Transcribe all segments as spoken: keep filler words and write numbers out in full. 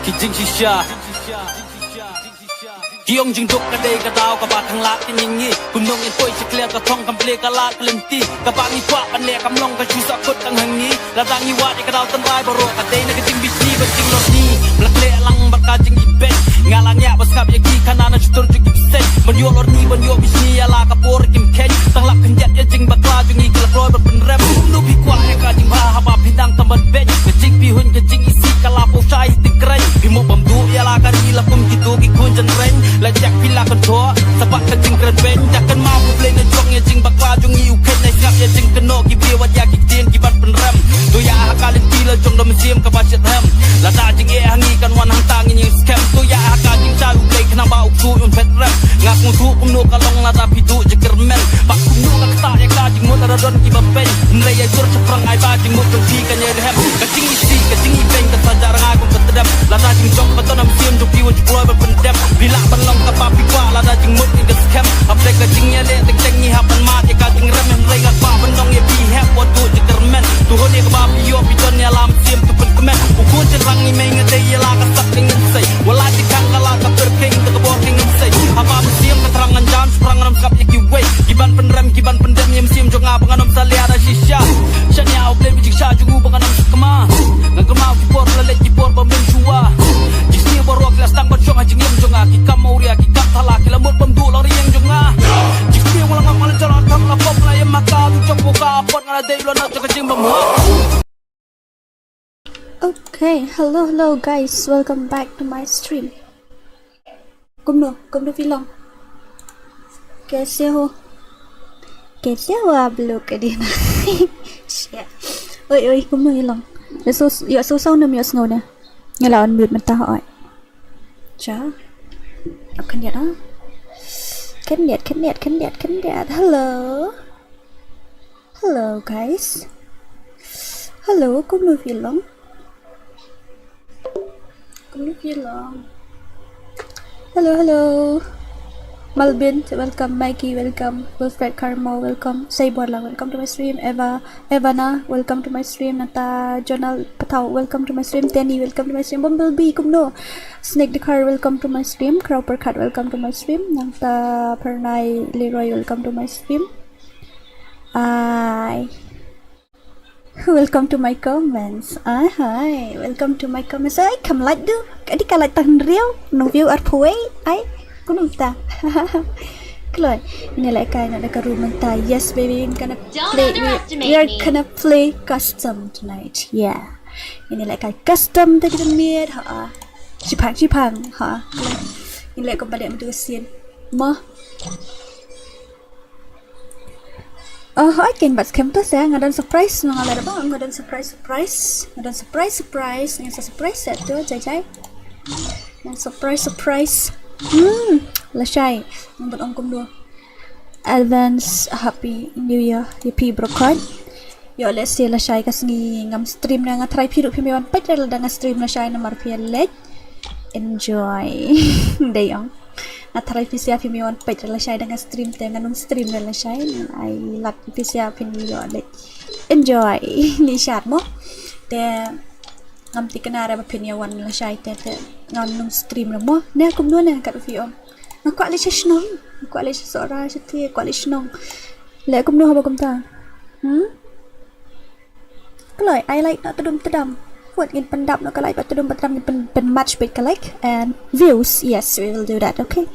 Ki jingshisha. Ki ong jingduk ka dei ka daw kaba khang lad ki ngi. Kumno ngin poi sha khlieh ka thong kam plie ka lad ka lynti. Kaba ngi kwah ban leh kam long ka shu sah kut tang ha ngi. Lada ngi wad ïa ka daw tynrai baroh ka dei na ka jingbishni bad jinglorni. Ba la khleh lang bad ka jingibeiñ. Nga la ngiah ba sngap ïa ki khana na shutur jong ki bseiñ. Ban ïoh lorni ban ïoh bishni ïa la ka por kim kheiñ. Tang lap khyndiat ïa jingbakla jong ngi ki la kloi ban pynrem. Kumno phi kwah ïa ka jingbha haba phi dang tam ban beiñ. Ka jingpyrhuh ka jingisih ka la poi shai ti kren. Phi mo bam duh ïa la ka ri la kum kito ki khun jynreng. La jak phi la kyntoh sa bad ka jingkren beiñ. Dak kynmaw U Blei na jong ïa jingbakla jong ngi u kheiñ na sngap ïa jingkynnoh ki briew wat ïa ki ktien ki ban pynrem. To ïa ha ka lynti la jong da mynsiem kaba shet hem. Lada jingeh ha ngi kan wan hangta ngin ïeng skhem. To ïa ha ka jingshai U Blei khnang ba u ksuid un phet rem. Nga sngewthuh kumno ka long lada phi duh jingkyrmen. Ba kumno ka ktah ïa ka jingmut lada don kiba peiñ. Hynrei ïa jur shaphrang ai ba jingmut jong phi kan ïai rhem. Ka jingisih ka jingibeiñ ka sa jah rngai kum ka tdem. Lada jingjop ba don ha mynsiem jong phi wat ju kloi ban pyndem. Phi lah ban long kaba phi kwah lada jingmut ngi ka skhem. Hapdeng ka jingïaleh teng teng ngi hap ban mad ïa ka jingrem. Hynrei nga kwah ban ong ïa phi hep wat duh jingkyrmen. To hun ïa kaba phi ïoh phi don ïa la mynsiem to pynkmen. U khun jynrang ngi mei nga dei ïa la ka sap ka ngin sei. Wat la jingkhang ka la ka pyrkhing da ka bor ka ngin sei. Haba mynsiem ka thrang ngan jam shaphrang ngam sngap ïa kiwei. Ki ban pynrem ki ban pyndem ïa mynsiem jong nga ba ngan ym salia da shisha. Shania U Blei ba jingshisha jong u ba ngan ym sakma. Ngan kynmaw ki por la leit ki por ba mynshuwa. Ki sniew baroh ki la sdang ban shong ha jingim jong nga. Ki kam mawria ki kam thala ki la mut bam duh la ri ïing jong nga. Ki sniew nga la ngam nga la jala tam la pop la ïam ha ka tu jong ka pot nga la dei la na jong ka jingbam ha. Okay, hello, hello guys, welcome back to my stream. Kumno, kumno phi long? Kaise ho? Kaise ho aap log? Ka dei na. Shit. Oi, oi, kumno phi long? Ïa shu, ïa shu sound ne ym ïa sngew ne? Nga la on mute mynta, oi. Cha. Ap khyndiat ah. Khyndiat, khyndiat, khyndiat, khyndiat. Hello. Hello guys. Hello, kumno phi long? Kumno phi long? Hello, hello. Malbin, welcome. Mikey, welcome. Wilfred Carmo, welcome. Saibor Lang, welcome to my stream. Eva, Evana, welcome to my stream. Nata Jonal Patau, welcome to my stream. Tenny, welcome to my stream. Bumblebee, kumno? Snake the Car, welcome to my stream. Crowper Cat, welcome to my stream. Nata Pernai Leroy, welcome to my stream. Ai. Welcome to my comments. Ai, hi. Welcome to my comments. Ai, kam like du. Ka dei ka like tang hynriew. Nong view arphew. Ai, kumno ta. Kloi. Ngin leh kai na da ka room mynta. Yes, baby. We're gonna play. We, we are gonna play custom tonight. Yeah. Ngin leh kai custom ta kita miet. Ha. Shipang, shipang. Ha. Ngin leh kumba dei mynta ka scene. Mo. Oh, I can bat skhem to sa, nga don surprise, nga la da ba, nga don surprise, surprise, nga don surprise, surprise, nga sa surprise sa tu, jai jai. Nga surprise, surprise. Hmm, lashai, nga don ong kumno. Advance Happy New Year, ïa phi brokot. Ïoh lehse lashai ka sngi ngam stream ne nga tharai phi ruh phi me wan peit lada nga stream lashai namar phi leh. Enjoy. Dei ong. Nga tharai phi sia phi me wan peit lashai da nga stream te ngan ym stream lashai. Ai lad phi sia phin ïoh leh. Enjoy. Ni shad mo. Te ngam thikna re ba phin ïa wan lashai te te ngan ym stream re mo. Ne kumno ne kat phi ong. Nga kwah leit sha shnong. Nga kwah leit sha Sohra sha te kwah leit shnong. Leh kumno haba kumta. Hmm? Kloi, ai like noh tdum tdam. Wat ngin pyndap noh ka like bad tdum bad tdam ngin pyn, pyn match bad ka like and views. Yes, we will do that, okay.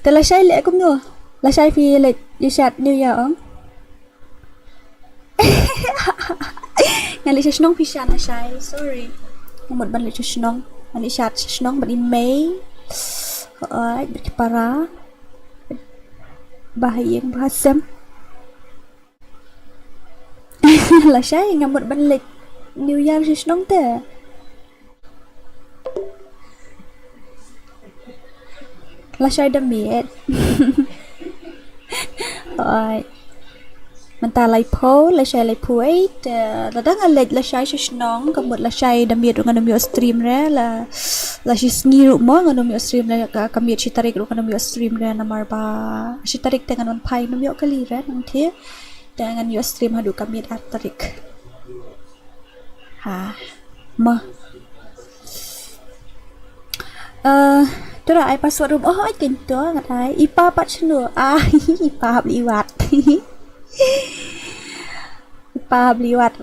Te lashai leh kumno? Lashai phi leh ïa shad New Year ong. Nga leit sha shnong phi shan lashai, sorry. Nga mut ban leit sha shnong. Nga leit sha shnong bad i mei. Hooid, bad ki para. Bah ïing, bah sem. Lashai nga mut ban leit New Year sha shnong te. Lashai da miet. Oi. Mynta laiphew, lashai laiphew wei, te lada nga leit lashai sha shnong, ka mut lashai da miet ruh ngan ym ïoh stream re, la, la shi sngi ruh mo ngan ym ïoh stream re, ka, ka miet shi tarik ruh ngan ym ïoh stream re, namar ba shi tarik te ngan wan phai ngan ym ïoh kali re, nangta. Te ngan ïoh stream haduh ka miet ar tarik. Ha. Ma. Eh, tu lah ai password room. Oh, ai kin tu ngat ai. I pa pat shnu. Ah, i pa hap liwat. I pa hap liwat.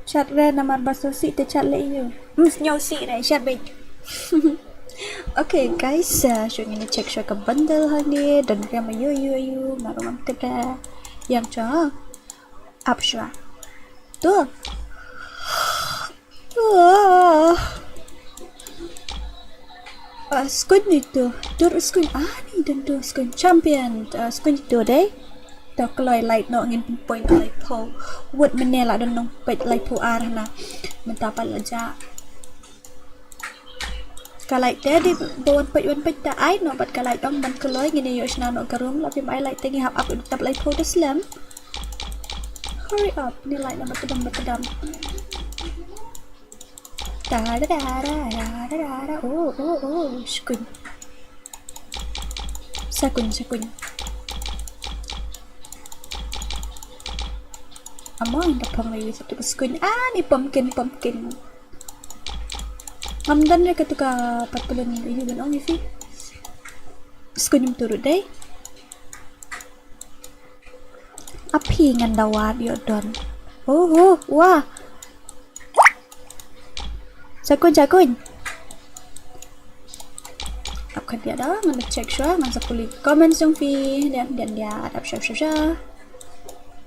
Chat re namar ba sngewsih te chat leh ïa u. Hmm, sngewsih re chat beit. Okay guys, uh, shu ngin check shuwa ka bundle hangne, don re ma ïoh ïoh ïoh, ma ruh ngam tip re. Ïa ngam tip. Ap shuwa. Tu. Ah. Ah, skuin ito. Dur skuin. Ah, ni don dur skuin. Champion. Ah, skuin ito dei. To kloi light noh ngin pynpoi na laiphew. Wut mynne la don nongpeit laiphew ar hana. Mynta pat la jah. Ka light te dei ba wan peit wan peit ta ai noh bad ka light ong ban kloi ngin ïoh shna noh ka room la phim ai light te ngi hap ap tap laiphew da slem. Hurry up. Ni light na ba tdam ba tdam. Tara tara tara tara. Oh oh oh. Skuin. Sakuin sakuin. Among the pong lagi satu ke skuin. Ah, ni pumpkin pumpkin. Ngam don re katu ka patulun ïa ban ong ïa phi. Skuin ym turut dei. Aphi ngan da wad ïoh don. Oh oh wah. Sakuin sakuin. Ap khat ïa da ngan da check shuwa ngan sa pule comment jong phi. Dian dian dian ap shuwa shuwa shuwa.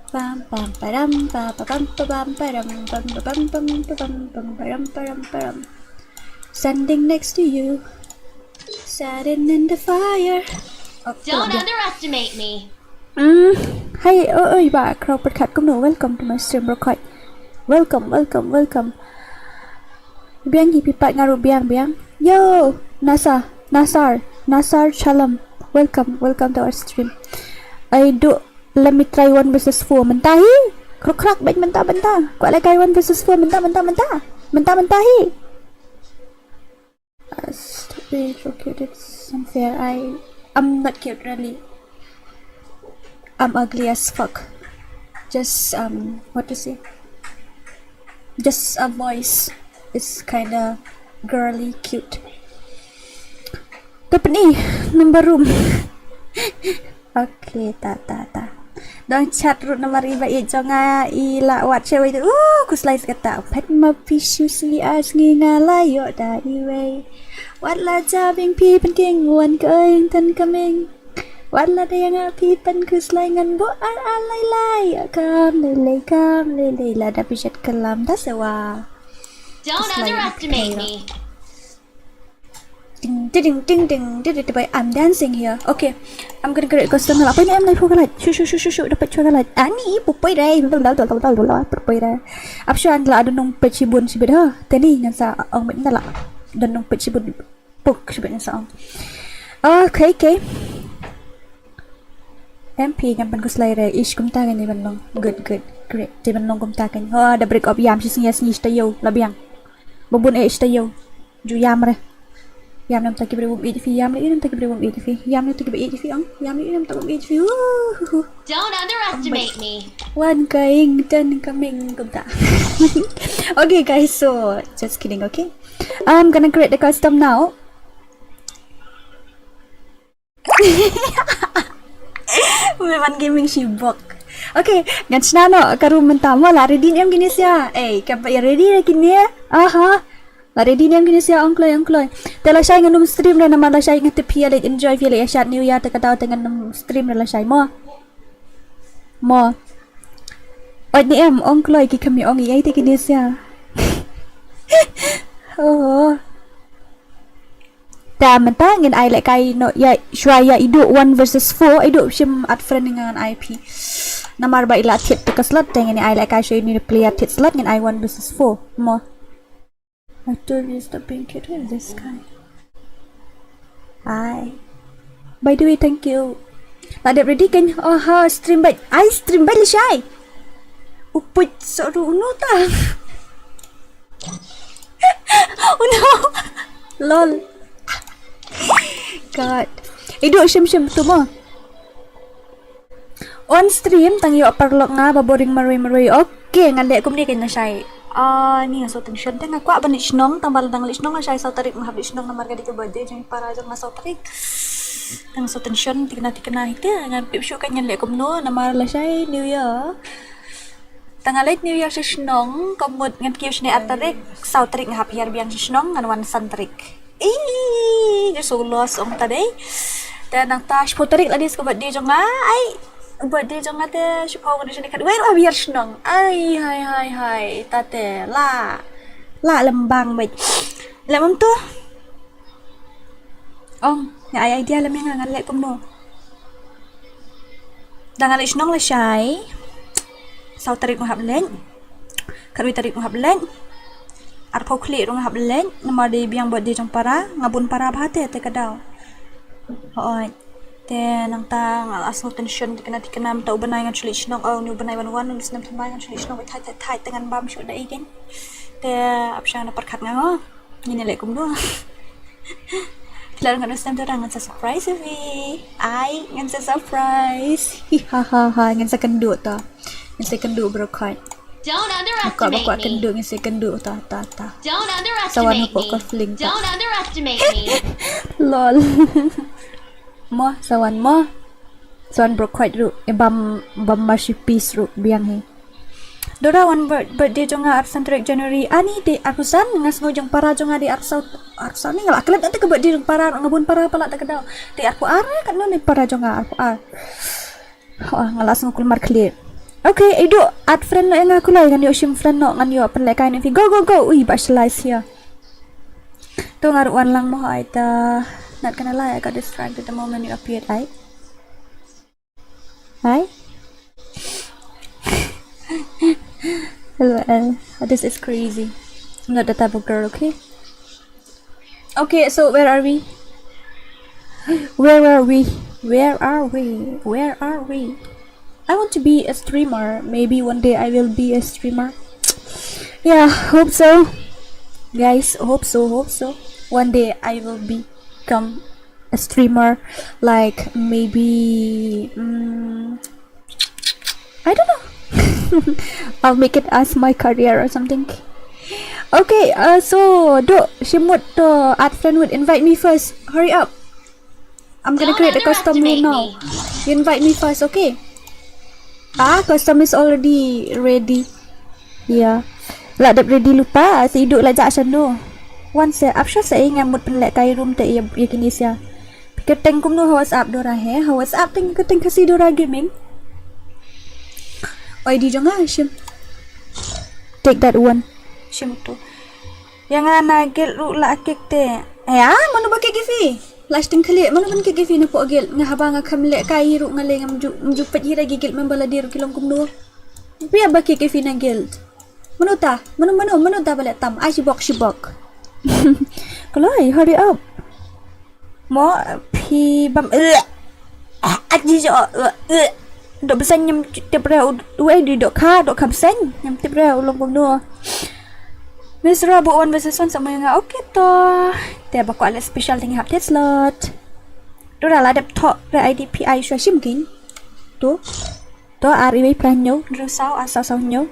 Pam pam param pa pa pam pa pam param pam pa pam pam pa pam pam param param param. Standing next to you. Sitting in the fire. Oh, don't underestimate me. Mm, hai, oi, oi, ba, crowd pyrkhat kumno, welcome to my stream, bro, koi. Welcome, welcome, welcome. Biang hi pipat ngaru biang, biang. Yo, Nasa, Nasar, Nasar, Shalom. Welcome, welcome to our stream. Ai, do, let me try one versus four. Mynta hi, krok krak, baik mynta, mynta. Kwah leh kai one versus four, mynta, mynta, mynta. Mynta, mynta hi. Uh, stop being so cute, it's unfair. I, I'm not cute, really. I'm ugly as fuck. Just, um, what to say? Just a voice is kinda girly cute. Tapni, number room. Okay, ta ta ta. Dang chat rut namar iba i jong nga i la wat shewei tu. Uh, khuslai sa kata. Phet ma phi shu sli as ngi nga la ïoh da iwei. Wat la ja bing phi pynking wan ka eng tan ka meng. Wat la da ïa nga phi pan khuslai ngan bo ar ar lai lai. Kam lai lai kam lai lai la da phi shat kalam da sewa. Don't underestimate me. Ding ding ding ding ding ding ding. I'm dancing here. Okay. I'm gonna create custom la. Poi ne em lai pho ka light. Shu shu shu shu shu. Dapat chwa ka light. Ani pupoi rai. Pupoi rai. Ap shu an la ada nong pet shibun shibit ha. Tani ngan sa ong met na la. Ada nong pet shibun. Puk shibit ngan sa ong. Okay, okay. M P ngan pan kuslai re. Ish kumta kan di ban long. Good, good. Great. Di ban long kumta kan. Ho da break up yam shi sngi sngi sta yo. La biang. Babun eh sta yo. Ju yam re. Yam nam taki bre bum ij fi yam le nam taki bre bum ij fi yam nam taki bre ij fi ang yam nam taki bum ij fi. Don't underestimate me. One kaing ten kaming kumta. Okay guys, so just kidding, okay? I'm gonna create the custom now. Memang gaming shibok. Okay, ngan shna noh ka room mynta mo la ready ne em kine sia. Eh, ka ba ready ne kine. Aha. La ready ne em kine sia ong kloi ong kloi. Te la shai ngan ym stream re namar la shai ngan tip phi ïa leit enjoy phi ïa leit ïa shat new year te ka daw te ngan ym stream re la shai mo. Mo. Oj ne em ong kloi ki kham ïa ong ïa te kine sia. Oh. Ta mynta ngin ai lehkai noh ïa shuwa ïa i Duh one versus four, i Duh shim add friend ngan ai phi. Namar ba i la thied te ka slot te ngin ai lehkai shuwa ïa i Duh player thied slot ngin ai one versus four. Mo. I told you stop being cute with this guy. Hi. By the way, thank you. La dep ready kan? Oh ha, stream bad. Ai stream bad lashai. Uput soru unu ta. Oh no. Lol. God. I Duh shim shim tu mo. On stream tang ïoh paralok nga ba boring marwei marwei. Okay, ngan leh kumne kan lashai. Ah, ni nga so tension te nga kwah ban leit shnong, tang ba la dang leit shnong lashai saw tarik nga hap leit shnong namar ka dei ka birthday jong para jong nga saw tarik. Tang so tension tikna tikna hi te ngan pip shuh ka ngan leh kumno namar lashai New Year. Tang nga leit New Year sha shnong, ka mut ngan kiew shane ar tarik, saw tarik nga hap hiar biang sha shnong, ngan wan san tarik. Ih, ju so lost ong ta dei. Te nangta shiphew tarik la dei ka birthday jong nga, ai. Birthday jong nga te shiphew ngan shane khat. Wei ruh hap hiar shnong. Ai, hai, hai, hai. Ta te la. La lembang bait. Lem tu. Ong, nga ai idea lem nga ngan leh kumno. Da nga leit shnong lashai. Saw tarik nga hap leit. Khatwei tarik nga hap leit. Arphew khlieh ruh nga hap leit. Namar dei biang birthday jong para, nga bun para bha te te ka daw. Hooid. Te nangta nga la sngew tension tikna tikna mynta u bnai ngan shu leit shnong, oh, ni u bnai wan wan, u snem thymmai ngan shu leit shnong, thait thait thait te ngan bam shuh da i ken. Te ap sha nga na pyrkhat nga ho. Ngin ïa leh kumno. Phi lah ruh ngan ong snem tu ngan sa surprise ïa phi. Ai, ngan sa surprise. Hi ha ha ha, ngan sa kynduh ta. Ngan sa kynduh bro khoi. Don't underestimate me. Kynduh ngan sa kynduh ta ta ta. Don't underestimate me. Don't underestimate me. Lol. Mo, sawan mo. Sawan bro khoi ruh. E bam bam mashi peace ruh biang hi. Dora wan birthday jong nga arphew san tarik January. Ani dei arphew san, nga sngew jong para jong nga dei arphew san. Arphew san ni nga la klet ate ka birthday jong para, nga bun para pala ta ka daw. Dei arphew ar, kan non dei para jong nga arphew ar. Oh, nga la sngew kulmar khlieh. Okay, idu add friend noh ïa nga kulai ngan ïoh shim friend noh ngan ïoh pynlehkai noh phi. Go go go. Ui, ba shalai sia. To nga ruh wan lang mo ai ta. Not gonna lie, I got distracted the moment you appeared, ai. Hi. Hello, uh, this is crazy. I'm not the type of girl, okay? Okay, so where are we? Where are we? Where are we? Where are we? I want to be a streamer. Maybe one day I will be a streamer. Yeah, hope so. Guys, hope so, hope so. One day I will become a streamer, like maybe mm, I don't know. I'll make it as my career or something. Okay, uh, so do shimut to add friend with invite me first. Hurry up. I'm gonna create a custom rule now. You invite me first, okay? Ah, custom is already ready. Yeah. La dep ready lypa, si idu la jak shano. Wan se, ap sha se i nga mut pynlehkai room te ïa kine sia. Kyrteng kumno ha WhatsApp Dora he, ha WhatsApp teng kyrteng Khasi Dora Gaming. Oi di jong nga shim. Take that one. Shim tu. Ïa nga na guild ruh la kick te. Eh, ah, mano ba kick ïa phi? Last thing khlieh, mano ban kick ïa phi na poh guild? Nga haba nga kham lehkai ruh nga leh ngam ju, ngam ju peit hi ra ki guild member lade ruh ki long kumno. Phi ba kick ïa phi na guild. Mano ta, mano, mano, mano ta ba leh tam. Ai shibok, shibok. Kloi, hurry up. Mo phi bam. Aji jo. Dok bseng nyam tip re u ai di dok kha, dok kha bseng nyam tip re u long kumno. Miss Ra bu one versus one sama nga, okay to. Te ba kwah leh special thing hap thied slot. Tu ra la dep thok re I D P I shwa shim kin. Tu. To ar iwei phra hynñiew, hynriew saw, ar saw saw hynñiew.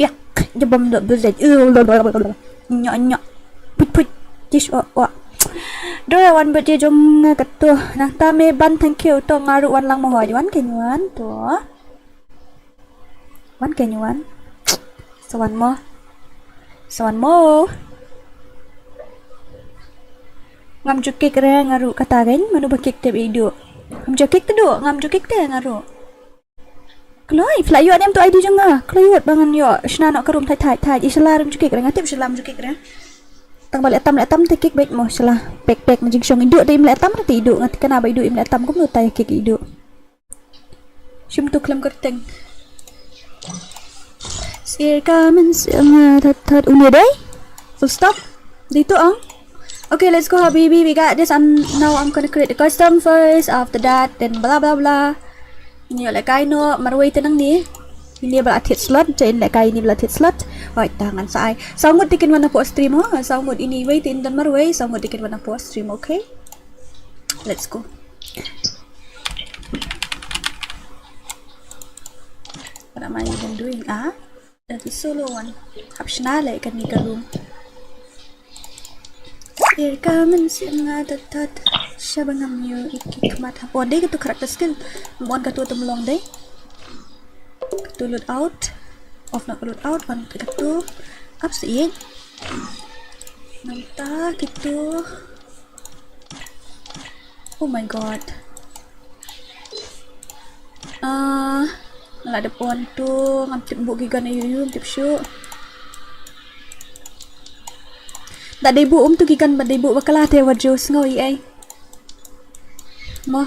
Yak, jabam da bezet. Nyok nyok. Put put. Tis o o. Dora wan bad je jong nga katu. Nangta me ban thank you to nga ruh wan lang mo ho wan ke nyuan to. Wan ke nyuan. Sawan mo. Sawan mo. Ngam ju kik re nga ruh kata gen manu ba kik te idu. Ngam ju kik te du, ngam ju kik te nga ruh. Kloi, phi la ïoh ne em tu I D jong nga. Kloi ïoh ba ngan ïoh shna noh ka room thait thait thait. I shala rim ju kik re, nga tip shala rim ju kik re. Tang ba leh tam leh tam te kik beit mo shala. Pek pek ma jingshong idu te im leh tam te idu. Nga te kana ba idu im leh tam kumno tai kik idu. Shim tu khlem kyrteng. Sir kamen sir nga that that une dei. Full stop. Dei tu ang. Okay, let's go habibi. We got this. I'm now I'm gonna create a custom first. After that, then blah blah blah. Ini leh kai no marwei tenang ni. Ini bla tit slot, je in leh kai ini bla tit slot. Oi, tangan sa ai. Sangut tikin wana po stream ho. Sangut ini wei tin dan marwei. Sangut tikin wana po stream, okay? Let's go. What am I even doing? Ah? Ïa ki solo one. Hap shna leh kane ka room. Sir ka mynsiem nga dot dot. Shaba ngam ïohi ki khmat. Hap on dei katu character skill. Hap on katu, tu long dei. Katu load out. Off na ka load out. On katu. Hap sa ïeit. Nangta kitu. Oh my god. Ah, nga la dep on tu, ngam tip buh ki gun aïu aïu, ngam tip shuh. Da dei buh um tu ki gun, ba dei buh bakla te wat ju sngew ïa ai. Mo.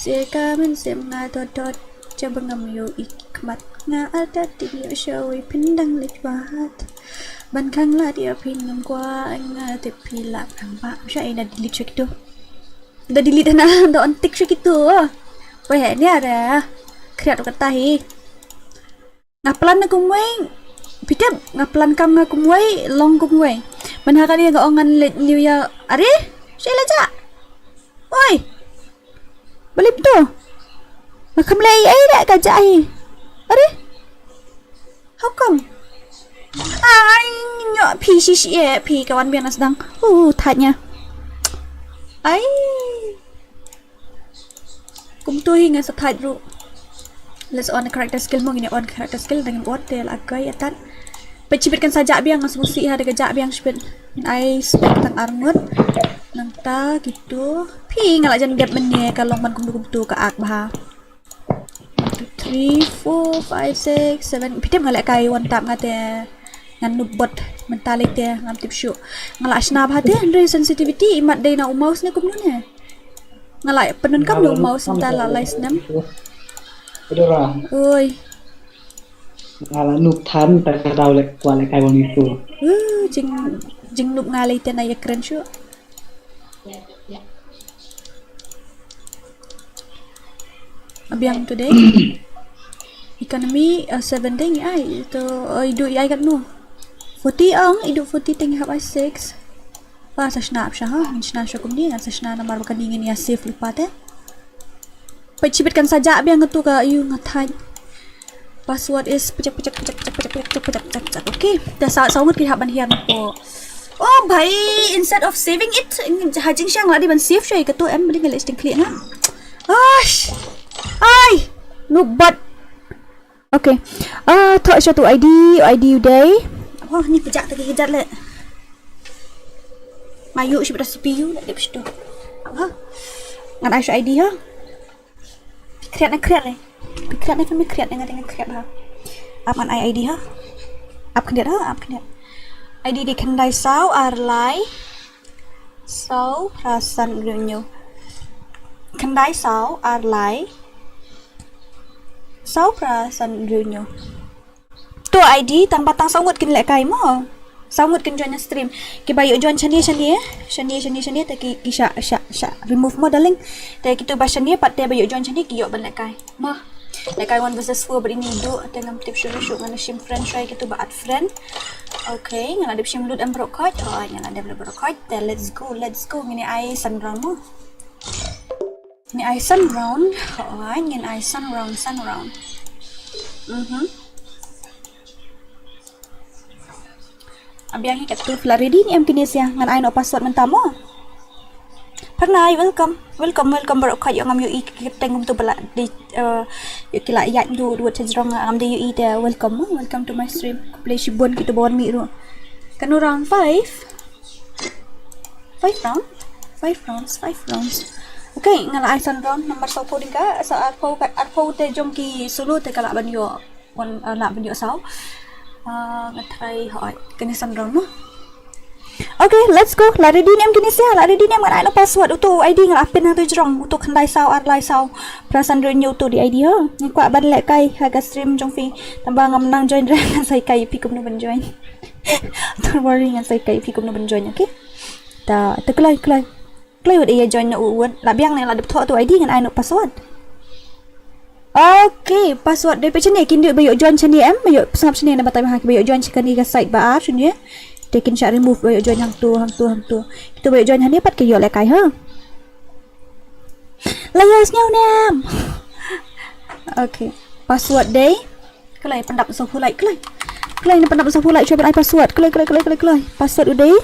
Sir ka mynsiem nga dot dot. Shaba ngam ïohi ki khmat, nga artat tip ïoh shuh ïa phi, dang leit wad. Ban khang lad ïa phi ngam kwah, nga tip phi lah khang ba. Sha ina delete sha kitu. Da delete na, da on tick sha kitu. Weh, ni ara. Khriat kata hi. Nga plan na kumwei. Phi tip, nga plan kam nga kumwei, long kumwei. Ban ha kane nga ong ngan leit New Year. Are? Sha la ja. Oi. Balip tu. Nga kham leh ei ei da ka ja hi. Are? How come? Ai, nyo phi shi shi eh, phi ka wan biang na sdang. Uh, thait nya. Ai. Kumtu hi nga sa thait ruh. Let's on character skill mo, ngin on character skill, dang on te la kai atat. Peit shibit kan sa jah biang, nga sngewsih ha da ka jah biang shibit. Ngin ai spec tang ar ngut. Nangta kitu. Phi nga la jan dep mynne ka long ban kumtu kumtu ka ak bha. One, two, three, four, five, six, seven. Phi tip nga leh kai one tap nga te. Ngan noob bot mynta lei te ngam tip shuh. Nga la shna bha te hynrei sensitivity imat dei na u mouse ne kumno ne. Nga la pyndonkam na u mouse mynta la lai snem. Oi. Nga la noob than ta ka daw leh kwah leh kai one two. Uh, jing jing noob nga lei te na ïa kren shuh. Abiang today. Economy uh, seven ding ai to uh, idu ai kat no. Forty ang idu forty ting hap ai six. Pa sa shna ap sha ha, ngin shna sha kumni, ngan sa shna namar ba kani ngin ïa save lypa te. Peit shibit kan sa jah biang tu ka ïu nga thait. Password is pejak pejak pejak pejak pejak pejak pejak pejak pejak. Okay. Te sa sa ngut ki hap ban hiar po. Oh bhai, instead of saving it, ha jingshisha nga la dei ban save sha katu em, ba dei nga leh sting klik na. Ash. Ai. No but. Okay. Ah, thoh sha tu I D, I D u dei. Oh, ni pejak ta ki hijat leh. Mayu shi bada C P U leh dep shitu. Ha. Ngan ai sha I D ha. Kriat na kriat leh. Kriat na kami kriat na ngan kriat ha. Ap ngan ai I D ha. Ap khyndiat ha, ap khyndiat. I D dei khyndai saw ar lai. Saw phra san hynriew hynñiew. Khyndai saw ar lai. Saw phra san hynriew hynñiew. To I D tang ba tang saw ngut kin lehkai mo. Saw ngut kin join na stream. Kiba ïoh join shane shane. Shane shane shane te ki ki sha sha sha remove mo darling. Te kitu ba shane pat te ba ïoh join shane ki ïoh ban lehkai. Mo. Lehkai one versus four bad ini idu te ngam tip shuh shuh ngan shim friend shai kitu ba add friend. Okay, ngan la dep shim lut em brok khot. Oh, ngan la dep lut brok khot. Te let's go, let's go. Ngin ai san round mo. Ngin ai san round. Oh, ngin ai san round, san round. Mhm. Abiang hi katu phi la ready ne em kine sia ngan ai noh password mynta mo. Pyrnai welcome. Welcome welcome baroh khat ïoh ngam ïohi ki teng kumtu ba la dei ïoh ki la ïaid duh duh cha jrong ngam dei ïohi te welcome mo. Welcome to my stream. Khublei shibun kitu ba wan mih ruh. Kano round five? Five round? Five rounds, five rounds. Okay, nga la ai san round number saw phew ding ka sa arphew ka arphew te jong ki solo te ka la ban ïoh. Wan uh, la ban ïoh saw. Uh, nga try hoi kane san round no. Okay, let's go. La ready ne em kine sia, la ready ne em ngan ai noh password uto I D nga la pin hangto jrong uto khyndai saw ar lai saw. Phra san hynriew hynñiew uto dei I D ha. Ngi kwah ban lehkai ha ka stream jong phi. Tang ba ngam nang join re ngan sa hikai phi kumno ban join. Don't worry ngan sa hikai phi kumno ban join, okay? Ta ta kloi kloi. Kloi wat ïa join na u wat. La biang ne la dep thoh tu I D ngan ai noh password. Okay, password dei peit shane kin dei ba ïoh join shane em, ba ïoh sngap shane na batai ha ba ïoh join shane ka site ba ar shane. Te kin shah remove ba ïoh join hangtu hangtu hangtu. Kitu ba ïoh join hane pat ki ïoh lehkai ha. La ïa sñiaw ne em. Okay, password dei Kloi, pyndap sa pulai, kloi. Kloi, ne pyndap sa pulai, cuba ai password. Kloi, kloi, kloi, kloi, kloi. Password u dei.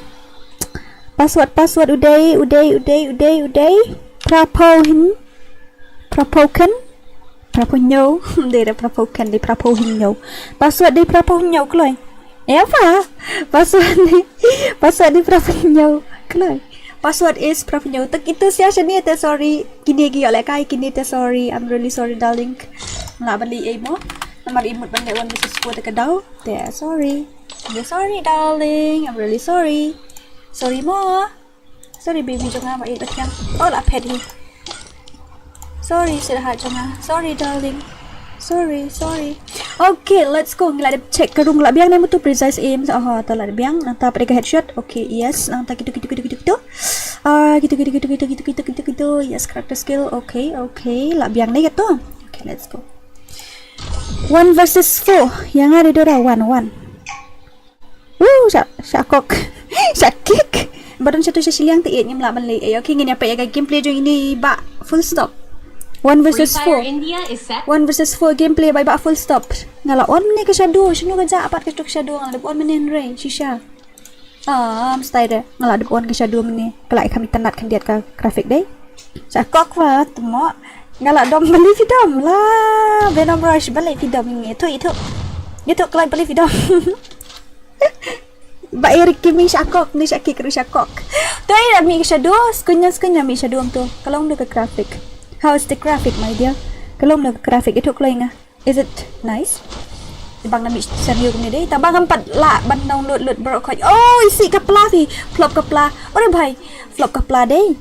Password, password u dei, u dei, u dei, u dei, u dei. Phra phew hynñiew. Phra phew khyndai. Phra phew hynñiew. Dei da phra phew khyndai, dei phra phew hynñiew. Password dei phra phew hynñiew, kloi. Ïa pha. Password dei. Password dei phra phew hynñiew. Kloi. Password is phra phew hynñiew. Te kito sha shane te, sorry. Kine ki ïoh lehkai, kine te, sorry. I'm really sorry, darling. Lah ban leh ei mo. Namar i mut ban leh one versus four te ka daw. Te, sorry. I'm really sorry, darling. I'm really sorry. Sorry mo. Sorry, baby jong nga, ba i ba thiang. Oh, la phet hi. Sorry, sweetheart jong nga. Sorry, darling. Sorry, sorry. Okay, let's go. Ngi la dep check ka room, la biang ne mutu precise aim. Aha, ta la biang. Nangta pat ka headshot. Okay, yes. Nangta kito, kito, kito, kito, kito. Ah, kito, kito, kito, kito, kito, kito, kito, kito. Yes, character skill. Okay, okay. La biang ne kito. Okay, let's go. One versus four. Ïa nga dei dura one, one. Woo, sha, sha kok. Sha kik. Ba don shatu sha shiliang te, eh, ngim lah ban leh. Eh, okay, ngin ïa peit ïa ka gameplay jong ine i Bah Full Stop. One versus four. India is set. One versus four gameplay ba i Bah Full Stop. Nga la on mynne ka shadow, shano ka jah pat ka shadow, nga la dep on mynne hynrei shisha. Ah, mstai de. Nga la dep on ka shadow mynne. Ka la i kham itynnad khyndiat ka graphic dei. Sha kok ba, te mo. Nga la dom beli phi dom la. Venom Rush beli phi dom ngi. Itu, itu. Itu kloi beli phi dom. Ba Eric Gaming sha kok, ni sha kik ru sha kok. To i da mi shadow, skunya skunya mi shadow to. Ka long da ka graphic. How is the graphic, my dear? Ka long da ka graphic, itu kloi nga. Is it nice? Bang na mi shadow kumne dei. Ta bang ngam pat lah ban download lut bro khoi. Oh, isi ka pla phi. Flop ka pla. Ore bhai. Flop ka pla dei.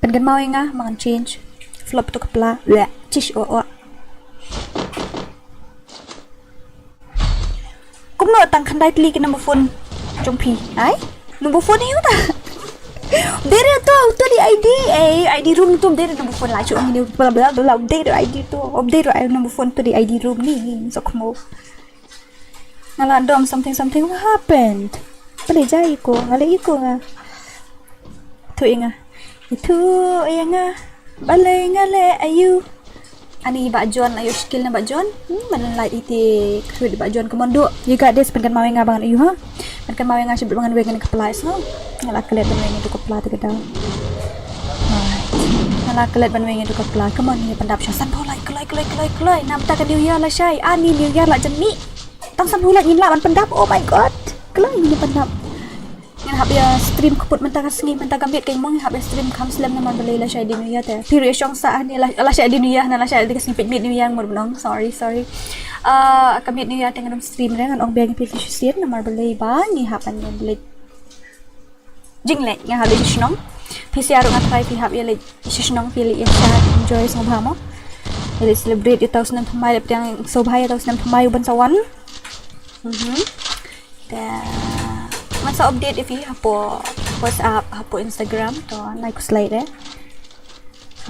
Pynkan maw ïa nga, man change. Flop to ka pla. Bleh. Chish o o. Kumno tang khyndai tylli ki number phone jong phi? Ai? Number phone ïa u ta. Dei re to, to dei I D, eh, I D room to, dei re number phone la shu ong ni bla bla bla, dei re I D to, dei re number phone to dei I D room ni, so kmo. Nga la dom something something, what happened? Pynleit ïa ko, nga leit ïa ko nga. Itu ïa nga. Itu ïa nga. Balei nga leh ayu? Ani Bah John, ayu skill na Bah John. Hmm, man lait iti khuid Bah John, come on do. You got this, pynkan maw ïa nga ba ngan ayu ha. Pynkan maw ïa nga shibit ba ngan weng ïa ka pla is no. Nga la klet ban weng ïa ka pla te ka daw. Alright. Nga la klet ban weng ïa ka pla. Come on, ngin pyndap sha san phew lait, kloi, kloi, kloi, kloi. Namta ka New Year la shai. Ani New Year la jan mih. Tang san phew lait ngim lah ban pyndap. Oh my god. Kloi ngin pyndap. Ngin hap ïa stream kput mynta ka sngi, mynta ka miet ka mong ngin hap ïa stream kham slem namar balei la shai dei New Year te. Phi ruh ïa shong sah ne la, la shai dei New Year ne la shai dei ka sngi peit miet New Year mut ban ong. Sorry, sorry. Ah, ka miet New Year te ngan ym stream re, ngan ong biang ïa phi shisien namar balei ba ngi hap ban ïa leit. Jingleit nga hap leit sha shnong. Phi sha ruh nga try phi hap ïa leit sha shnong phi leit ïa sha enjoy sngewbha mo. Ïa leit celebrate ïa u tau snem thymmai, leit pdiang sngewbha ïa u tau snem thymmai u ban sa wan. Mhm. Te ngan sa update ïa phi hapoh WhatsApp, hapoh Instagram, to nai khuslai de.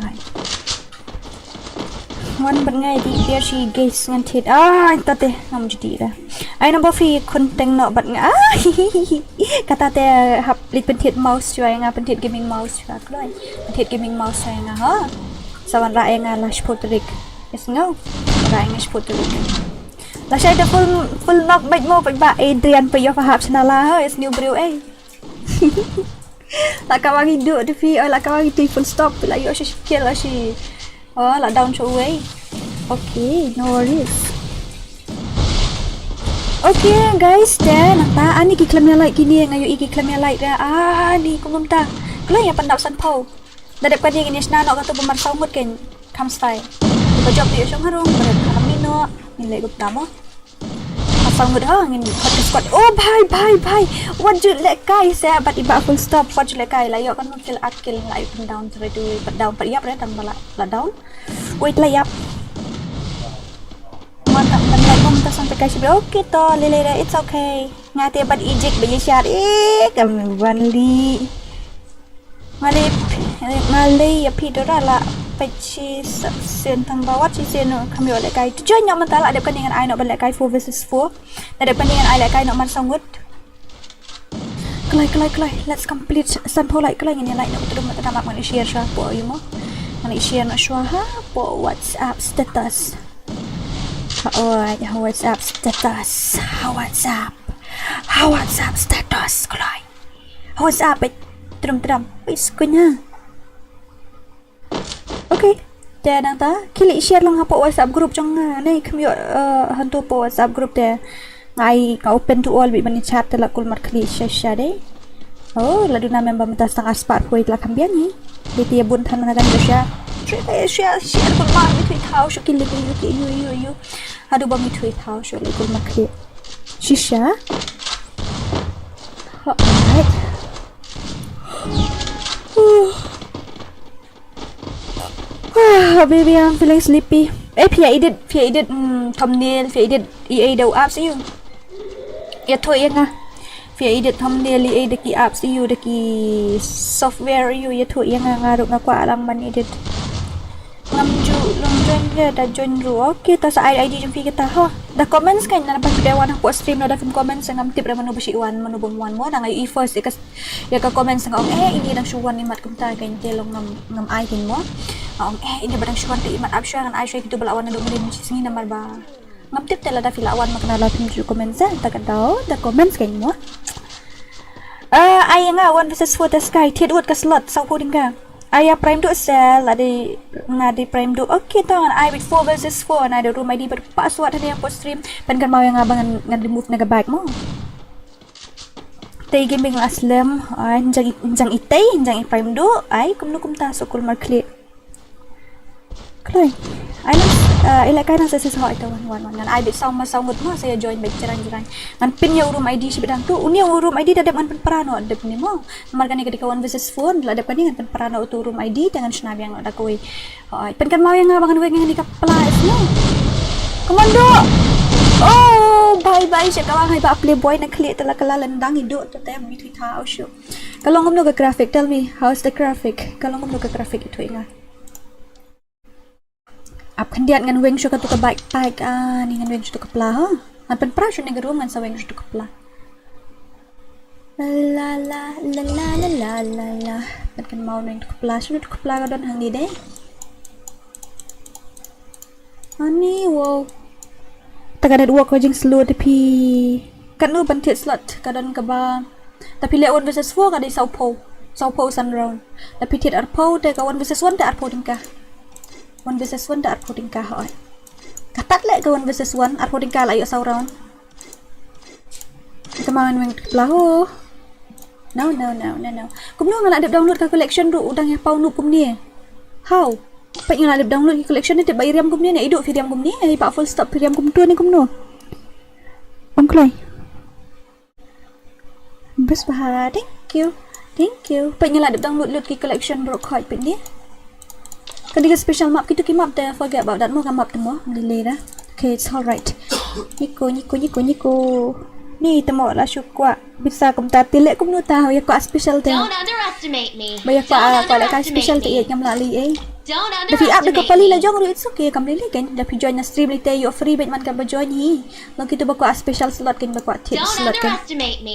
Ai. Wan bad nga ïa dih biar shi guys ngan thied. Ai, ta te ngam ju dih de. Ai, nang ba phi khun teng noh bad nga. Ai. Kata te hap leit pynthied mouse shuwa ïa nga, pynthied gaming mouse shuwa kloi. Pynthied gaming mouse shuwa ïa nga ha. Sa wanrah ïa nga la shiphew tarik. Yes, ngau. Wanrah ïa nga shiphew tarik. Lashai da full, full knock bad mo, bad ba Adrian pa ïoh hap shna la ha, is new bro, eh. La ka wangi du, du phi, oh, la ka wangi tu full stop, la ïoh shi kill, shi. Oh, la down shuwei. Okay, no worries. Okay, guys, te, nangta, ani ki khlem ïa like, kini nga ïohi ki khlem ïa like, ani kumta. Khlem ïa pyndap san phew. Da dep kane ngin ïa shna noh katu ba marsaw ngut kein kham stai. Ba jop ïa shong harung, ba dep kham mih noh, ngin leh gup tamo. Marsaw ngut ha, ngin khot ka squad. Oh, bhai, bhai, bhai. Wat ju lehkai se, bad i Bah Full Stop, wat ju lehkai, la ïoh kano kill, ar kill, la ïoh pyn down, tyrë du, pat down, pat ïap re, tang ba la, la down. Wait, la ïap. Mon ta, ban leh bom ta sang tekai shi. Okay to, lele re, it's okay. Nga te bad ijik ba ïa shar, eh, kam ban li. Nga lei, nga lei ïa phi dora la peit shisien tang ba wat shisien kham ïoh lehkai. To join ïa mynta la dep kane ngan ai noh ban lehkai four versus four. La dep kane ngan ai lehkai noh marsaw ngut. Kloi, kloi, kloi. Let's complete san phew lait kloi ngin ïa lait noh. Tudum mynta dang map ngan ïa share shuwa hapoh ïa mo. Ngan ïa share noh shuwa hapoh WhatsApp status. Oi, ha WhatsApp status. Ha WhatsApp. Ha WhatsApp status, Kloi. Ha WhatsApp, eh, trum trum. Wis kunya. Okay. Te nangta, khie leit share lang hapoh WhatsApp group jong nga. Ne, kham ïoh, eh, hangto hapoh WhatsApp group te. Nga ai, nga open to all bad ban chat te la kulmar khlieh shisha de. Oh, la duna member mynta tang arspah phew wei la kham biang hi. Dei te ïa bun than na kan shisha. Share, share, share kulmar, ïa thui thaw shuh ki link ïa ki ïa ïa ïa. Haduh ba ïa thui thaw shuh la kulmar khlieh shisha. Alright. Ah, baby, I'm feeling sleepy. Eh, phi ïa edit, phi ïa edit, mm, thumbnail, phi ïa edit, ïa edit apps ïa u. Ïathuh ïa nga. Phi ïa edit thumbnail, ïa edit ki apps ïa u, da ki software ïa u, ïathuh ïa nga, nga ruh nga kwah lang ban edit. Ngam ju long join ïa, da join ruh. Okay, ta sa ai ID jong phi kata ha. Da comments kan, na ba phi dei wan hapoh stream, na da phim comments, ngam tip re mano ba shu wan, mano bym wan mo, da nga ïohi first ïa ka Ïa ka comment sa nga ong, eh, ine dang shu wan imat kumta, ka inte long ngam, ngam ai kein mo. Nga ong, eh, ine ba dang shu wan te imat ap shuwa, ngan ai shuwa ïa kito ba la wan naduh mynne mynshisngi namar ba ngam tip te lada phi la wan ma kane la phim ju comment sa, ta ka daw da comments kein mo. Ah, ai nga one versus four te Sky, thied wut ka slot, saw phew tyngka. Ai ïa prime duh sel, la dei nga dei prime duh. Okay, to ngan ai beit four versus four, ngan ai da room ID bad password hangne hapoh stream. Pynkynmaw ïa nga ba ngan, ngan remove na ka bag mo. Te gaming la slem, ai, jang i-, jang itei, jang i prime duh, ai, kumno kumta sa kulmar khlieh. Kloi. Ai lang, ah, i leh kai nang sa sa sa ita wan wan wan. Ngan ai beit saw ma saw ngut ma sa ïa join beit jrang jrang. Ngan pin ïa u room ID shibit hangto. Une u room ID da dep ngan pynpra noh dep ne mo. Namar kane ka dei ka one versus four, la dep kane ngan pynpra noh uto u room ID te ngan shna biang noh da kawei. Hooid, pynkynmaw ïa nga ba ngan weng ïa kane ka pla is no. Commando. Oh, bye bye, sha ka wang hai ba playboy na khlieh te la ka la lyndang i duh te te mi thui thaw shuh. Ka long kumno ka graphic? Tell me, how's the graphic? Ka long kumno ka graphic, ïathuh ïa nga. Ap khyndiat ngan weng shuh kato ka backpack, ah, ne ngan weng shuh kato ka pla, ha? Ngan pynpra shuh ne ka room ngan sa weng shuh kato ka pla. La la la la la la la la. Pynkynmaw ne kato ka pla, shuh kato ka pla ka don hangne de. Ani, wow. Ta ka network ka jingslow te phi. Katno ban thied slot, ka don kaba. Ta phi leh one versus four ka dei saw phew. Saw phew san round. Ta phi thied ar phew te ka one versus one te ar phew tyngka. One versus one te ar phew tyngka, hooid. Katta leh ka one versus one, ar phew tyngka la ïoh saw round. Ka man weng pla ho. No, no, no, no, no. Kumno nga la dep download ka collection ruh u dang ïa paw nuh kumne. How? Peit nga la dep download ka collection ne, te ba i riam kumne ne, i duh phi riam kumne, i ba full stop phi riam kumto ne kumno. Ong Kloi. Best bha, thank you. Thank you. Peit nga la dep download lut ki collection baroh khoit peit ne. Ka dei ka special map, kito ki map te forget about that mo, ka map te mo, delete da. Okay, it's all right. Niko, niko, niko, niko. Ni te mo la shu kwah pisa kumta te leh kumno ta, ïa kwah special te. Don't underestimate me. Ba ïa kwah, kwah leh ka special te, ïa ngam lah leh ei. Da phi ap da ka pali la jong ruh, it's okay, kam lei lei kan. Da phi join na stream lei te, ïoh free beit man ka ba join hi. Long kito ba kwah special slot kan, ba kwah thied slot kan.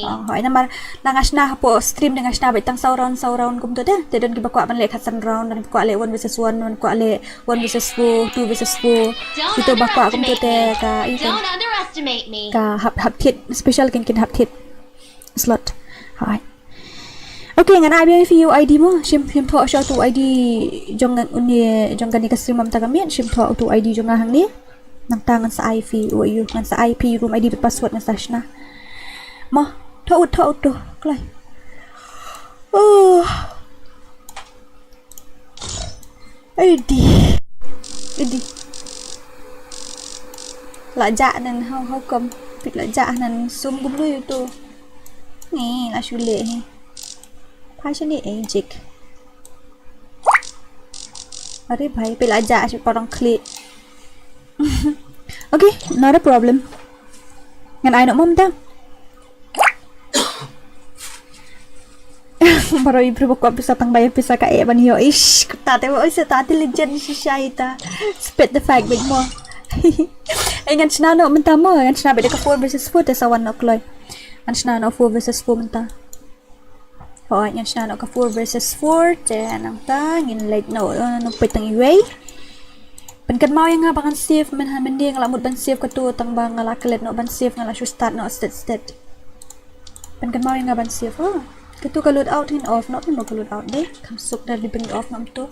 Oh, hooid, namar la nga shna hapoh stream da nga shna beit tang saw round, saw round kumto te. Te don ki ba kwah ban leh khatsan round, don ki ba kwah leh one versus one, don ki ba kwah leh one versus four, two versus four. Kito ba kwah kumto te ka, i kan. Ka hap, hap thied special kan, kin hap thied slot. Hooid. Okay, ngan ai biang ïa phi u ID mo, shim, shim thoh shuwa uto u ID jong nga une, jong kane ka stream mynta ka miet, shim thoh uto u ID jong nga hangne. Nangta ngan sa ai phi u, u, ngan sa ai phi room ID bad password ngan sa shna. Mo, thoh ut, thoh ut to, Kloi. Oh. Edi. Edi. La jah nan, how, how come? Phi la jah nan sum kumno ïa uto. Ni la shu leh hi. Pha shane ei jik. Are bhai, phi la jah shu parong khlieh. Okay, not a problem. Ngan ai noh mo mynta. Baroh i briew ba kwah pisa tang ba ïa pisa ka eh ban ïoh. Ish, kata te, oi, sa ta intelligent shisha ita. Spit the fact bit mo. Eh, ngan shna noh mynta mo, ngan shna beit da ka four versus four te sa wan noh Kloi. Ngan shna noh four versus four mynta. Hooid, ngan shna noh ka four versus four te nangta ngin leit noh, eh, noh peit tang iwei. Pynkynmaw ïa nga ba ngan save, mynhynnin nga la mut ban save katu, tang ba nga la klet noh ban save, nga la shu start noh stet stet. Pynkynmaw ïa nga ban save. Oh, katu ka load out ngin off noh, ngin ka load out de. Kam suk da dei ban off noh tu.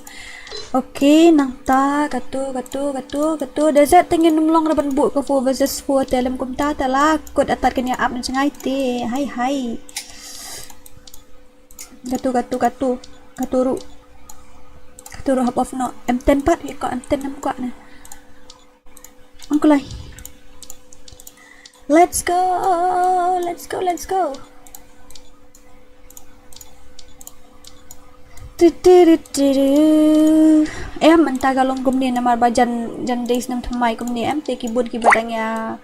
Okay, nangta katu, katu, katu, katu. Desert te ngin ym long ruh ban buh ka four versus four te lem kumta, te la kut atat kane ap na jngai te. Hai hai. Katu, katu, katu. Katu ruh. Katu ruh hap off noh. M ten pat ïa ka, M ten nam kwah na. Ong kloi. Let's go. Let's go. Let's go. Tu, tu, tu, tu, tu. Em mynta ka long kumne namar ba jan, jan dei snem thymmai kumne em te ki bun kiba dang ïa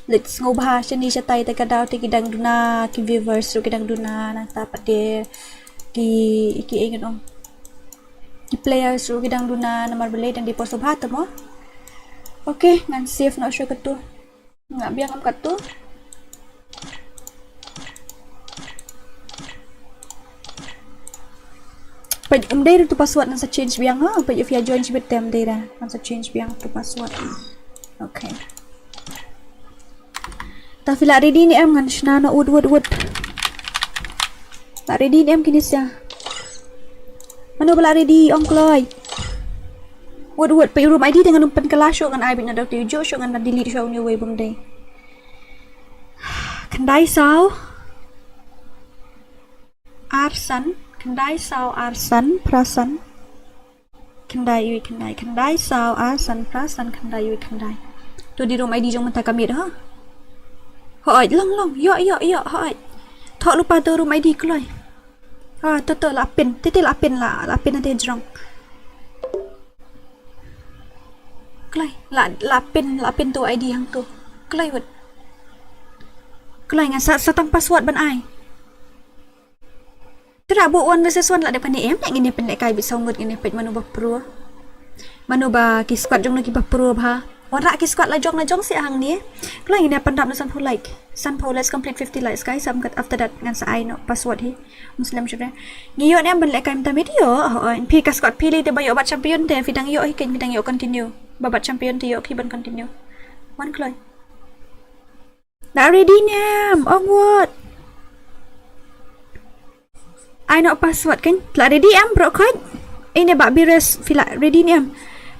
leit sngewbha shane shatai te ka daw te ki dang duna ki viewers ruh ki dang duna nangta pat de ki ki eng ong ki players ruh ki dang duna namar balei dang dei por sngewbha te mo. Okay, ngan save noh shuh katu. Nga biang em katu. Peit um dei ruh tu password ngan sa change biang ha. Peit ïa phi ïa join shibit te um dei ruh ngan sa change biang tu password. Okay. Ta phi la ready ne em ngan shna noh wut wut wut. La ready ne em kine sia. Mano ba la ready ong kloi. Wut wut peit room I D te ngan ym pynkylla shuh ngan ai beit na dok te ju shuh ngan delete shuh une uwei bym dei. Khyndai saw. Ar san, khyndai saw ar san, phra san. Khyndai wei khyndai, khyndai saw ar san, phra san, khyndai wei khyndai. To dei room I D jong mynta ka miet ha. Hooid, long long, ïoh ïoh ïoh, hooid. Thoh lypa to room I D kloi. Ah, to to la pin, te te la pin la, la pin te jrong. Kloi, la la pin, la pin to I D hangto. Kloi wut. Kloi ngan sa sa tang password ban ai. Te da buh one versus one la dep kane em, ngin ïa pynlehkai beit saw ngut ngin ïa peit mano ba pro. Mano ba ki squad jong no kiba pro bha. Wanrah ki squad la jong la jong seh hangne. Kloi ngin ïa pyndap na sanphew like. Sanphew, let's complete fifty likes guys. Am kat after that ngan sa ai noh password hi. Muslim shuh re. Ngi ïoh ne em ban lehkai mynta miet ïoh. Hooid, phi ka squad phi lei te ba ïoh bat champion te phi dang ïoh hi kein phi dang ïoh continue. Ba bat champion te ïoh ki ban continue. Wan kloi. La ready ne em, ong wut. Ai noh password kein. La ready em bro khot. Ine ba bires phi la ready ne em.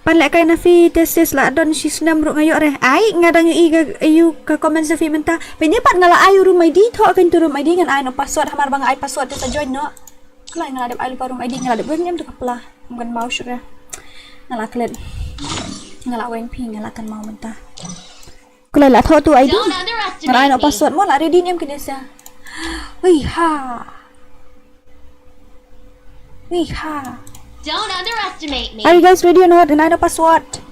Pan lehkai na phi te sis la don shi snem ruh nga ïoh re. Ai nga dang ïohi ka ïu ka comment sa phi mynta. Pynne pat nga la ai u room I D thoh kein tu room I D ngan ai noh password hamar ba nga ai password te sa join noh. Kloi nga la dep ai lypa room I D nga la dep weng ne em tu ka pla. Ym kan mau shuh re. Nga la klet. Nga la weng phi nga la kan mau mynta. Kloi la thoh tu I D. Don't underestimate Ngan ai noh me. Password mo la ready ne em kine sia. Ui ha. Ui ha. Don't underestimate me. Are you guys ready or not? Ngan ai noh password.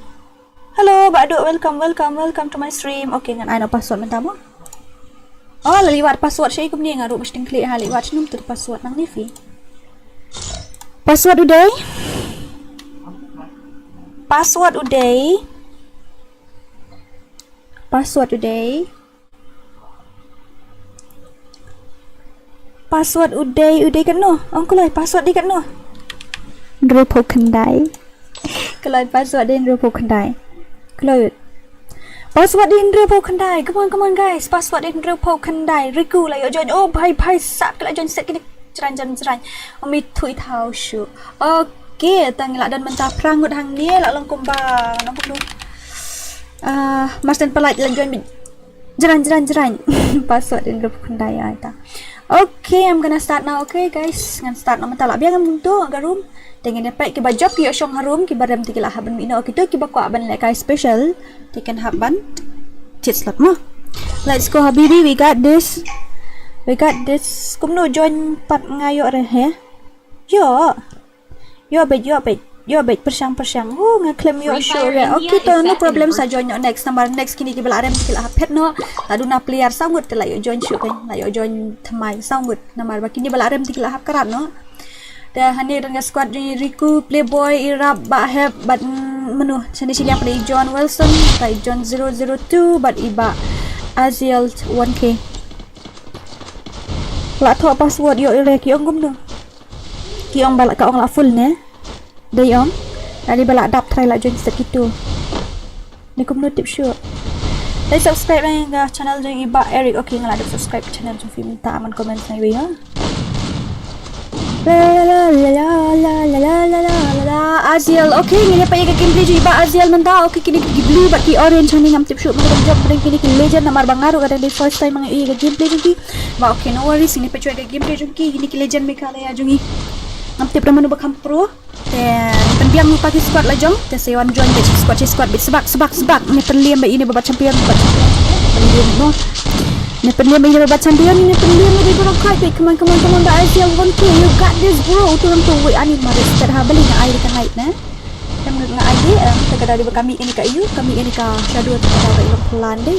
Hello, Bah Duk, welcome, welcome, welcome to my stream. Okay, ngan ai noh password mynta mo. Oh, la liwat password sha i kumne nga ruh ba shiteng khlieh ha liwat shnum tu password nangne phi. Password u dei. Password u dei. Password u dei. Password u dei, u dei katno? Ong kloi, password dei katno? Hynriewphew khyndai. Kloi password dei hynriewphew khyndai. Kloi. Password dei hynriewphew khyndai. Come on, come on guys. Password dei hynriewphew khyndai. Riku la ïoh join. Oh bhai bhai sap ki la join set kine. Jrang jrang jrang. Umi thui thaw shu. Okay, tang la don mynta phra ngut hangne la long kumba long kumno. Ah, Marsden Palait la join. Jrang jrang jrang. Password dei hynriewphew khyndai ai ta. Okay, I'm gonna start now. Okay guys, ngan start noh mynta la biang ngam tu ka room. Te ngin ïa peit kiba jop ki ïoh shong ha room kiba rem te ki la hap ban mih noh. Okay, to kiba kwah ban lehkai special te kin hap ban cheat slot mo. Let's go habibi, we got this. We got this. Kumno join pat nga ïoh re he. Ïoh. Ïoh beit, ïoh beit, ïoh beit, pyrshang, pyrshang. Uh, nga khlem ïoh shuh re. Okay, to no problem, sa join noh next. Namar next kine kiba la rem te ki la hap phet noh. La duna player saw ngut te la ïoh join shuh kein. La ïoh join thymmai saw ngut. Namar ba kine ba la rem te ki la hap krat noh. Te hangne don ka squad jong i Riku, Playboy, i Rap, Bah Hep, bad, mm, mano. Shane shi liang pat i John Wilson, bad i John zero zero two, bad i Bah Aziel one K. La thoh password ïoh i re ki ong kumno. Ki ong ba la ka ong la full ne. Dei ong. Lane ba la dap trai la join set kitu. Ni kumno tip shuh. Dei subscribe ïa ka channel jong i Bah Eric. Okay, nga la dep subscribe channel jong phi mynta, man comment na iwei ha. La la la la la la la la la la la. Aziel, okay, ngin ïa peit ïa ka gameplay jong i Bah Aziel mynta. Okay, kine ki blue bad ki orange hangne ngam tip shuh, mynta ngam jop mynta kine ki legend namar ba nga ruh ka dang dei first time ba nga ïohi ïa ka gameplay jong ki. Ba okay, no worries, ngin ïa peit shuh ïa ka gameplay jong ki, kine ki legend Meghalaya jong i. Ngam tip da mano ba kham pro. Te pynbiang lypa ki squad la jong. Te sa wan join beit shi squad shi squad beit, sbak sbak sbak. Ne pynliam beit ine ba bat champion, bat champion. Pynliam no. Ne pynliam beit ine ba bat champion, ne pynliam beit ine ba bat champion. Come on, come on, come on, Bah Aziel, one K. You got this, bro. Utu nang tu wei ani ma respect ha beli nga ai ka night ne. Kan nga ai de em, te ka dei ba kami ini ka yu, kami ini ka shadow, te ka dei ba ilong plan de.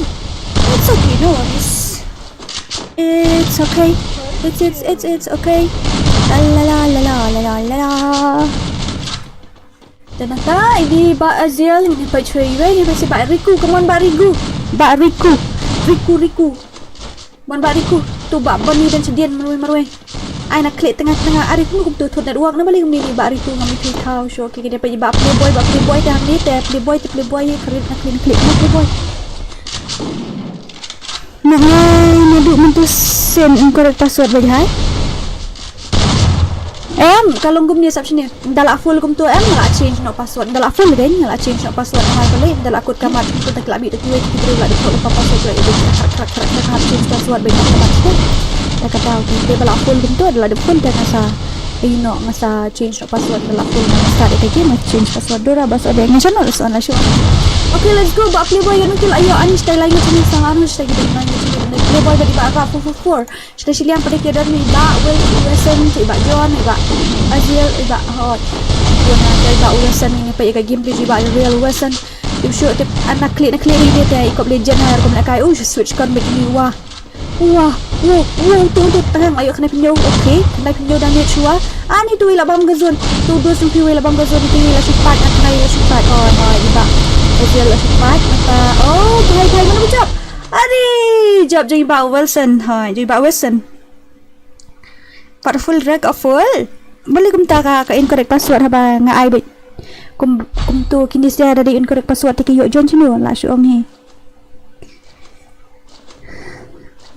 It's okay, no worries. It's okay. It's it's it's it's okay. La la la la la la la la. Dan nata ini Bah Aziel, ini Bah Choi Wei, ini Bah si Bah Riku, come on Bah Riku. Bah Riku. Riku Riku. Mon Bah Riku. Tu Bah Bani dan sedian marwei marwei. Ai na klik tengah tengah ari kumno kumtu thut network na balik ni Bah Riku ngam itu tahu show kiki dia pergi Bah Playboy, Bah Playboy dah ni te Playboy te Playboy ye klik na klik klik na Playboy. Ngai nadu mentu sen incorrect password bagi hai. Em, kalau gum ni sap sini. Dah lah full gum tu em, lah change no password. Dah lah full kan, lah change no password. Ngai balik, dah lah kut kamat tu tak lah bit tu kita lah dikut lupa password tu. Krak krak krak krak change password bagi kamat tu. Dah kata okay, dia lah full gum tu, dah lah full dah ngasa. Eh, no ngasa change password, dah lah full ngasa dia kata change password. Dora bas ada ngasa no lah soal lah show. Okay, let's go. Bah Playboy yang mungkin ayo ani style lain macam ni sama anu style kita lain macam ni. Playboy bagi bah rap four four four. Sida shiliang pada ki don ni Bah Will Wilson, i Bah John, i Bah Aziel, i Bah Hot. Guna i Bah Wilson ni peit ka gameplay i Bah Real Wilson. Tip shuh tip ana klik na klik ni te i kop legend ha kum na kai. Uh, switch kon bagi ni wah. Wah, wah, wah, tu tu tang ayo kena pinjau. Okay, kena pinjau damage wah. Ani tu i la bam ka zone. Tu dos tu i la bam ka zone tu i la shupat na kai la shupat. Oh, no, i Bah Aziel la shupat. Mata, oh, bhai bhai mana bujap. Ari, jap jong i Bah Wilson. Ha, jong i Bah Wilson. Pat full rek a full. Beli kumta ka ka incorrect password haba nga ai bit. Kum kumtu kini sia da dei incorrect password te ki yo jon chinu la shu ong hi.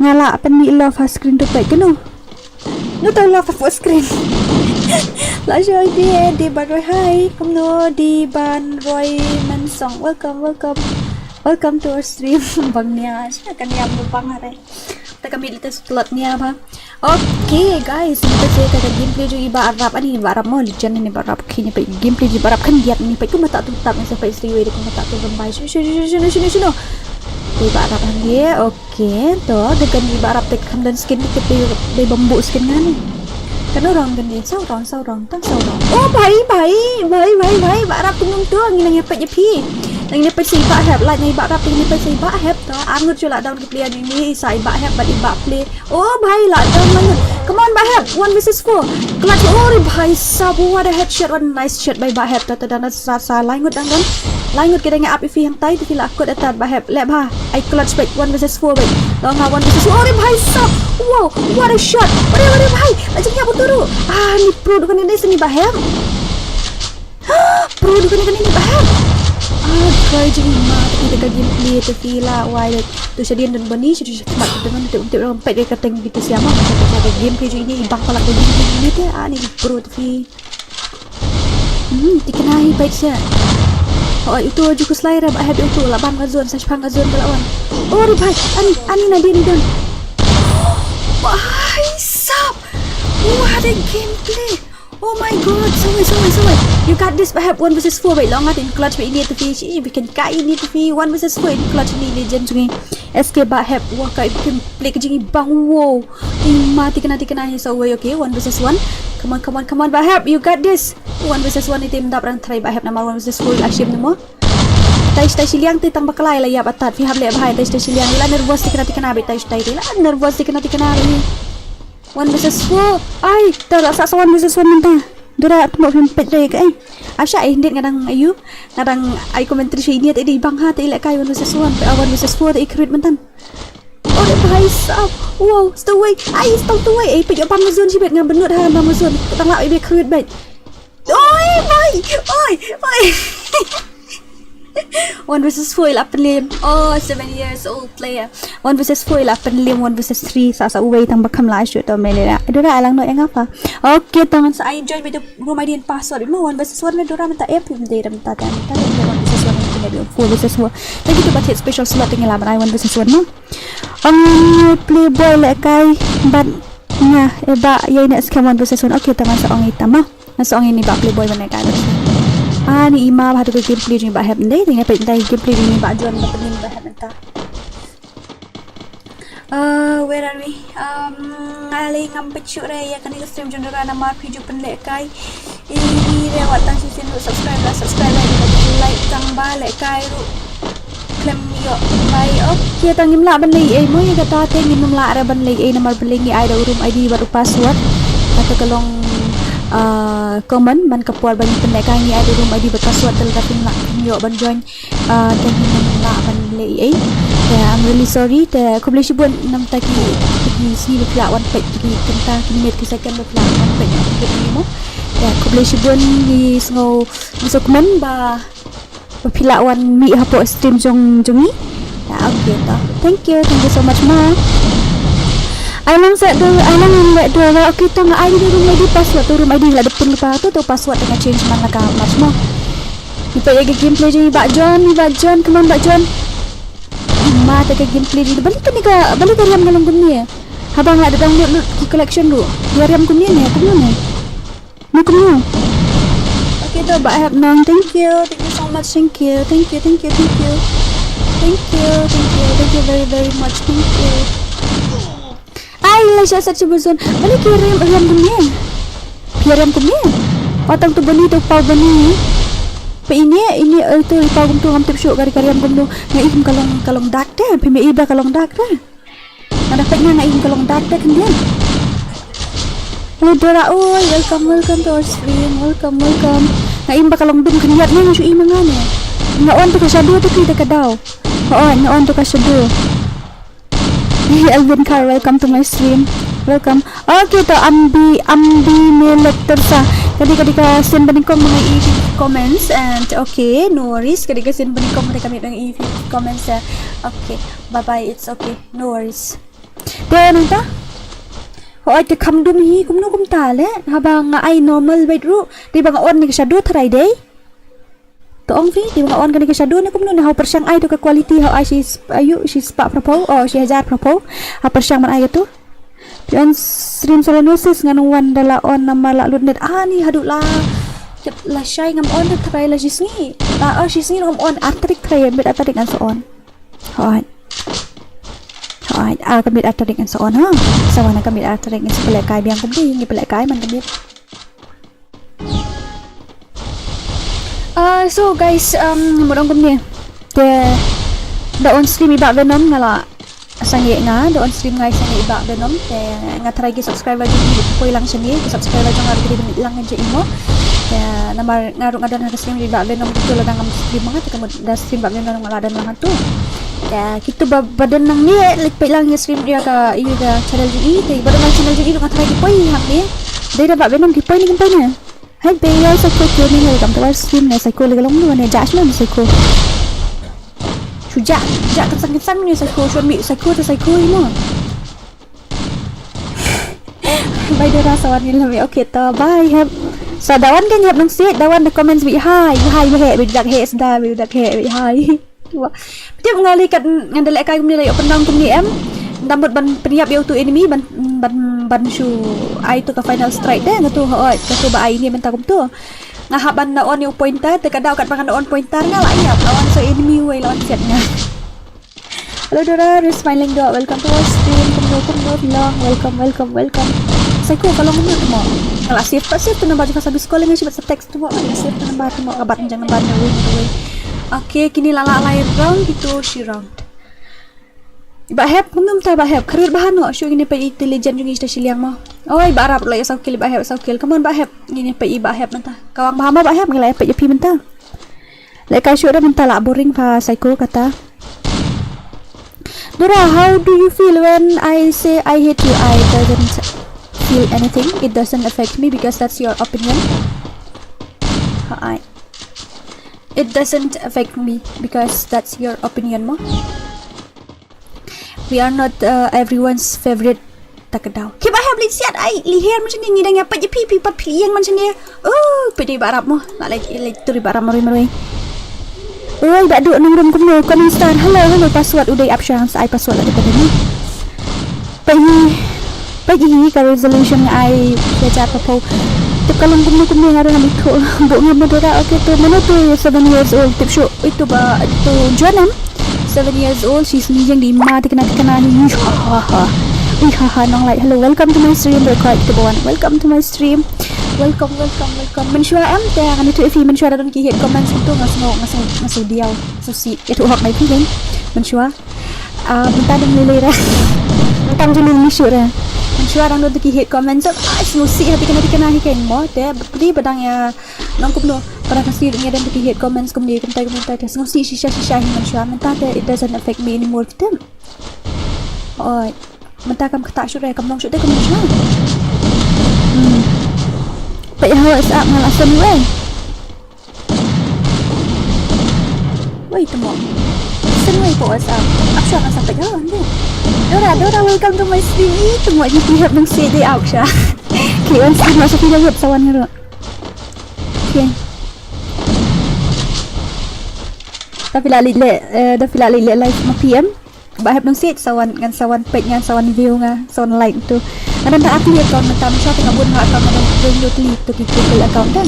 Nga la pen mi love ha screen tu pek kenu. Nu tau love ha screen. La shu ong di di ban roi hai. Kumno di ban roi men song. Welcome, welcome. Welcome to our stream. Bang nia. Kan nia bang hare. Ta ka mit lite slot nia ba. Okay guys, ni ta se ka gameplay jong i Bah Rap ani Bah Rap mo legend ni Bah Rap kini pa gameplay jong i Bah Rap kan giat ni pa kuma ta tu tap ni sa pa istri wei de kuma ta tu rambai. Shu shu shu shu shu shu. Ni Bah Rap han ye. Okay, to de kan i Bah Rap te kam dan skin ni ke pe de bambu skin ngani. Kan orang kan ni sau orang sau orang. Tang saw dong. Oh bhai bhai bhai bhai bhai Bah Rap tu nung tu ngi nang ïapeit ïa phi. Nang ïapeit sa i Bah Hep la nang i Bah Rap nang ïapeit sa i Bah Hep tu. Angut shu la down ki player ni ni sa i Bah Hep bad i Bah Play. Oh bhai la down la ngut. Come on Bah Hep one versus four. Clutch oh ri bhai sab what a headshot what a nice shot by Bah Hep tu tu dang sa sa la ngut dang dang. La ngut ki dang ïa ap ïa phi hangtai tu phi la kut atat Bah Hep. Leh bha, ai clutch bad one versus four bad. Long ha one versus four. Ore bhai sab. Wow, what a shot. Ore ore bhai. La jingïap utu ruh. Ah ni pro dukan ini sini Bah Hep. Pro dukan ini Bah Hep. Ah kai jing ma tapi dekat gameplay tu phi la wai. Tu shadian dan bani shadian shadian tu tu tu pet dekat teng gitu siapa. Macam game phi ini ibang pala tu game ini tu ah ni pro tu phi. Hmm, tikna hi bait sha. Oi, utu ju kuslai ra Bah Hep utu la bam ka zone, sa shipang ka zone ka la wan. Oh, ri bhai, ani, ani na din don. Bhai sab. What a gameplay. Oh my god, sorry, sorry, sorry. You got this Bah Hep one versus four bait long at in clutch bait ini tu fi. Shi, we can kai ini tu fi one versus four in clutch ni legend sungi. S K Bah Hep, wah kai bikin play ka jing ibang wow. Ima tikna tikna hi sa wei okay one versus one. Come on come on come on Bah Hep you got this. One versus one ni tim dap rang try Bah Hep namar one versus four la shim namo. Tai tai shiliang ti tang baklai la yap atat fi hap le bhai tai tai shiliang la nervous tikna tikna be tai tai la nervous tikna tikna ni. One versus four. Ai ta la sa one versus one minta. Dura tu mo film pet dai kai. Asha ai dit ngadang ayu. Ngadang ai commentary shi ni tai di bang ha tai le kai one versus one. One versus four tai create mentan. Ore bhai sab. Wow, stawei. Ai stawei. Ai peit bam zone shi bet ngam benut ha bam zone. Tang la ai be khrut bet. Oi bhai. Oi, oi. One versus four i la pynliem. Oh, seven years old player. One versus four i la pynliem, one versus three sa sa uwei tang ba kham lah shuh to me leh. Dura alang no enga pa. Okay, tang sa ai join bit room I D and password mo. One versus one le dura mynta ep im de mynta ta mynta one versus one, four versus four. Thank you to ba thied special slot, tang i la ban ai one versus one mo. Ong playboy leh kai bad nga e ba yei ne skhem one versus one. Okay, tang sa ong ita mo. Nga sa ong ini ba playboy ban eka. Ah, ni ima ba hatu ka gameplay jong i ba hep ndei, dei nga peit ndei gameplay jong i ba John ba pynliem ba hep mynta. Uh, where are we? Um, nga lei ngam peit shuh re ïa kane ka stream jong Dora namar phi ju pynlehkai. Ini re wat tang shisien ruh subscribe la subscribe la like tang ba lehkai ruh. Klem ïoh bai. Okay, tang ngim lah ban leh ei mo ïa kata te ngim lah re ban leh ei namar ban leh ngi ai da u room I D bad u password. Kata ka long ah, common man ka por ban pynlehkai ngi ai da u room I D bad password te lada phim lah phim ïoh ban join. Ah, te ngim lah ban leh ei. Te I'm really sorry te khublei shibun namta ki ki sngi ba phi lah wan peit ki kynta ki minit ki second ba phi lah wan peit ki mo. Te khublei shibun ngi sngew ngi sngewkmen ba ba phi lah wan mih hapoh stream jong jong ngi. Ya, okay to. Thank you, thank you so much ma. Ai lang sa do, ai lang leh do wa. Okay to, nga ai da u room I D password, u room I D la da pun lypa to, to password nga change man la ka match mo. Ngi peit ïa ka gameplay jong i Bah John, i Bah John, come on Bah John. Ma, te ka gameplay jong i, balei kane ka, balei ka riam ka long kumne. Haba nga la da download lut ki collection ruh. Ïa riam kumne ne, kumne ne. Ni kumno? Okay to, Bah Hep Nong. Thank you. Thank you so much. Thank you. Thank you. Thank you. Thank you. Thank you. Thank you. Thank you very, very much. Thank you. Ai, la sha sat sha buzon. Bali ki riam, riam kumne. Phi riam kumne. Watang tu bani tu pau bani. Pa ini, ini, eh, tu i pau kumtu ngam tip shuh kari kari riam kumtu. Nga i kum ka long, ka long dark te. Phi me i ba ka long dark te. Nga da peit nga, nga im ka long dark te khyndiat. Hello Dora, oi, welcome, welcome to our stream. Welcome, welcome. Nga im ba ka long dum khyndiat ne, nga shu im nga ne. Nga on to ka shadow to ki te ka daw. Oi, nga on to ka shadow. Hey, Alvin Carr, welcome to my stream. Welcome. Okay, to Ambi, Ambi Melek Tersa. Kadi kadi ka sien bani kom mengenai comments and okay, no worries. Kadi ka sien bani kom mengenai comments ya. Okay, bye bye, it's okay. No worries. Te nangta. Hooid te kham dum hi kumno kumta le. Haba nga ai normal beit ruh. Te ba nga on ne ka shadow tharai dei. To ong phi, te ba nga on kane ka shadow ne kumno ne ha u pyrshang ai to ka quality ha u ai shi sp-, ayu, shi spah phraphew, oh, shi hajar phraphew. Ha pyrshang ban ai ka tu. Phi on stream solo no sis ngan wan da la on namar la lut net. Ah, ni haduh la. Tip la shai ngam on te tharai la shi sngi. La, oh, shi sngi ngam on ar tarik tharai, bit ar tarik ngan sa on. Hooid. Hooid. Ah, ka miet ar tarik ngan sa on ha. Sa wan ka miet ar tarik ngan sa pynlehkai biang kumne, ngi pynlehkai man ka miet. Ah, so guys, um, mut ong kumne. Te da on stream i Bah Venom nga la sangeh nga, da on stream nga i sangeh i Bah Venom. Te nga tharai ki subscriber jong ngi poi lang shane, ki subscriber jong nga ruh ki dei ban mih lang jong i mo. Te namar nga ruh nga don ha ka stream i Bah Venom, kito lada ngam stream nga te ka mut da stream Bah Venom nga la don lang tu. Te kito ba, ba don nangne, leit peit lang ïa stream ïa ka, ïa ka channel jong i, te ba don lang channel jong i ruh nga tharai ki poi hangne. Dei da Bah Venom ki poi ne kim poi ne. Hai be, ïa Psycho Gaming, welcome to our stream ne Psycho, le ka long ne, ne Josh ne Psycho. Shu ja, ja kensang kensang ne Psycho, shu mih Psycho te Psycho i mo. Bye Dora, sa wan ngi lem. Okay to, bye Hep. Sa da wan kan Hep nang sit, da wan da comments bit hai, hai bit he, bit dak he, sda bit dak he, bit hai. Tip nga lei kat ngan da lehkai kumne da ïoh pynlong kumne em. Dang mut ban pynïap ïa utu enemy ban, ban, ban shu ai tu ka final strike te, nga tu hooid, ka tu ba ai ne mynta kumtu. Nga hap ban na on ïa u pointer te ka daw kat ba ngan on pointer nga la ïap, la wan sa enemy wei la wan siat nga. Hello Dora, Riz Smiling Dog, welcome to our stream. Kumno kumno phi long, welcome welcome welcome. Psycho ka long kumno kumno. Nga la save pat save tu nambar jong ka sa miss call nga shu pat sa text tu mo, nga la save tu nambar tu mo, ka bat jong nambar na wei na wei. Okay, kine la la lai round, kito shi round. Bah Hep, kumno mynta Bah Hep, career ba hano, shu ngin peit i Legend jong ngi ita shiliang mo. Oi, Bah Rap la ïa saw kill, Bah Hep saw kill. Come on Bah Hep, ngin peit i Bah Hep mynta. Ka wang ba hano Bah Hep, ngi la ïa peit ïa phi mynta. Lehkai shuh re mynta la boring pha Psycho kata. Dora, how do you feel when I say I hate you? I doesn't feel anything. It doesn't affect me because that's your opinion. Hai. It doesn't affect me because that's your opinion mo. We are not uh, everyone's favorite. Ta ka daw. Ki ba hap li siat ai li her man shane ngi dang ïa peit ïa phi phi pat phi ïeng man shane. Oh, peit dei ba rap mo. La leit leit turi ba rap marwei marwei. Oi ba duk nang rum kumno Koning Star. Hello hello password u dei ap shang sa ai password la dei pat ni. Peit hi peit hi ka resolution ai sha jar ka pau. Tip ka long kumno kumno nga dang am ikho. Buk ngam dera okay to mano to seven years old tip shu. Oi to ba to Jonam. Seven years old, she's mijeng di ma tikna tikna hi. Ih, ha ha ha. Ih, ha ha nong lai. Hello, welcome to my stream. Record to one. Welcome to my stream. Welcome, welcome, welcome. Mynshuwa em te ngani tu ifi mynshuwa da don ki hate comments tu nga sngew nga sngew nga sngew diaw. So si itu hok mai phi ding. Mynshuwa. Ah, bentar dong lele ra. Bentar dong lele sure. Mynshuwa dang don tu ki hate comments. Ah, sngew si hati kena tikna hi keng mo te beli badang ya. Nong kumno para kasi ngi dang tu ki hate comments kumni kumtai kumtai te sngew si shisha shisha hi mynshuwa mynta te it doesn't affect me anymore. Oi, mynta kam kata shuh re kam long shuh te kam long shuh. Hmm. Peit ha WhatsApp nga la send wei. Wei temo. Send wei pa WhatsApp. Ap shuh nga sa peit ha ande. Dora, Dora, welcome to my stream. Ih, temo ni ti hep nang se de ap shuh. Okay, wan stream ma sa phi da web sa wan ngi ro. Okay. Da phi la leit leh, eh, da phi la leit leh live ma P M. Ba hep nang sit sa wan ngan sa wan peit ngan sa wan view nga sa wan like tu. Nga dang da akli account mynta mynshuwa te nga bun nga account nga dang join lut li tu ki Google account da.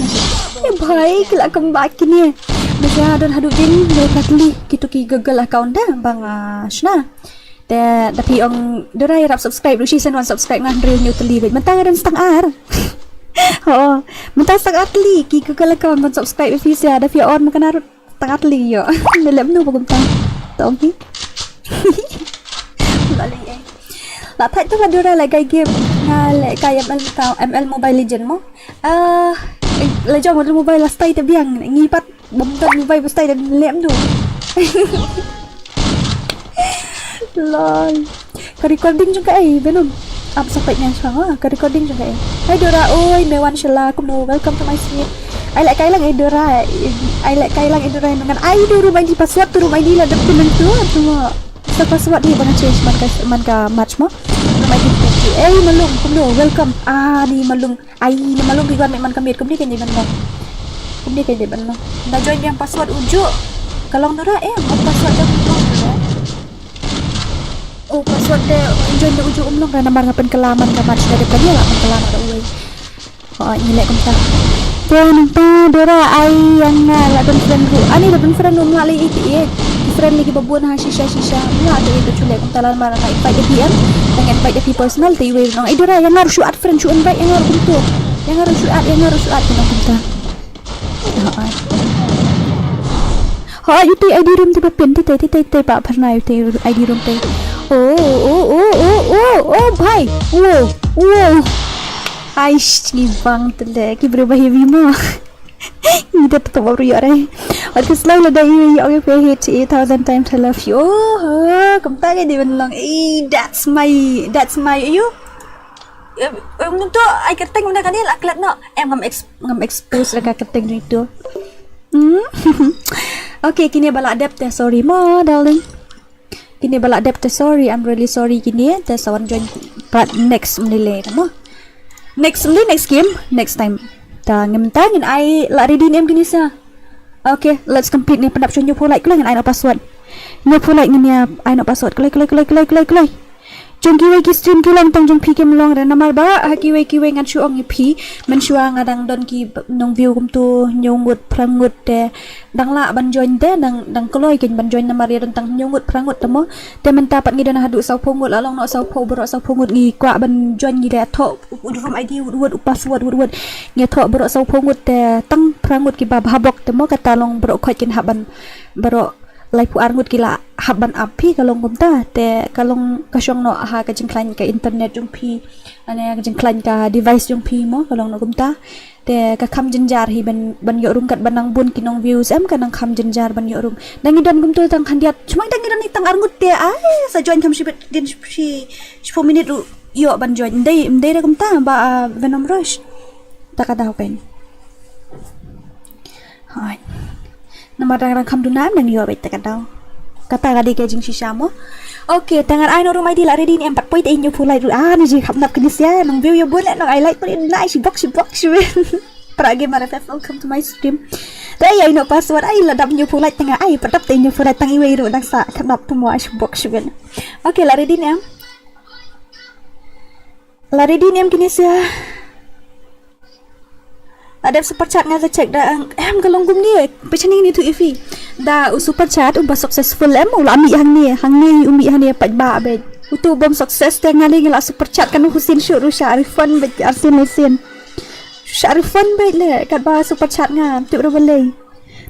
Eh bhai ki la come back kine. Mynshuwa don haduh jin lut lut li ki tu ki Google account da ba nga shna. Te da phi ong Dora ïarap subscribe ruh shi sen wan subscribe nga hynriew hynñiew tylli bad mynta nga don stang ar. Ho, mynta stang ar tylli ki Google account ban subscribe ïa phi sia da phi on ma kana ruh stang ar tylli ïoh. Ne lem nu ba kumta. Tong hi. La lei eh. La thait tu ka Dora la kai game nga le kai M L ka M L Mobile Legend mo. Ah, la jong Mobile la stay te biang ngi pat. Bum don mobile ba stay dan lem tu. Lol. Ka recording jong ka ai Venom. Ap sa peit ngan shang ah ka recording jong ka ai. Hai Dora oi me wan shala kumno welcome to my stream. Ai leh kai lang ai Dora. Ai leh kai lang ai Dora ngan ai tu room I D password tu room I D la dep tu nang tu tu. Sa password ni ba nga change man ka man ka match mo. Room I D tu. Ai malung kumno welcome. Ah ni malung. Ai, na malum ki wan met man ka miet kumne kein dei ban long. Kumne kein dei ban long. Na join biang password uju. Ka long Dora em, password jong ka long Dora. Oh, password te join da uju um long Dora namar nga pynkylla man ka match da dep ka dia la pynkylla na da uwei. Oh, ngi leh kumta. Te nangta Dora ai ïa nga la don friend ruh. Ani la don friend ruh nga leh iti eh. Friend lagi ba bun ha shisha shisha. Nga te ito chule kumta la namar nga invite ïa phi em. Nga invite ïa phi personal te iwei nong. Ai Dora ïa nga ruh shu add friend shu invite ïa nga ruh kumtu. Ïa nga ruh shu add, ïa nga ruh shu add kumta. Hooid. Hooid, ute I D room te ba pin te te te te pa pharnai ute I D room te. Oh oh oh oh oh oh bhai. Wow wow. Aish, ngi bang te le ki briew ba heavy mo. Ngi da to ba briew re. Wat ka slow la da i ong ïa phi eight thousand times I love you. Oh, kumta ka dei ban long. Eh, that's my, that's my you. Em em to ai kyrteng mynta kane la klet noh. Em ngam ex ngam expose la ka kyrteng jong itu. Hmm. Okay, kine ba la dep te sorry mo darling. Kine ba la dep te sorry, I'm really sorry kine te sa wan join pat next mlile mo. Next mlile next game next time. Ta ngim ta ngin ai la ready nem kine sa. Okay, let's compete ni pyndap shuh hynñiewphew like kloi ngin ai noh password. Hynñiewphew like ngin ïa ai noh password kloi kloi kloi kloi kloi kloi. Jong kiwei ki stream ki long tang jong phi kim long re namar ba ha kiwei kiwei ngan shu ong ïa phi. Mynshuwa nga dang don ki nong view kumtu hynñiew ngut phra ngut te dang lah ban join te dang dang kloi kein ban join namar ïa don tang hynñiew ngut phra ngut te mo. Te mynta pat ngi don haduh sawphew ngut la long noh sawphew baroh sawphew ngut ngi kwah ban join ngi dei thoh u room I D wut wut u password wut wut. Ngi thoh baroh sawphew ngut te tang phra ngut kiba bha bok te mo kata long baroh khoit kin hap ban baroh laiphew ar ngut ki la hap ban ap phi ka long kumta te ka long ka shong noh ha ka jingkhlaiñ ka internet jong phi. Ane ka jingkhlaiñ ka device jong phi mo ka long noh kumta. Te ka kham jynjar hi ban ban ïoh rung kat ban nang bun ki nong views em ka nang kham jynjar ban ïoh rung. Dang i don kumtu tang khyndiat. Chumai dang i don i tang ar ngut te ai sa join kham shibit din shi shiphew minit ruh ïoh ban join. Ndei ndei da kumta ba ah, Venom Rush. Ta ka daw kein. Hai. Namar dang, dang kham duna em, dang ïoh beit te ka daw. Kata ka dei ka jingshisha mo. Okay, te ngan ai noh room I D, la ready ne em? Pat poi te ïa u pholat ruh. Ah, ni ji kham nap kine sia, nang view ïa bun eh, nang ai like pun, nai shibok shibok shibun. Para gamer F F, welcome to my stream. Te ai noh password, ai la dap ïa u pholat, te nga ai pat dap te ïa u pholat, tang iwei ruh dang sah, kham nap tu mo, ai shibok shibun. Okay, la ready ne em? La ready ne em kine sia? La dep super chat, nga sa check da, em, ka long kumne. Pynshai ïa ni tu ifi. Da u super chat um ba successful em, u la mih hangne, hangne u mih hangne pat ba beit. Utu bym success te nga lei nga la super chat, kan u Hussein shu ruh sha refund beit arsien lei sien. Sha refund beit lei, katba super chat nga, tip ruh balei.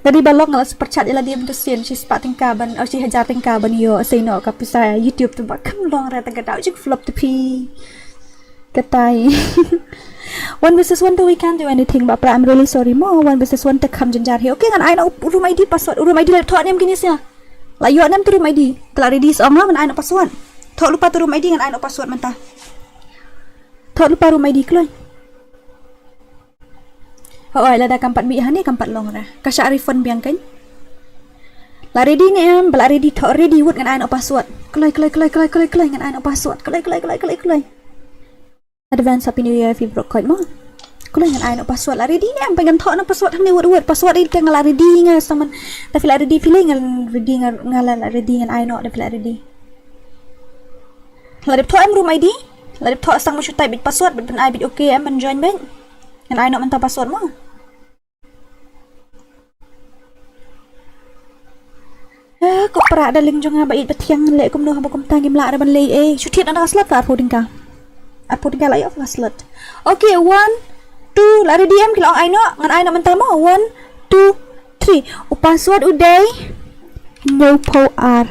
Lada ba long nga la super chat ïa lade mynta sien, shispah tyngka ban, oh, shi hajar tyngka ban ïoh sei noh ka pisa YouTube te ba kham long re, te ka daw jingflop te phi. Katai. One versus one te we can't do anything, bapra, I'm really sorry mo. One versus one te kham jynjar hi. Okay, ngan ai noh u room I D, password. U room I D la thoh ne em kine sia? La ïoh ne em tu room I D? Te la ready sa ong la, ngan ai noh password. Thoh lypa tu room I D, ngan ai noh password mynta. Thoh lypa room I D kloi. Hooid, lada kam pat mih hangne kam pat long re. Ka shah refund biang kan. La ready ne em? Ba la ready, thoh ready wut, ngan ai noh password. Kloi, kloi, kloi, kloi, kloi, kloi, ngan ai noh password. Kloi, kloi, kloi, kloi, kloi. Advance Happy New Year, fi bro, koi mo. Kloi, ngan ai noh password. La ready ne em? Ba ngan thoh noh password hangne wut wut. Password ïa te nga la ready nga sa man. Te phi la ready phi lei, ngan ready nga, nga la, la ready, ngan ai noh da phi la ready. La dep thoh em room I D? La dep thoh, sa nga shu type beit password bad ban ai beit okay em ban join beit. Ngan ai noh mynta password mo. Eh, ko para darling jong nga ba ïeit ba thiang, leh kumno haba kumta ngim lah re ban leh ei. Shu thied na ka slot ka arphew tyngka. Arphew tyngka la ïoh ka slot. Okay, one, two, la ready em? Ki la ong ai noh, ngan ai noh mynta mo. One, two, three. U password u dei hynñiewphew ar.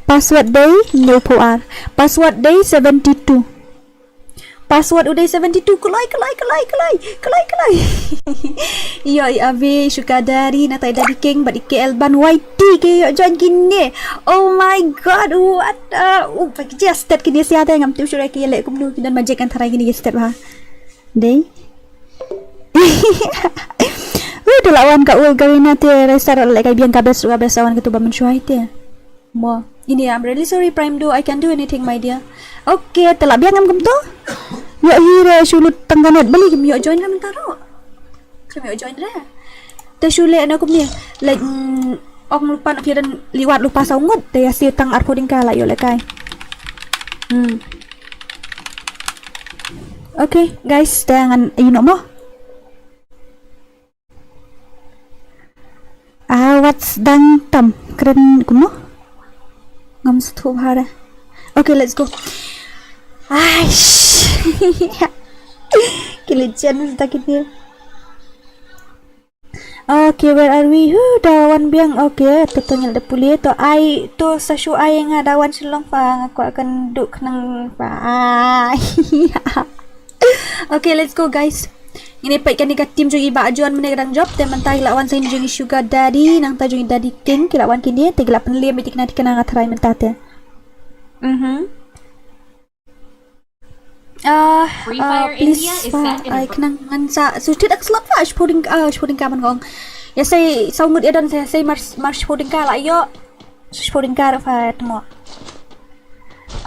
Password dei hynñiewphew ar. Password dei seventy two. Password u dei seventy two. Kloi, kloi, kloi, kloi. Kloi, kloi. Ïoh i Ave, Sugar Daddy, nangta i Daddy King bad i K L Ban Y T ki ïoh join kine. Oh my God, what, uh, uh, ki ïa stet kine sia te, ngam tip shuh re ki ïa leh kumno, ki don magic kan tharai kine ïa stet bha. Dei. Uh, te la wan ka ul Garina te, Raistar leh kai biang ka best, ka best wan katu ba mynshuwa te. Mo, ini, I'm really sorry, Prime Duo, I can't do anything, my dear. Okay, te la biang em kumto? Ïoh hi re, shu lut tang ka net, balei kim ïoh join re mynta ruh? Kim ïoh join re. Te shu leh na kumne, like, mm, ong lypa na phi don liwat lypa saw ngut, te ïa siew tang arphew tyngka la ïoh lehkai. Hmm. Okay, guys, te ngan ïa noh mo. Ah, what's dang tam? Kren kumno? Ngam sngewthuh bha re. Okay, let's go. Aish. Ki legend mynta kine. Okay, where are we? Huh, da wan biang. Okay, to to ngin da pule. To ai, to sa shu ai nga da wan Shillong pa, nga kwah kan duh khnang pa. Ai. Okay, let's go, guys. Ngin ïa peit kane ka team jong i Bah John mynne ka dang jop, te mynta i la wan sa ïa jong i Sugar Daddy, nangta jong i Daddy King, ki la wan kine, te ki la pynliem ïa kine, kine nga tharai mynta te. Mhm. Ah, Free ah, Fire please, India is ah, set in a ai khnang ngan sa, shu thied da ka slot pa, shiphew tyngka, ah, shiphew tyngka man kong. Ïa sei saw ngut ïa don, sei, sei mar, mar shiphew tyngka la ïoh. Shiphew tyngka ruh fa tmo.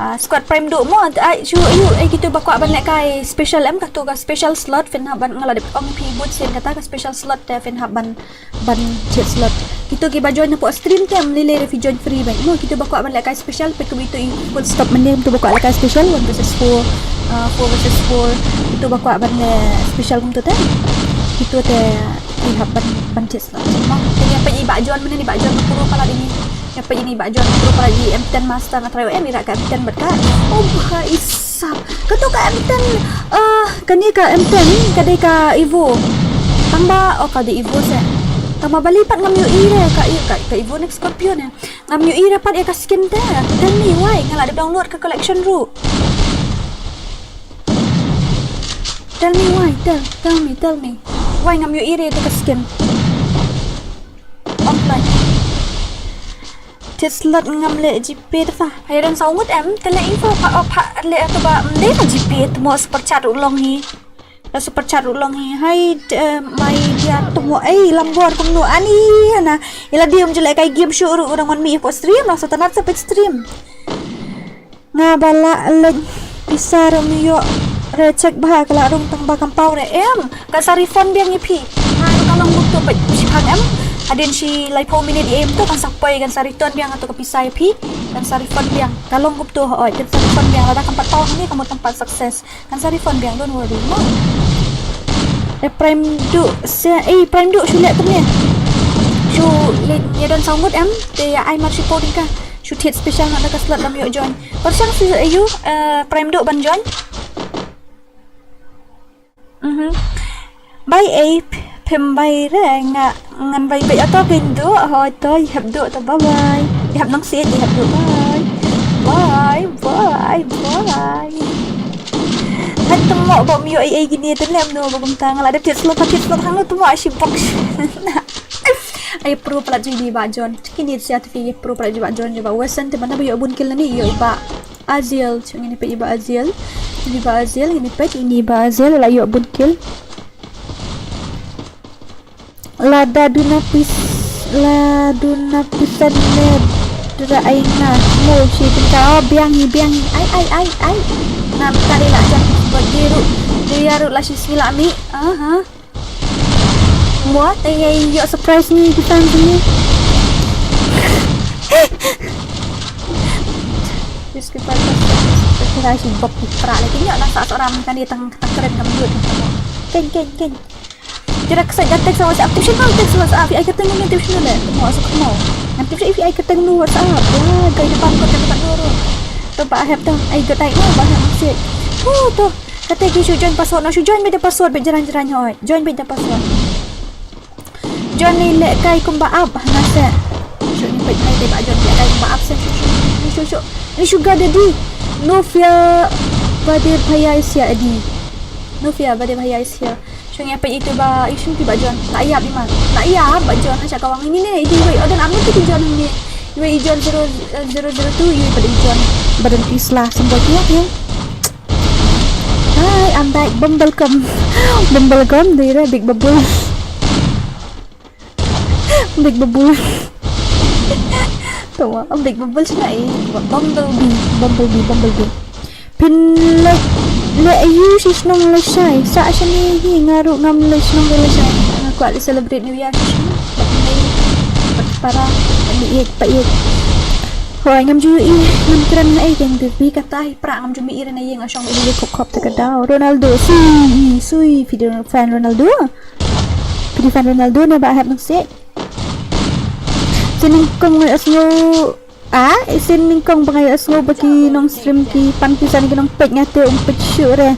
Ah, squad Prime Duo mo, ai, shu, ayu, ai, kito ba kwah ban lehkai special em, kato ka special slot, phin hap ban, nga la dep ong phi bun sien kata ka special slot te phin hap ban, ban thied slot. Kito ki ba join hapoh stream te, ym lei lei re phi join free beit mo, kito ba kwah ban lehkai special, peit kum ito i full stop mynne, kito ba kwah lehkai special, one versus four, ah, four versus four, kito ba kwah ban leh special kumto te. Kito te, phi hap ban, ban thied slot. Mo, te ïa peit i Bah John mynne, i Bah John pro pala dei ni. Ïa peit ïa i Bah John pro pala dei M ten master, nga try em, i rah ka M ten bad ka. Oh, bha i sap. Kato ka M ten, eh, kane ka M ten, ka dei ka Evo. Tang ba, oh, ka dei Evo se. Tang ba balei pat ngam ïohi re, ka, ka, ka Evo ne Scorpion eh. Ngam ïohi re pat ïa ka skin te. Tell me why, nga la dep download ka collection ruh. Tell me why, tell, tell me, tell me. Why ngam ïohi re ïa ka skin. Offline. Thied slot ngam leh G P te fa. Pha ïa don saw ngut em, te leh info pha, oh, pha leh to ba, mm, dei na G P te mo, super chat u long hi. La super chat ruh long hi. Hai, eh, mai dia tumo ei lambor kumno ani hana. Ila diem jule kai game shu ruh orang wan mi po stream, la sotanat sa page stream. Nga ba la lek pisa rum yo re check ba ka la rung tang ba kam pau re em. Kan sa refund biang ïa phi. Nga ruh ka long gup tu peit shi phang em. Hadien shi lai phew minit em tu kan sa poi kan sa return biang tu ka pisa ïa phi. Kan sa refund biang. Ka long gup tu hoi kan sa refund biang lada kam pat pau ni ka mut kam pat success. Kan sa refund biang, don't worry mo. Eh, Prime du se eh Prime du shu leh kumne. Shu leh ïa don saw ngut em. Te ïa ai mar shi phew tyngka. Shu thied special na da ka slot lam ïoh join. Pyrshang shu ïa u eh, Prime du ban join. Mhm. Bai ei phim bai re nga ngan bai bai ato pin du hoi to ïa hep du to bye bye. Ïa hep nong siet ïa hep du bye. Bye bye bye. Hai temo ba mio ei ei gini te lem no ba kumta nga la dep thied slot thied slot hang no temo ashi box. Ai pro pala jini ba John. Kini sia te ki pro pala jini ba John jini ba Western te mana ba ïoh bun kill ni ïoh ba Aziel, ngin peit ïa ba Aziel. Ini ba Aziel, ngin peit ini ba Aziel la ïoh bun kill. Lada duna pis la duna pisan ne dra ai na mo shi pin ka oh biang hi biang hi ai ai ai ai. Nam ka dei la jam bagi ru dia ru la shi sila mi. Aha. Mo te ïa ïoh surprise ni kita ni. Just kita kita kita si bok di pra lagi nya nasa seorang kan dia tang tang keren kan dia. Ken ken ken. Tidak kesan jangan teks sama WhatsApp. Tuition mau teks sama WhatsApp. Ai kata nunggu tuition dulu. Mau masuk ke mau. Nanti saya ai kata nunggu WhatsApp. Ya, gaya depan kau kata dulu. Tempat ahap dah. Ai kata ai mau banyak masih. Oh, tuh. Kata ki shu join password no, shu join beit da password beit jrang jrang hoi. Join beit da password. Join ni leh kai kumba app na se. Shu ni peit kai dei ba join leh kai kumba app se. Shu shu shu shu. Ni sugar daddy. No fear ba de bhaiya is here daddy. No fear ba de bhaiya is here. Shu ngi peit itu ba isu ki ba join. La ïap ni man. La ïap ba join na sha kawang ini ne. Ini wei odan amu tu join ni. Wei join zero zero zero two. Ini pada join. Badan tisla sembol tiap ya. Hi, I'm back. Bumblecom. Bumblecom, do you know Big Bubble? Big Bubble. Tuh, Big Bubble sih nai. Bumblebee, Bumblebee, Bumblebee. Pin leh leh ayu shi shnong lashai. Sa shani hi nga ruh ngam leh shnong lashai. Nga kwah leh celebrate New Year shi shnong. Para, ni ik, pa ik. Hoi, ngam ju i, ngam kren na i keng tu. Bi kata hi pra ngam ju mi i rena i nga shong i khop khop te ka daw. Ronaldo, sui, sui, phi dei fan Ronaldo. Phi dei fan Ronaldo ne ba hap nang sek. Sining kong ngai asngo. Ah, isin ning kong ba ngai asngo ba ki nong stream ki pan pisa ni ki nong pek nga te um pek shu re.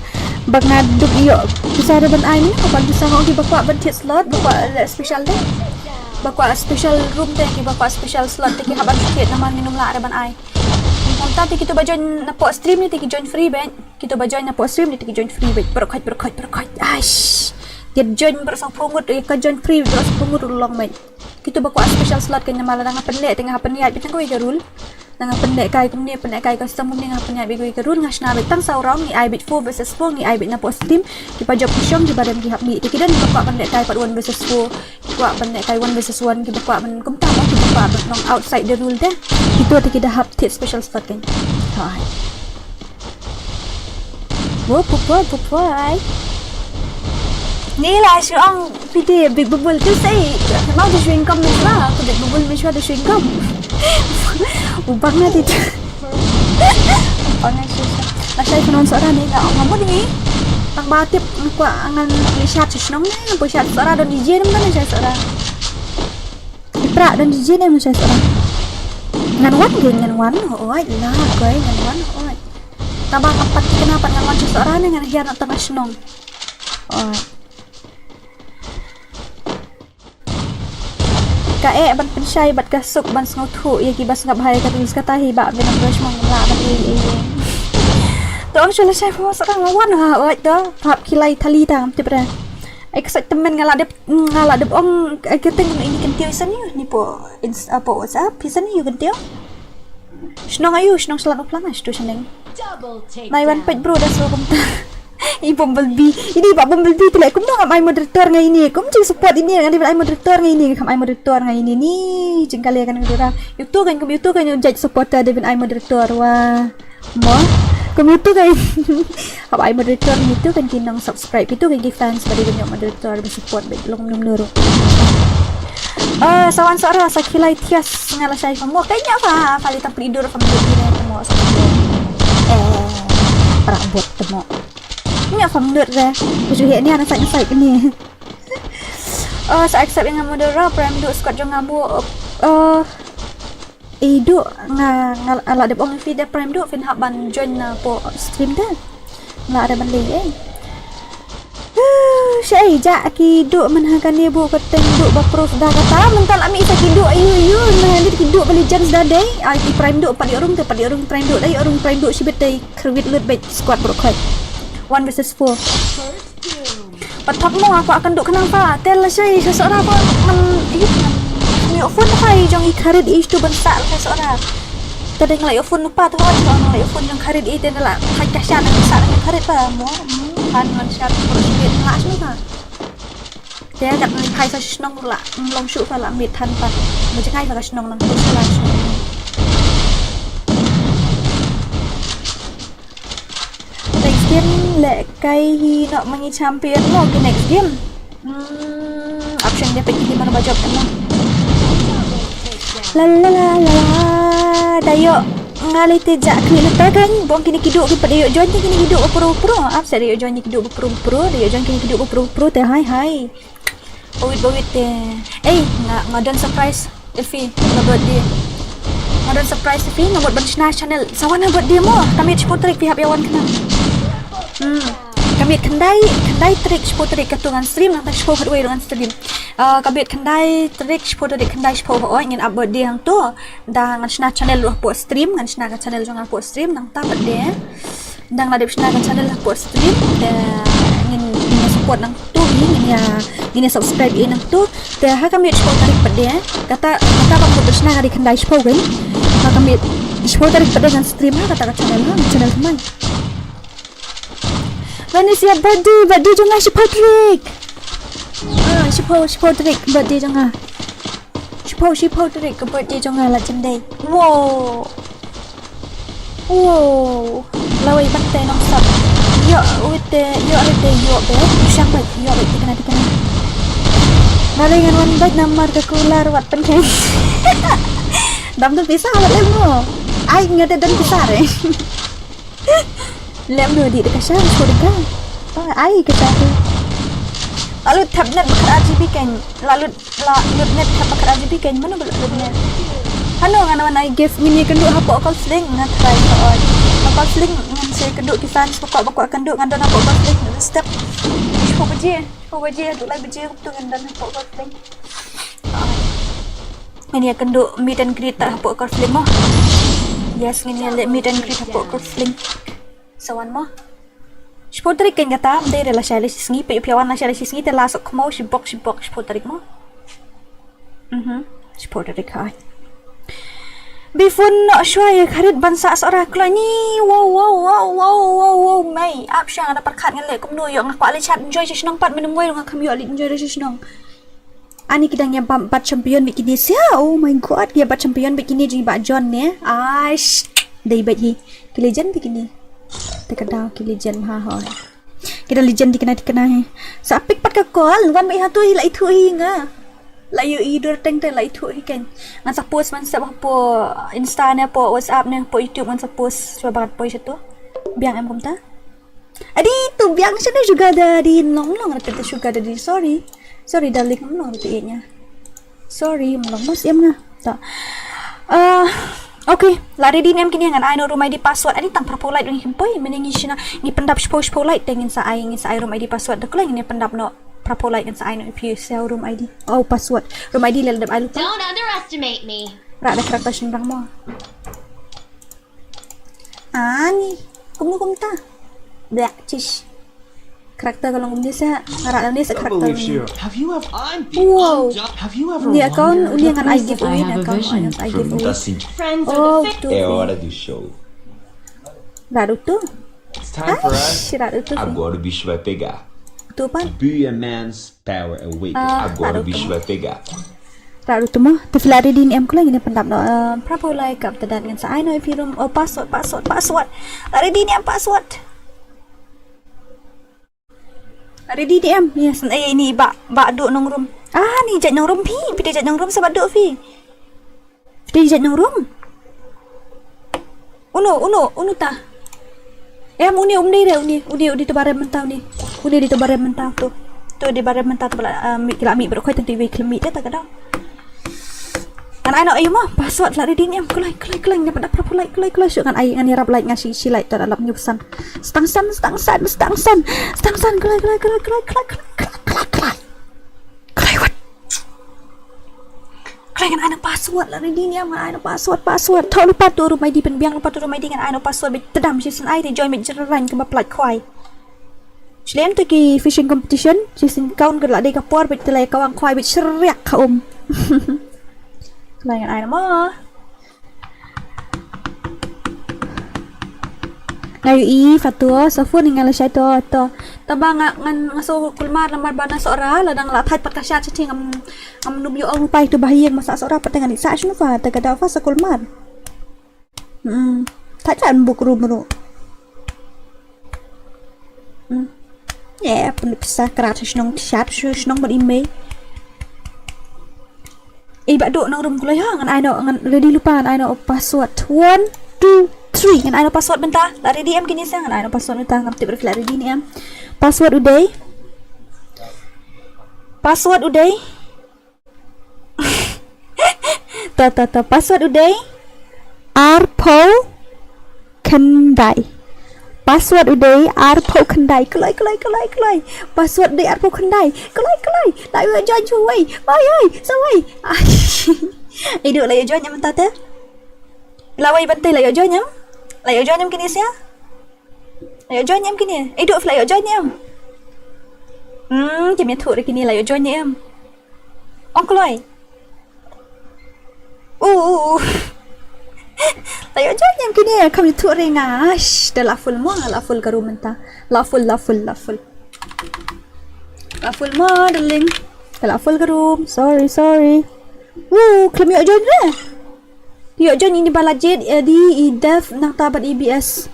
Ba nga duk ïoh pisa re ban ai ni ka pan pisa ngong ki ba kwah ban thied slot ba kwah special de. Ba kwah special room te ki ba kwah special slot te ki haban thied namar ni num la re ban ai. Kumta te kito ba join na pok stream ni te ki join free beit. Kito ba join na pok stream ni te ki join free beit. Berkhot berkhot berkhot. Aish. Ki join bersang pungut ka join free bersang pungut long beit. Kito ba kwah special slot kan namar la nga pynleh te nga pynleh beit tang kawei ka rule. Nga pynleh kai kumne pynleh kai custom kumne nga pynleh beit kawei ka rule nga shna beit tang saw round ngi ai beit four versus four ngi ai beit na pok stream. Ki pa jop ki shong ki ba dem ki hap mih te ki don ba kwah pynleh kai pat one versus four. Ki kwah pynleh kai one versus one ki ba kwah ban kumta mo ki ba kwah ban long outside the rule te. Kito te ki da hap thied special slot kan. Hai. Wo pu pu pu pu ai. Ni la shu ong phi dei Big Bubble tu sei. Mau tu shu income ni la tu Big Bubble ni shu tu shu income. Ubang na ti. Ubang na shu. La shai shnong sora ni la ong amu ni. Tang ba tip ko angan ni shat shnong ni. Pu shat sora don ije ni ma ni shat sora. Ipra don ije ni ma shat sora. Ngan wan ge ngan wan. Oi la koi ngan wan oi. Taba ka pat kena pat ngan wan sha Sohra ne ngan hiar na tengah shnong. Oh. Ka eh ban pynshai bad ka suk ban sngewthuh ïa kiba sngap hai ka rules kata hi ba bin rush mong la ban ei ei ei. To ang shula shai pho Sohra nga wan ha oi to pap kilai thali ta ngam tip re. Ai ka sait temen nga la dep nga la dep ong ai ka teng ini kentiew sani ni po ins apo WhatsApp hi sani yu kentiew. Shnong ayu shnong Slat Uplang ash tu shneng. Nai wan peit bro da so kumta. I Bumblebee, ini ba Bumblebee te leh kumno ngam ai moderator nga ini. Kum jing support ini, nga dei ban ai moderator nga ini, ngam ai moderator nga ini. Ni jingkale kan nga dura. Ïa uto kan kum ïa uto kan ïa judge supporter dei ban ai moderator wa. Mo. Kum ïa uto kan. Hap ai moderator ni uto kan ki nong subscribe, ïa uto kan ki fans ba dei ban ïa moderator ba support ba long num nuru. Eh, sawan sara sa khilai thias nga la shai fa mo. Kanya fa fa li tam pridur fa mo ni mo sa. Eh, para bot te mo. Nya fa mnut re. Ju he ni ana sai sai ni. Oh, sa accept ïa nga moderator Prime Duh squad jong nga mo. Oh, i Duh nga nga la dep ong phi da Prime Duh phin hap ban join na po stream da. Nga ada ban lei eh. Shai ja ki Duh man ha kane bu ka teng Duh ba pro da kata mental ami sa ki Duh ayu ayu na ni ki Duh ba legends da dei. Ai ki Prime Duh pat ïa rung te pat ïa rung Prime Duh dei ïa rung Prime Duh shibit dei. Khrwit lut beit squad bro khoi. One versus four. Pat thap mo aku akan duk kenang pa. Tel la shai sa sora pa. Man i man. Ni ofun pa i jong i kharit i tu ban sa la sora. Tadeng la ofun pa tu kan la ofun jong kharit i ten la. Hai ka shan sa kharit pa mo. Kan man shan bro shibit la shan pa. Te kat nang phai sa shnong la, mm, long shu fa la mit than pat. Mu jngai fa ka shnong nang tu sa la shnong. Next game le kai hi nok mangi champion mo ki next game. Hmm, option dia pergi di mana bajop kena. La la la la la. Dayo. Ngalai te jak klik letak kan. Bong kini kiduk ki pada yuk join kini kiduk pro pro. Ap sa yuk join kiduk pro pro. Dayo join kini kiduk pro pro te hai hai. Bawit bawit te. Eh, nga nga don surprise Ifi, nga birthday. Nga don surprise Ifi, nga mut ban shna channel. Sawan nga birthday mo, kami shpo tarik pihap yawan kena. Hmm. Kami khyndai, khyndai tarik shpo tarik katu ngan stream nang ta shpo khatwei ngan stream. Ah, kami khyndai tarik shpo tarik khyndai shpo ba oi ngin up birthday hangtu. Da ngan shna channel ruh hapoh stream, ngan shna ka channel jong nga hapoh stream nang ta birthday. Dang la dep shna ka channel hapoh stream te ngin ngin ïa support nangtu hi ngin ïa ngin ïa subscribe ïa nangtu te ha ka miet shiphew tarik pat de kata kata ba mut shna ka dei khyndai shiphew kan ha ka miet shiphew tarik pat de ngan stream ha kata ka channel ha channel thymmai. Vanessa birthday birthday jong nga shiphew tarik. Ah shiphew shiphew tarik birthday jong nga. Shiphew shiphew tarik ka birthday jong nga la jyndei. Wow. Wow. Lawei ban te nong sap. Yo wit te yo re te yo be. Shang ba yo be te kana te kana. Nari ngan wan bait namar ka kular wat pen kai. Dam tu pisa wat lem mo. Ai ngate dan pisa re. Lem do di de ka sha ko de ka. Ai ka sha tu. Lalu tab net bakar R G B kan. Lalu la lut net tab bakar R G B kan. Mano ba lut net. Hano ngan wan ai gift ngin ïa kynduh hapoh Golf Link nga try ka oi. Hapoh Golf Link ngan sa kynduh ki fans bakwa bakwa kynduh ngan don hapoh Golf Link step. Ko baje, ko baje tu lai baje tu ngan don hapoh Golf Link. Ngin ïa kynduh meet and greet hapoh Golf Link mo. Yes ngin ïa leh meet and greet hapoh Golf Link. Sawan mo. Shiphew tarik kan kata, mdei re la shai la shi sngi, pe pia wan la shai la shi sngi, te la sok khmo shibok shibok shiphew tarik mo. Mhm. Shiphew tarik hai. Bifun no shwa ye kharit ban sa sora kloi ni. Wow wow wow wow wow wow mai. Ap shang ada perkhat ngan le kumno yo nga kwah le chat enjoy shi shnong pat menem wei nga kham yo le enjoy shi shnong. Ani ki dang ïa bam bat champion bikini sia. Oh my god, ki ïa bat champion bikini jing ba John ne. Aish. Dei bat hi. Ki legend bikini. Te ka daw ki legend ha hoi. Ki da legend di kena di kena hi. Sa pick pat ka call. Wan ba ha tu hi la ithu hi nga. La yu i dur teng te la ithu hi ken. Ngan sa post man sa po Insta ne po WhatsApp ne po YouTube ngan sa post. Cuba bangat po situ. Biang em kumta. Adi tu biang sini juga ada di long long ada tu juga ada di sorry. Sorry darling long ada tu ianya. Sorry long mas em nga. Tak. Ah, okay, la ready nem kini ngan ai no room I D password ani tang purple light ngi himpoi mene ngi shina ngi pendap shpo shpo light te ngin sa ai ngin sa ai room I D password da kula ngin pendap no purple light ngin sa ai no ipi sa room I D. Oh password. Room I D lel dap ai lupa. Don't underestimate me. Ra da karakter shin bang mo. Ani, kumno kumta? Blah, chish. Karakter ka long kumne sa, ngara lang ne sa karakter ni. Have you ever I'm Wow. Have you ever Ni account uni ngan ai giveaway ni account ngan ai giveaway. Friends are the Oh, tu. É hora do show. Baru tu. It's time for us. I've got to be Shvatega. Tu pan. Be a man's power awake. Ah, I've got to be Shvatega. Raru tu mo. Tu filari din em kulai ngin pendap no. Prapo lai kap tedat ngin sa ai no ipi rum. Oh, password, password, password. Lari din em password. Lari din em. Yes, eh, ini ba ba duk nongrum. Ah, ni jait nongrum phi. Phi jait nongrum sebab duk phi. Phi jait nongrum. Uno, uno, uno ta. Em, uni um dei re, uni, uni, uni tu barem mentau ni. Uni di tu barem mentau tu. Tu di barem mentau tu bala, ah, mi kila mi berkhoi tentu iwi kila mi te ta kadang. Ngan ai no ayu mo, password la ready ni em, kulai, kulai, kulai, ngan pada prap kulai, kulai, kulai, shu ngan ai, ngan irap like, ngan shi, shi like, tu alap nyup san. Stang san, stang san, stang san, stang san, kulai, kulai, kulai, kulai, kulai, kulai, kulai, kulai. Kulai, what? Kulai ngan ai no password la ready ni em, ngan ai no password, password. Tho lupa tu room I D, pynbiang lupa tu room I D, ngan ai no password, bit tedam shi san ai, rejoin bit jeran kumba plait khwai. Shlem tu ki fishing competition, shisien kaun ka la dei ka por bit te lai ka wang khwai bit shriak ka um. Kulai ngan ai na mo. Nga ïohi Fatu, sa phone nga la shai to, to. Taba nga ngan nga so kulmar namar ba na Sohra, lada nga la thait pat ka shad shatei ngam ngam num ïoh ong pai tu ba ha ïing ma sa Sohra pat te ngan sa shnu fa te ka daw fa sa kulmar. Hmm. Thait kan buk rum ru. Hmm. Eh, pun pisa krat shnong shat shnong ban imei. Eh, ba duk nongrum kulai ha, ngan ai no, ngan ready lupa, ngan ai no password. One, two, three. Ngan ai no password bynta. La ready em kini sa, ngan ai no password bynta, ngam tip ready la ready ni em. Password u dei. Password u dei. Ta, ta, ta, password u dei arphew khyndai. Password u dei arphew khyndai. Kloi, kloi, kloi, kloi. Password u dei arphew khyndai. Kloi, kloi. La ïoh join shuh wei. Oi, oi, sa wei. Ai. Iduh la ïoh join em ta te. La wei ban te la ïoh join em. La ïoh join em kini sia. La ïoh join em kini. Iduh la ïoh join em. Hmm, kim ïathuh re kini la ïoh join em. Ong kloi. Uh. La ïoh join em kini, kam ïathuh re nga. Ash, da la full mo, la full ka room mynta. La full, la full, la full. La full mo, darling. Da la full ka room. Sorry, sorry. Uh, kam ïoh join re. Ïoh join ini ba la jied, eh, di i Dev nangta bad i B S.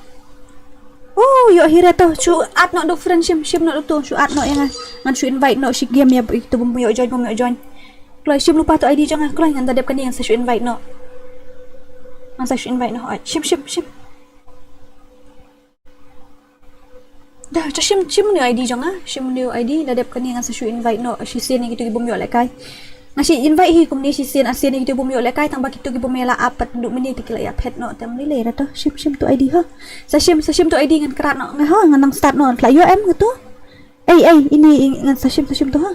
Oh, ïoh hi re to, shu add noh da u friend shim, shim noh da uto, shu add noh ïa nga. Ngan shu invite noh shi game ïa ba ito bym ïoh join, bym ïoh join. Kloi shim lypa to I D jong nga, kloi ngan da dep kane ngan sa shu invite noh. Ngan sa shu invite noh, ai, shim, shim, shim. Da, to shim, shim une u I D jong nga, shim une u I D, da dep kane ngan sa shu invite noh, shisien ïa kito ki bym ïoh lehkai. Nga shu invite hi kumne shisien arsien ïa kito bym ïoh lehkai, tang ba kito ki bym ïalap pat naduh mynne te ki la ïaphet noh, te ym lei lei ra to, shim, shim to I D ha. Sa shim, sa shim to I D ngan krat noh, nga ha, ngan nang start noh, la ïoh em nga to. Ei, ei, ini, i, ngan sa shim, sa shim to ha.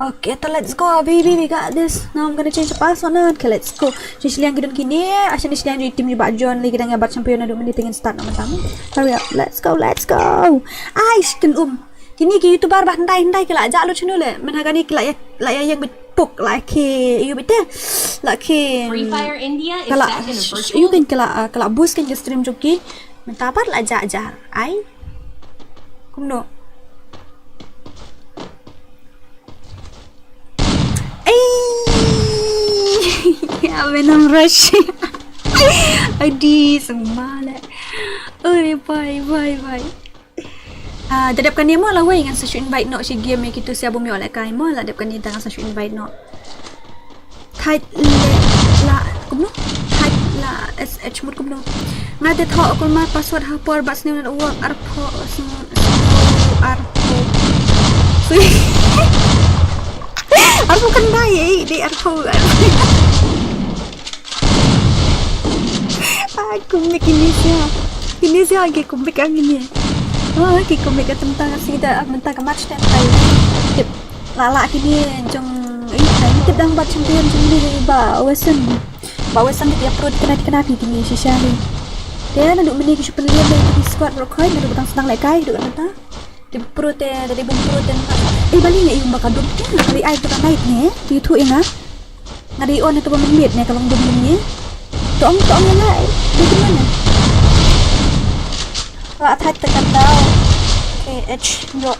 Okay, to let's go, baby, we got this. Now I'm gonna change the password now. Okay, let's go. Shu shiliang ki don kine, asha ni shiliang jong i team jong i Bah John, lei ki dang ïa bat champion naduh mynne te ngin start noh mynta mo. Hurry up, let's go, let's go. Ai, shken um. Kine ki YouTuber ba hyndai hyndai ki la jah lut shano le. Mynta kane ki la ïa, la ïa ïeng bit puk, la ki, ïa bit te. La ki. Free Fire India is back in a virtual. Ïa kan ki la, ah, ki la boost kan ki stream jong ki. Mynta pat la jah jah. Ai. Kumno. Ai. Ya, Venom Rush. Adi, sengmale. Oi, bye, bye, bye. Ah, da dep kane mo lawei ngan sa shu invite noh shi game ïa kito sia bym ïoh lehkai mo, la dep kane da ngan sa shu invite noh. Thait le la kumno? Thait la S H mut kumno? Nga te thoh kulmar password ha por ba sniew network arphew sniew arphew. Sui. Arphew khyndai, eh, dei arphew. Ah, kumik ini sia. Ini sia ki kumik ang ini. Ah, ki kumik ka tentang sida, ah, mynta ka match te tai. Tip. La la kini jong, eh, tai tip dang bat champion jong ni ba Western. Ba Western dia pro kena kena kini shisha ni. Te naduh mynne ki shu pynliem ki squad rokoi naduh dang sdang lehkai naduh mynta. Te pro te, te bum pro te. Eh, bali ngi yung ba ka dum te, bali ai to ka night ne, tu tu ina. Nga dei on ïa kaba mynmiet ne ka long dum dum ne. Tong tong ïa nga, eh. Dei kumno ne? Ba thait te ka daw. K H dot.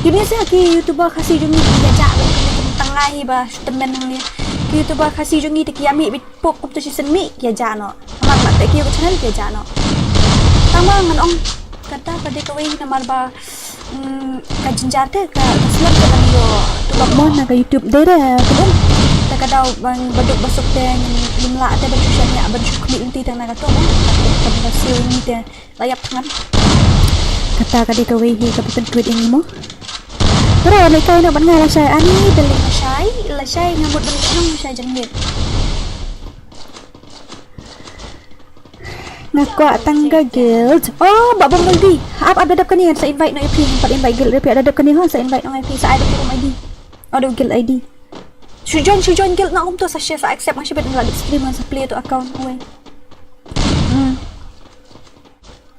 Kine sa ki YouTuber Khasi jong ngi ki ïa jah ba ki tang ngai ba shu tymmen hangne. Ki YouTuber Khasi jong ngi te ki ïa mih bit pok kumta shisien mih ki ïa jah noh. Namar ba te ki ïa ka channel ki ïa jah noh. Tang ba ngan ong kata ka dei kawei namar ba, mm, ka jynjar te ka, ka slem te ban ïoh tuba mo na ka YouTube dei re ka dong. Te ka daw ban ba duk ba suk te ngim lah te ban shu shaniah ban shu khmih lynti tang na ka to mo. Ka ban ka siew ngi te. La ïap thngan. Kata ka dei kawei hi kaba pyntweet ïa ngi mo. Pero ne kai na ban nga lashai ani beli lashai lashai nga mut ban shnong lashai jingmit. Nga kwah tang ka guild. Oh, ba bang guild di. Ap ap dadap kane sa invite no ïa phi, pat invite guild ïa phi, dadap kane ho sa invite no ïa phi, sa ai da room I D. Oh, da guild I D. Shu join, shu join guild na um to sa share, sa accept, nga shibit nga la dep stream, nga sa play to account wei. Hmm.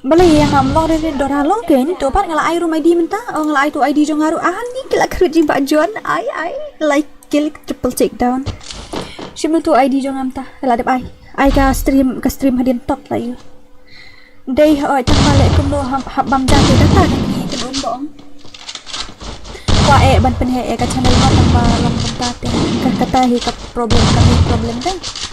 Balei ïa ngam long re re dora long kein to pat nga la ai room I D mynta. Oh, nga la ai to I D jong nga ruh. Ah, ni ki la khrut jingba John. Ai ai. Like kill triple takedown. Shim to I D jong nga mynta. Nga la dep ai. Ai ka stream, ka stream hadien tok la ïa. Dei hoi tang ba leh kumno hap, hap bam ja te data ka ni kin um bong. Kwah eh ban pynheh ïa ka channel mo tang ba long kumta te. Ka kata hi ka problem, ka main problem te.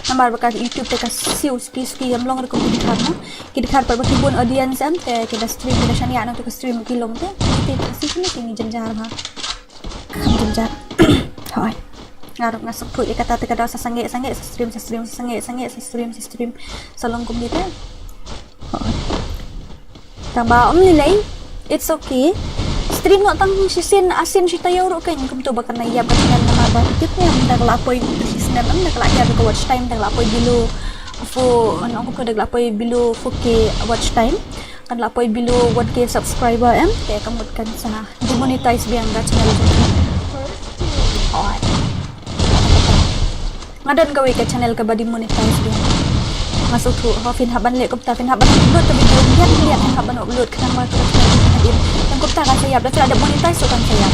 Namar ba ka YouTube te ka siew ski ski ïam long re kum ki dkhar mo. Ki dkhar pat ba ki bun audience em te ki da stream, ki da shaniah na tu ka stream ki long te. Te ka siew kine ki ngi jynjar ha. Kham jynjar. Hoi. Nga ruh nga sngewthuh ïa kata te ka daw sa sangeh sangeh sa stream sa stream sa sangeh sangeh sa stream sa stream sa long kum dei te. Hoi. Tang ba um lei lei. It's okay. Stream noh tang shisien arsien shi taïew ruh kein kumto ba kan ïap ka channel namar ba tip ne da ka la poi shisien da ka la ïap ka watch time da ka la poi below four, ano ko da ka la poi below four K watch time. Kan la poi below one K subscriber em te ka mut kan sa demonetize biang ka channel jong ki. Oi. Nga don kawei ka channel kaba demonetize biang. Nga sngewthuh ho phin hap ban leh kumta phin hap ban upload ka video biang biang phin hap ban upload khnang ba ka channel ka dim. Tang kumta kan sa ïap da sa da monetize to kan sa ïap.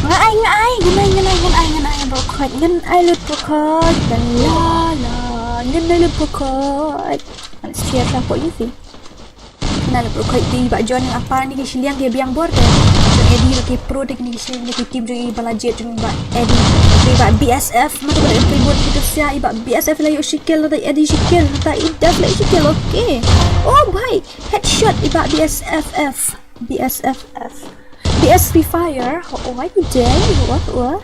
Ngan ai ngan ai ngan ai ngan ai ngan ai ngan ai ngan ai bro khoit ngan ai lut bro khoit la la ngan ai lut bro khoit. Let's share sa ko isi. Ngan ai lut bro khoit di ba John ïa par ni ki shiliang ki biang bor te. Jong Eddie ki pro te ni ki shiliang ki team jong i ba la jet jong i ba Eddie. Ni ba B S F ma tu ba Eddie bor ki tu sia i ba B S F la ïoh shikel la Eddie shikel la i daf la shikel okay. Oh bhai headshot i ba B S F F. B S F F. B S Free Fire. Oh, oh, ai ku jai. Wah, wah.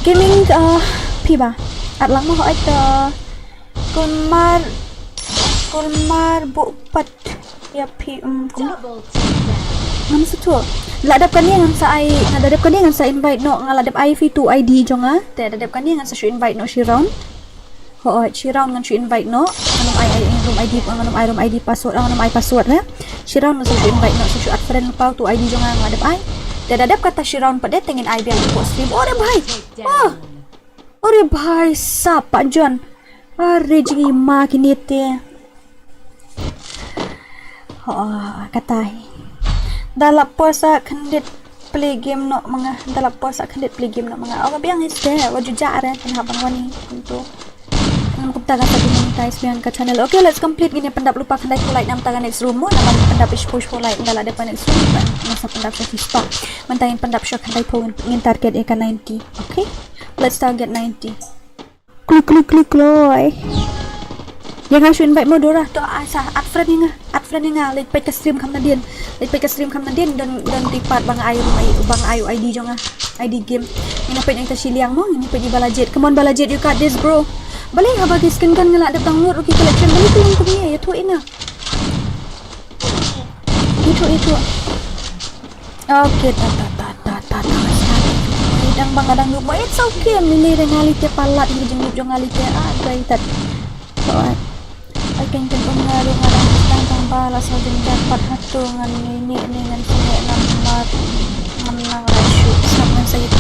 Gaming uh, phi ba. At lang ma ho ai ta. Kulmar kulmar bu pat. Ya phi um kum. Ngam sa tu. La dep kane ngam sa ai, nga la dep kane ngam sa invite no, nga la dep ai phi tu I D jong nga. Te la dep kane ngam sa shu invite no shi round. Ho, shi round ngan shu invite no. Ngan ym ai ai room I D, ngan ym ai room I D password, ngan ym ai password ne. Shi round ngan shu invite no, shu add friend pau tu I D jong nga nga dep ai. Da da dep kata shi round pat de tengin ai biang ko stream. Oh, re bhai. Oh. Oh, re bhai sap pa John. Are jing i ma kine te. Ho, kata hi. Da la por sa khyndiat play game no ma nga, da la por sa khyndiat play game no ma nga. Oh, ka biang hi ste, wa ju ja re, kan hap ban wan hi, kumto. Kan kumta kan sa demonetize biang ka channel. Okay, let's complete ngin pyndap lypa khyndai phew like namar ka next room mo, namar pyndap shiphew shiphew like, da la dep ka next room, kan sa pyndap sa shispah. Mynta ngin pyndap sha khyndai phew ngin, ngin target ïa ka ninety. Okay, let's target ninety. Klik klik klik kloi. Ïa nga shu invite mo Dora to ai sa add friend ïa nga. Add friend ïa nga leit peit ka stream kham nadien. Leit peit ka stream kham nadien don don dei pat ba nga ai ba nga ai I D jong nga. I D game. Ngin peit ïa ta shiliang mo, ngin peit ïa ba la jet. Come on ba la jet, you got this bro. Balei haba ki skin gun nga la dep download ruh ki collection balei ki long kumne ïathuh ïa nga. Ïathuh ïathuh. Okay, ta ta ta ta ta ta. Dang bang dang lup mo, it's okay. Mini dang ngali te palat ni jeng lup jong ngali te. Ah, dai tat. Alright. Ai kan kan um nga dang dang dang ba la sa jeng dapat hatu ngan ni ni ni ngan sini ngan mat ngan nang la shu sap ngan sa itu.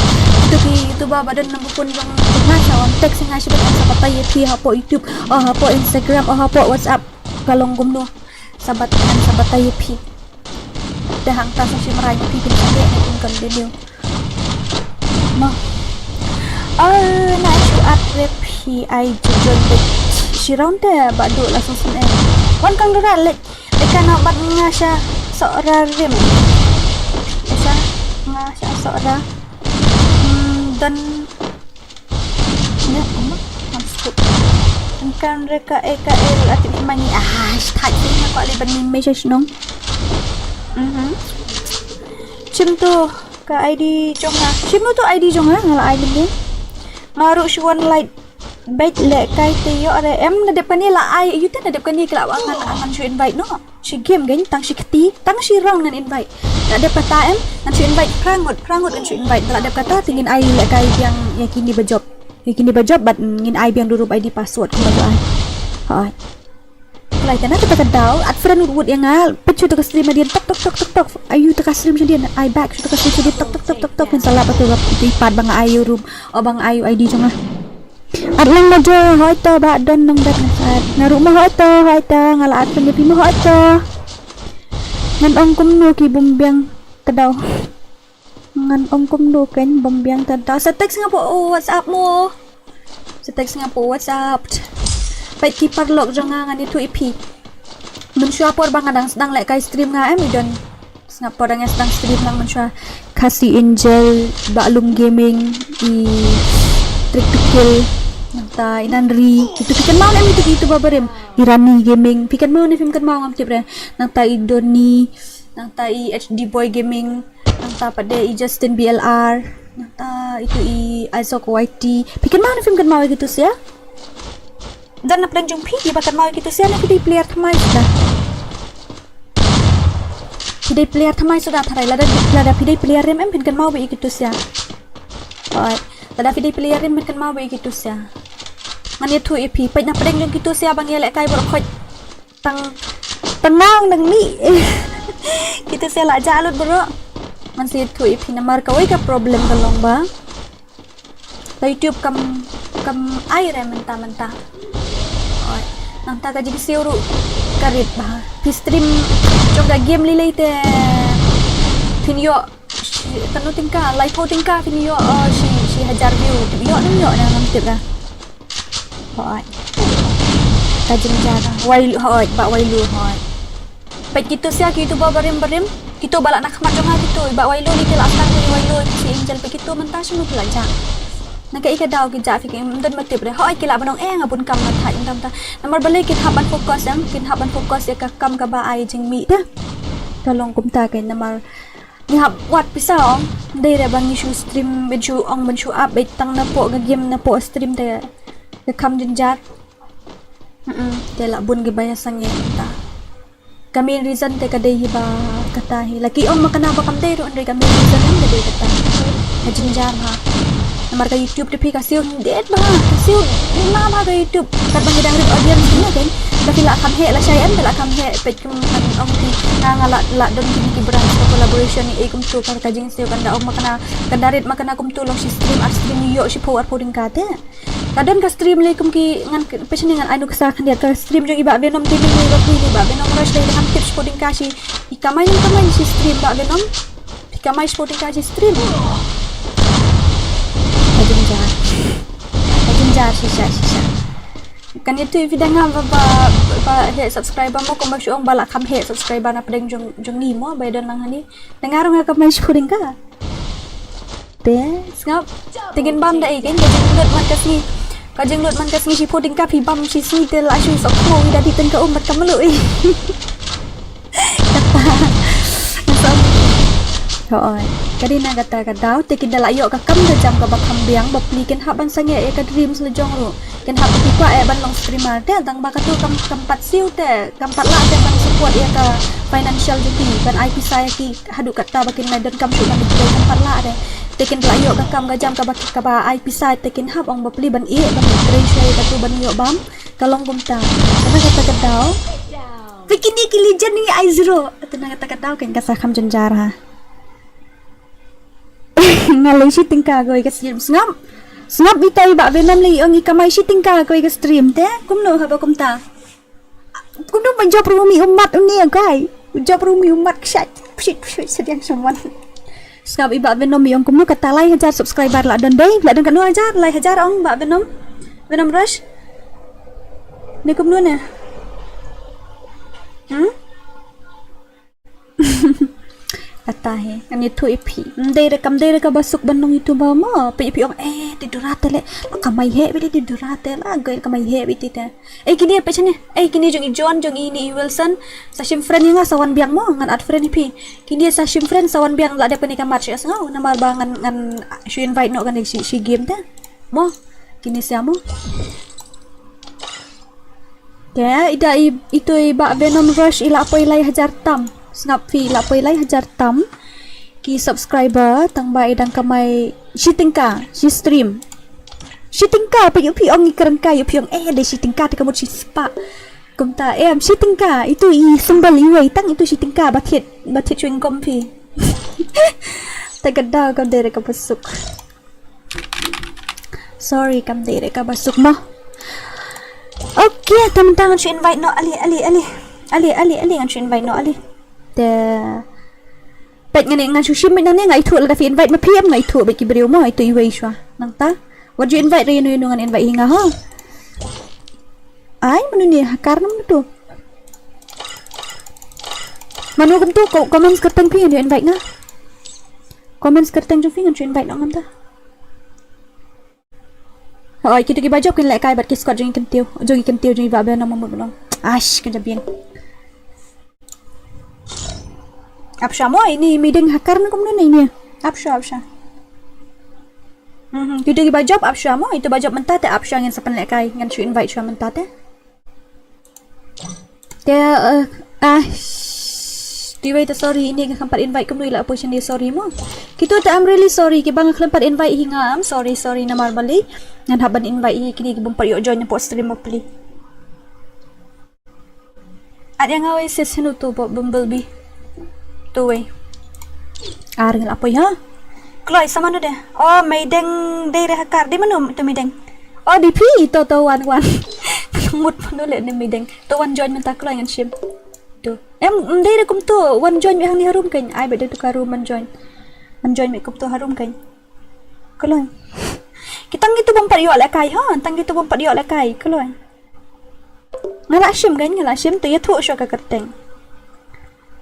Itu ki itu ba badan nang pun jong ngan sa on text ngan shu sa patai ïa phi hapoh YouTube, oh hapoh Instagram, oh hapoh WhatsApp. Ka long kumno. Sabat ngan sa batai ïa phi. Te hangta sa shim rai ïa phi kin sa leh kin continue. Ma. Ah, na shu at rep hi ai ju join bad shi round te ba duk la song song eh. Wan kang dura lek. Eka no bat nga sha sora rim. Esa nga sha sora. Hmm, dan ne uma. Maksud. Engkan reka eka el atik mani. Ah, stat ni aku ali ban ni meja senong. Mhm. Chim tu ka I D jong nga. Chim tu I D jong nga ngala I D ni. Maru shuan light. Bait le kai te yo are em na dep kani la ai yu te na dep kani kala wa ngan ngan shu invite no. Shi game gan tang shi kti tang shi rong ngan invite. Na dep kata em ngan shu invite prangut prangut ngan shu invite la dep kata tingin ai le kai yang ya kini ba job. Ya kini ba job bat ngin ai biang durup I D password kuma jo ai. Hai. Lai kana kata ka daw at friend wood wood yang ngal pet shu to ka stream adian tok tok tok tok tok. Ayu to ka stream shu dian ai back shu to ka stream shu dian tok tok tok tok tok kan salah patu rap itu ipat bang ayu room. O bang ayu I D jong ah. At lang ma jo hoi to ba don nong bet ngat. Nga ruh ma hoi to hoi to nga la at pynlip ma hoi to. Ngan ong kumno ki bum biang ta daw. Ngan ong kumno kan bum biang ta daw. Sa text nga po oh, WhatsApp mo. Sa text nga po WhatsApp. Pait ki parlok jong nga ngan itu ipi. Mun shua por ba nga dang sdang lek kai stream nga em idon. Sngap por nga sdang stream lang mun shua. Khasi Angel, Baklum Gaming, i Trick to Kill, nangta i Nanri, itu pikan mau nem itu itu babarim. I Rani Gaming, pikan mau nem pikan mau ngam tip re. Nangta i Doni, nangta i H D Boy Gaming, nangta pade i Justin B L R, nangta itu i Azok Y T. Pikan mau nem pikan mau gitu sih ya. Dan na pdeng jong phi ba kan mau kitu sia na phi dei player thamai suda. Phi dei player thamai suda tharai lada lada phi dei player rim em phin kan mau ba kitu sia. Oi, lada phi dei player rim phin kan mau ba kitu sia. Ngan ïathuh ïa phi peit na pdeng jong kitu sia ba ngi leh kai bor khoi. Tang tang nang nang ni. Kitu sia la ja lut bro. Ngan sa ïathuh ïa phi namar kawei ka problem ka long ba. Ka YouTube kam kam ai re mynta mynta. Oi, nangta ka jingsiew ruh ka rit bha. Phi stream jong ka game lei lei te phin ïoh shi- kano tyngka, laiphew tyngka phin ïoh, oh, shi shi hajar view. Ïoh ne ym ïoh ne ngam tip ra. Oi. Ka jingjar. Wai oi, ba wai lu oi. Peit kitu sia ki YouTuber barim barim. Kitu ba la na khmat jong nga kitu, i Bah Wailo ni ki la sdang i Wailo i Khasi Angel peit kitu mynta shano ki la jah. Na kaei ka daw ki jah phi ki ym don ba tip re. Hooid ki lah ban ong eh nga bun kam ma thait ynda mynta. Namar balei kin hap ban focus em, kin hap ban focus ïa ka kam kaba ai jingmih te. Ka long kumta kein namar ngi hap wad pisa ong. Ym dei re ba ngi shu stream ban shu ong ban shu up beit tang napoh ka game napoh stream te ka kham jynjar. Mm-mm, te lah bun kiba ïa sangeh mynta. Ka main reason te ka dei hi ba kata hi. La ki ong ma kane ba kam dei ruh hynrei ka main reason te ka dei kata. Ka jynjar ha. Namar ka YouTube te phi ka siew hyndet ba ha. Ka siew ma ba ka YouTube. Katba ngi dang rit audience ne kein. Te phi la kham heh lashai em te la kham heh peit kum kan ong phi. Nga nga la la don kine ki branch ka collaboration ne ei kumtu ka ka jingsiew kan da ong ma kane kan da rit ma kane kumtu long shi stream ar stream ïoh shiphew arphew tyngka te. Ka don ka stream lei kum ki ngan peit shane ngan ai nuksa khyndiat ka stream jong i Bah Venom te lei ba phi i Bah Venom rush lei ngam tip shiphew tyngka shi i kamai ngam kamai shi stream Bah Venom. I kamai shiphew tyngka shi stream. Ka jynjar. Ka jynjar shisha shisha. Kan ïathuh ïa phi da nga ba ba ba heh subscriber mo kumba shu ong ba la kham heh subscriber na pdeng jong jong ngi mo ba ïa don lang hani. Da nga ruh nga kamai shiphew tyngka. Te sngap. Te ngin bam da ei kein ka jinglut man ka sngi. Ka jinglut man ka sngi shiphew tyngka phi bam shi sngi te la shu sok mo wi da dih tyngka um bad ka mluh i. Kata. Hooid. Ka dei na kata ka daw te kin da la ïoh ka kam ka jam kaba kham biang ba pli kin hap ban sangeh ïa ka dreams la jong ruh. Kin hap ki kwah eh ban long streamer te tang ba katu kam kam pat siew te kam pat lah te ban support ïa ka financial jong ki ban ai pisa ïa ki. Haduh katta ba kin nai donkam shuh ban ïa ki kam pat lah de. Te kin lah ïoh ka kam ka jam kaba kaba ai pisa te kin hap ong ba pli ban ïeh ban ïeh trei shuwa ïa katu ban ïoh bam. Ka long kumta. Kata kata ka daw. Phi kine ki legend ngi ai zero. Kata na kata ka daw kan ka sa kham jynjar ha. Nga lei shi tyngka kawei ka stream sngap. Sngap ita i Bah Venom lei ong i kamai shi tyngka kawei ka stream te. Kumno haba kumta. Kumno ban jop rumi umat uni agai. Jop rumi umat kshat. Pshit pshit sediang someone. Sngap i Bah Venom i ong kumno kata lai hajar subscriber la don dei. La don kano hajar lai hajar ong Bah Venom. Venom Rush. Ne kumno ne. Hmm? Ata he, ngan ïathuh ïa phi. Ym dei re, kam dei re kaba suk ban long YouTuber mo. Phi, phi ong, eh, te Dora te leh la kamai heh beit te, Dora te la goi kamai heh beit te. Eh, kine peit shane. Eh, kine jong i John, jong i ne i Wilson. Sa shim friend ïa nga, sa wan biang mo, ngan add friend ïa phi. Kine sa shim friend, sa wan biang, la dep kane ka match, ïa sngew namar ba ngan, ngan shu invite noh kane shi, shi game te. Mo. Kine sa mo. Te ida i, itu i Bah Venom Rush i la poi lai hajar tam. Sngap phi, i la poi lai hajar tam ki subscriber tang ba i dang kamai shi tyngka shi stream. Shi tyngka, phi ïoh, phi ong i kren ka, ïoh phi ong, eh, dei shi tyngka te ka mut shi spah. Kumta em, shi tyngka, itu i symbol iwei tang, itu shi tyngka, ba thied, ba thied chewing gum phi. Te ka daw kam dei re kaba suk. Sorry, kam dei re kaba suk mo. Okay, te mynta ngan shu invite noh, ale, ale, ale. Ale, ale, ale, ngan shu invite noh, ale. Te peit, ngan, ngan shu shim beit nangne, nga ithuh lada phi invite ma phi, em, nga ithuh beit ki briew mo, itu iwei shuwa. Nangta wat ju invite re ïano ïano, ngan invite hi nga ho. Ai, mano ne ha kar nam tu. Mano kumtu, ko-, comments kyrteng phi, ïano invite nga. Comments kyrteng jong phi, ngan shu invite noh ngan ta. Oi, kito kiba jop kin lehkai bad ki squad jong i kyntiew, jong i kyntiew, jong i Bah Venom, mo mut mo. Ash, ka jabieng. Ap shuwa mo, ine i Meideng ha kar ne kumno ne ine. Ap shuwa, ap shuwa. Mhm, kito kiba jop ap shuwa mo, itu ba jop mynta te ap shuwa, ngin sa pynlehkai, ngan shu invite shuwa mynta te. Te, eh, ah, shh, te iwei te sorry, ine nga khlem pat invite, kumno i la poi shane, sorry mo. Kito te I'm really sorry, kiba nga khlem pat invite hi nga, I'm sorry, sorry namar balei ngan hap ban invite ïa kine ki bym pat ïoh join hapoh stream mo pli. At ïa nga wei sis, hynno tu Bob Bumblebee. Tu wei. Ar ngi la poi ha. Kloi, sa mano de? Oh, Meideng dei re ha kar, dei mano tu Meideng? Oh, dei phi, to, to, wan, wan. Mut mano leh ne Meideng. To wan join mynta kloi ngan shim. Tu. Em, ym dei re kumtu, wan join beit hangne ha room kein. Ai beit da tu ka room ban join. Ban join beit kumtu ha room kein. Kloi. Ki tang kitu bym pat ïoh lehkai ha, tang kitu bym pat ïoh lehkai, kloi. Nga la shim kein, nga la shim, to ïathuh shuwa ka kyrteng.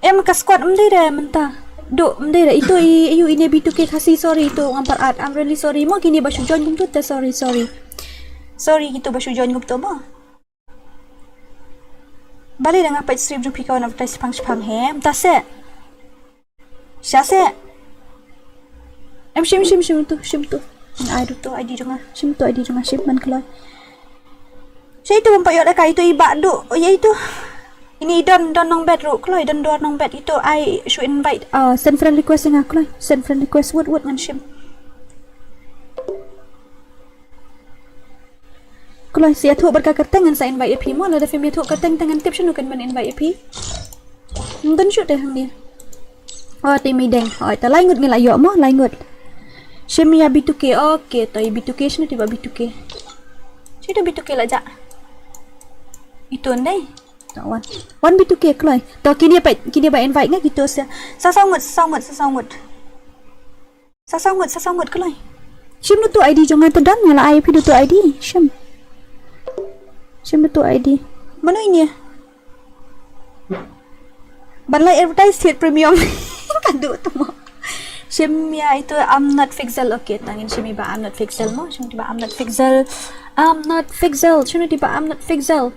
Em, ka squad ym dei re mynta. Duh, ym dei re, itu i, ayu, ine B two K Khasi, sorry, itu ngam pat add, I'm really sorry mo, kine ba shu join kumtu te, sorry, sorry. Sorry, kitu ba shu join kumtu mo. Balei da nga peit stream jong phi ka wan advertise shipang shipang he, mynta se. Sha se. Em, shim, shim, shim tu, shim tu. Ai, duh tu I D jong nga. Shim tu I D jong nga, shim man kloi. Sha itu bym pat ïoh lehkai, itu i Bah Duh. Oh, ïa itu. Ine i Don, Don Nongbet ruh. Kloi, Don, Don Nongbet itu, ai shu invite. Ah, send friend request ïa nga kloi. Send friend request, wut, wut, ngan shim. Kloi, sa ïathuh bad ka kyrteng ngan sa invite ïa phi mo, lada phim ïathuh kyrteng te ngan tip shano kan ban invite ïa phi. Ym don shuh te hangne. Oh, te Meideng. Oh, te lai ngut ngi la ïoh mo, lai ngut. Shim ïa B two K. Okay, to ïa B two K, shano te ba B two K? Shano te ba B two K la jah? Itu ndei. To wan. Wan B two K kloi. To kine peit, kine ba invite nga kito sa. Sa saw ngut, sa saw ngut, sa saw ngut. Sa saw ngut, sa saw ngut kloi. Shim duh tu I D jong nga te Don, nga la ai phi duh tu I D. Shim. Shim duh tu I D. Mano ine? Ban lai advertise thied premium. Ka duh tu mo. Shim ïa itu I'm not Pixel. Okay, tang ngin shim ïa ba I'm not Pixel mo. Shim ïa ba I'm not Pixel. I'm not Pixel. Shim ïa ba I'm not Pixel.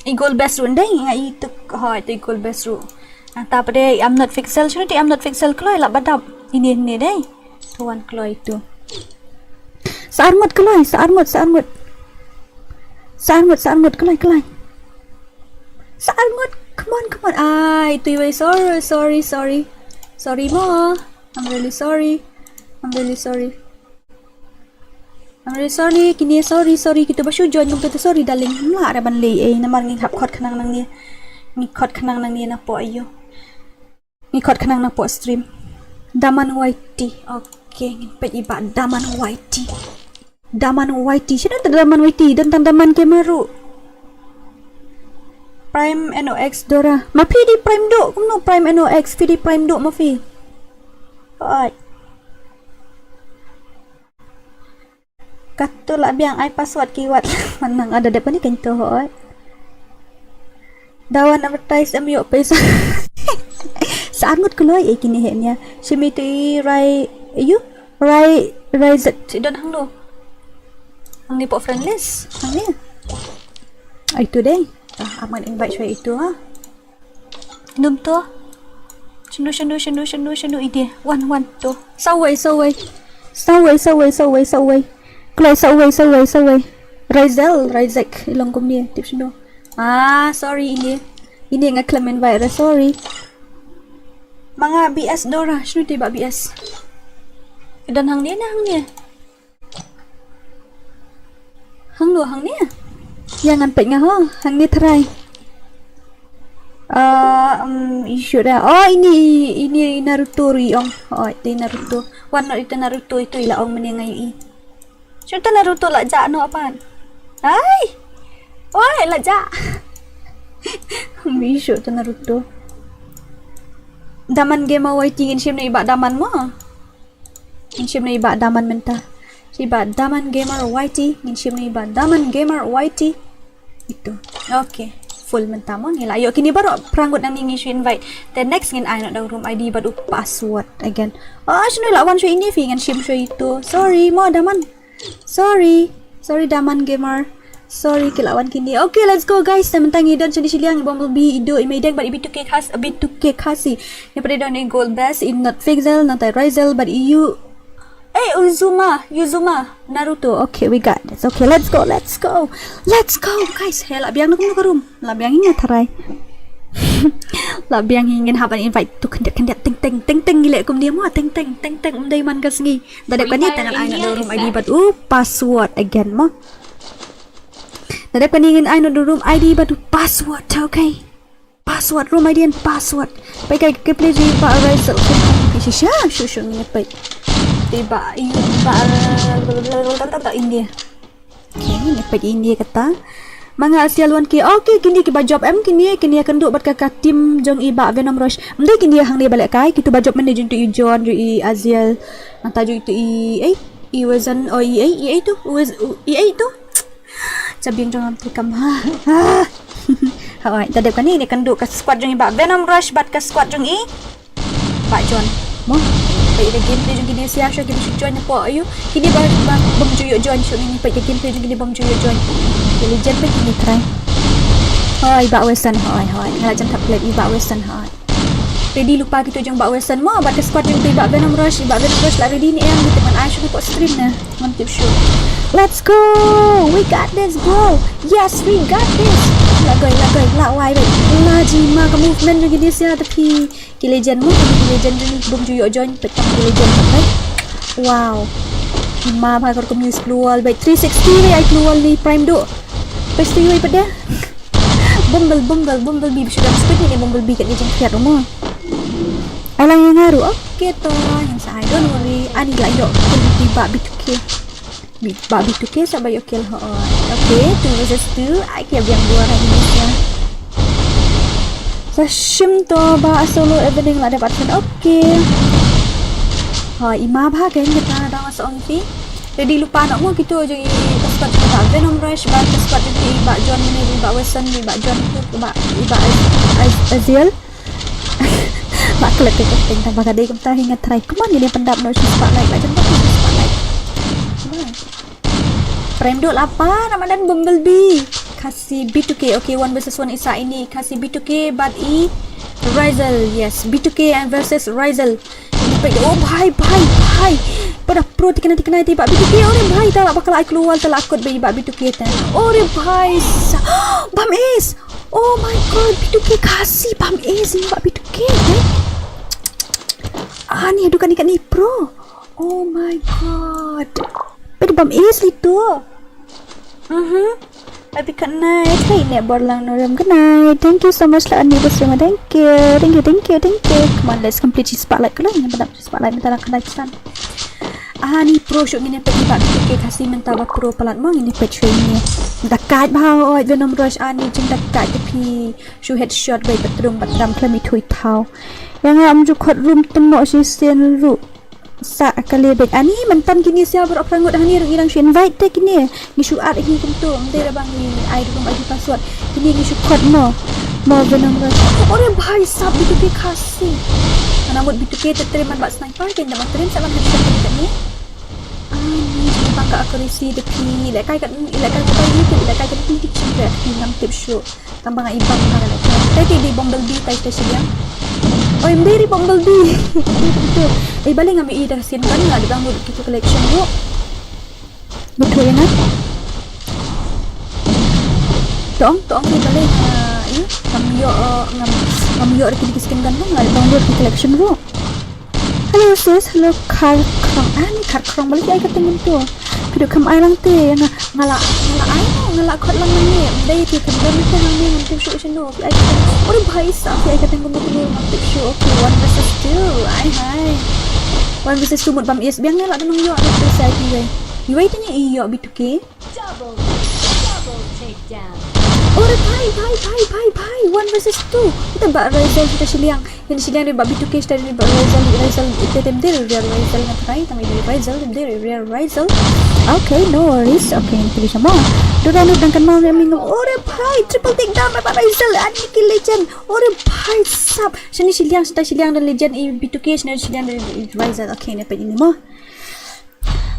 I Gold Best ruh ndei, nga i tuk, hoi, tu i Gold Best ruh. Nangta pat de I'm not Pixel, shano te I'm not Pixel kloi, lah ba dap. Ine, ine dei. Tu wan kloi tu. Sa ar ngut kloi, sa ar ngut, sa ar ngut. Sa ar ngut, sa ar ngut, kloi, kloi. Sa ar ngut, come on, come on. Ai, tu iwei, sorry, sorry, sorry. Sorry mo. I'm really sorry. I'm really sorry. I'm really sorry, kine sorry, sorry, kito ba shu join kumto te sorry, darling. Ym lah re ban leh ei, namar ngi hap khot khnang nangne. Ngi khot khnang nangne napoh ïew. Ngi khot khnang napoh stream. Daman Y T. Okay, ngin peit i Bah Daman Y T. Daman Y T. Shano te Daman Y T? Don tang Daman Gamer ruh. Prime N O X Dora. Ma phi dei Prime duh, kumno Prime N O X, phi dei Prime duh ma phi. Oi. Katu la biang ai password ki wat. Manang ada dep ni kan tu hoi. Dawan advertise em ïoh pisa. Sa ngut kloi eh kine heh nia. Shimi tu i rai, ayu? Rai, rai zet. Si don hangno? Hangne pok friend list. Hangne. Ai tu dei. Ah, aman invite shwa itu ha. Num tu. Shinu, shinu, shinu, shinu, shinu ide. Wan, wan, tu. Sawai, sawai. Sawai, sawai, sawai, sawai. Kloi sawai, sawai, sawai. Raizel, Raizek. Ilong kumne. Tip shinu. Ah, sorry, ini. Ini nga khlem invite ra, sorry. Ma nga B S Dora, shinu te ba B S. Don hangne ne hangne. Hangno hangne? Ïa ngan peit nga ho, hangne trai. Ah, um, isu da. Oh, ini, ini Naruto ri ong. Oh, itu Naruto. Wan no itu Naruto itu ila ong mene ngai i. Shinu te Naruto la jah no apan. Ai. Oi, la jah. Mi shu te Naruto. Daman Gamer Y T ngin shim na i bah Daman mo. Ngin shim na i bah Daman mynta. I bah Daman Gamer Y T, ngin shim na i bah Daman Gamer Y T. Itu. Okay. Full mynta mo ngi la ïoh kine baroh phra ngut nangne ngi shu invite. Te next ngin ai noh da u room I D bad u password again. Oh, shinu la wan shu ini phi ngan shim shu itu. Sorry mo Daman. Sorry. Sorry Daman Gamer. Sorry ki la wan kine. Okay, let's go guys. Te mynta ngi don shane shiliang i Bumblebee, i Duk, i Meideng bad i B two K Khas, B two K Khasi. Ngi pat don i Gold Best, i Not Pixel, Not Raizel bad i Yu. Eh, Uzuma, Yuzuma, Naruto. Okay, we got this. Okay, let's go, let's go. Let's go, guys. He la biang na kumno ka room. La biang hi nga tharai. La biang hi ngin hap ban invite tu khyndiat khyndiat teng teng teng teng ngi leh kumne mo teng teng teng teng um dei man ka sngi. Da dep kane te ngan ai noh da u room I D bad u password again mo. Da dep kane ngin ai noh da u room I D bad u password, okay. Password, room I D and password. Peit kai ka play ji ba Rise Up. Shisha, shu shu ngin peit. Te ba i ba India. Okay, ngin peit India kata. Ma nga Aziel wan ki. Okay, kine ki ba jop em kine, kine ïakynduh bad ka, ka team jong i bah Venom Rush. Ym dei kine hangne ba lehkai, kitu ba jop mynne jong tu i John, jong i Aziel. Nangta jong tu i, eh, i Wezan, oh i, eh, i, eh tu, Wez, i, eh tu. Cha biang jong am tu kam ha. Ha. Hoi, da dep kane ïakynduh ka squad jong i bah Venom Rush bad ka squad jong i bah John. Mo. Peit ïa ka gameplay jong kine sia shuh kine shu join hapoh ayu. Kine ba, ba bym ju ïoh join shuh kine, peit ïa ka gameplay jong kine bym ju ïoh join. Ki legend peit kine try. Hoi, i bah Western, hoi, hoi. Nga la jan thap lep i bah Western, hoi. Ready lypa kitu jong bah Western mo, bad ka squad jong tu i bah Venom Rush, i bah Venom Rush la ready ne em, kita man ai shuh hapoh stream ne. Ngam tip shuh. Let's go! We got this, bro! Yes, we got this! La goi, la goi, la wai, wai. La ji ma ka movement jong kine sia, tapi ki legend mo, ki legend jong bym ju ïoh join, peit tang ki legend mo, right? Wow. Ki ma bha kor kum news klur wall, bad three sixty wei ai klur wall ni Prime Duh. Peit tu wei pat de. Bumble, Bumble, Bumblebee, shu dang speed ni Bumblebee kat ni jingkiat mo. Alang ïa nga ruh, okay to, ngin sa ai, don't worry. Ani la ïoh kill i bah B two K. Bi-, bah B two K sa ba ïoh kill ho. Okay, two versus two. Ai ki biang dua ha ini sia. Sa shim to ba solo evening la dapat phin, okay. Ha, i ma bha kan kita dang sa ong phi. Ready lypa noh mo kitu jong i ka squad jong i bah Venom Rush bad ka squad jong i bah John mynne, i bah Western, i bah John tu, i bah, i bah Az-, Az-, Aziel. Ba klet ka teng tang ba ka dei kumta hi nga try. Come on, ngin ïa pyndap noh shi spotlight, la jan ba shi spotlight. Come on. Prime Duh la pan, Ramadan Bumblebee. Khasi B two K, okay, one versus one i sah ini, Khasi B two K bad i Raizel, yes, B two K and versus Raizel. Peit, oh bhai, bhai, bhai. Pada pro tikna tikna te bah B two K, oh re bhai, ta la bakla ai klur wall, ta la kut ba i bah B two K te. Oh re bhai, sa-, bam ace. Oh my god, B two K Khasi, bam ace ini bah B two K te. Ah, ni aduh kane kane pro. Oh my god. Peit bam ace li tu. Mhm. Happy good night. Hey, ne bor lang no rem. Good night. Thank you so much la ani bos rema. Thank you. Thank you, thank you, thank you. Come on, let's complete shi spotlight. Kalau ni pada shi spotlight minta lang kena pesan. Ah, ni pro shuh ngin peit i bah B two K Khasi mynta ba pro palat mo ngin peit shuh ini. Da kait bha oi Venom Rush ani jing da kait te phi shu headshot bai patrum patram khlem i thui thau. Ïa nga ym ju khot room temo shisien ruh. Sa kali bad ani mynta kine sia baroh phra ngut hangne ruh ngi dang shu invite te kine. Ngi shu add hi kumto, ym dei ra ba ngi ai room I D password. Kine ngi shu khot mo. Mo Venom Rush. Ore bhai sab B two K khasi. Mana mut B two K te trim man bad sniper, ke nda man trim sa man headshot ke ni. Ani jingpang ka accuracy de phi. Lekai ka, lekai ka bai ni, lekai ka ni, tik shin re, phi ngam tip shu. Tang ba nga ibang ka lekai. Tai te di Bumblebee, tai te siliang. Oi, mdiri Bumblebee. Ei, bale ngam i da scene gun, nga da bang dut kitu collection dut. Betul ya, nah? Tong, tong, kita boleh, ah, ini, ngam ïoh, ah, ngam, ngam ïoh da kine ki scene gun, nga da bang dut ki collection dut. Hello sis, hello Kharkrong. Ah, ni Kharkrong, balik ai ka teng tu. Phi duh kham ai lang te, nga, nga la, nga la ai, nga la khot lang ni. Dei te kan don te lang ni, ngan tip shu shu no. Phi ai ka teng. Ore bhai sab, phi ai ka teng kumno kumno, ngan tip shu. Okay, one versus two. Ai hai. One versus two mut bam is biang ni la don ïoh ni tu sai ti wei. Wei te ni ïoh B two K. Double, double takedown. Ore bhai, bhai, bhai, bhai, bhai. One versus two. Kita ba Razel kita siliang. Yang siliang dari ba B two K kita dari ba Razel, Razel kita tem dir, Razel, Razel ngat rai, tang di Razel, tem dir, Razel, Razel. Okay, no worries. Okay, ini pilih sama. Dua round dan kan mau yang minum. Ore bhai, triple takedown ba Razel, ani ki legend. Ore bhai sab. Sini siliang, sita siliang dan legend i B two K, sini siliang dari Razel. Okay, ini apa ini mo?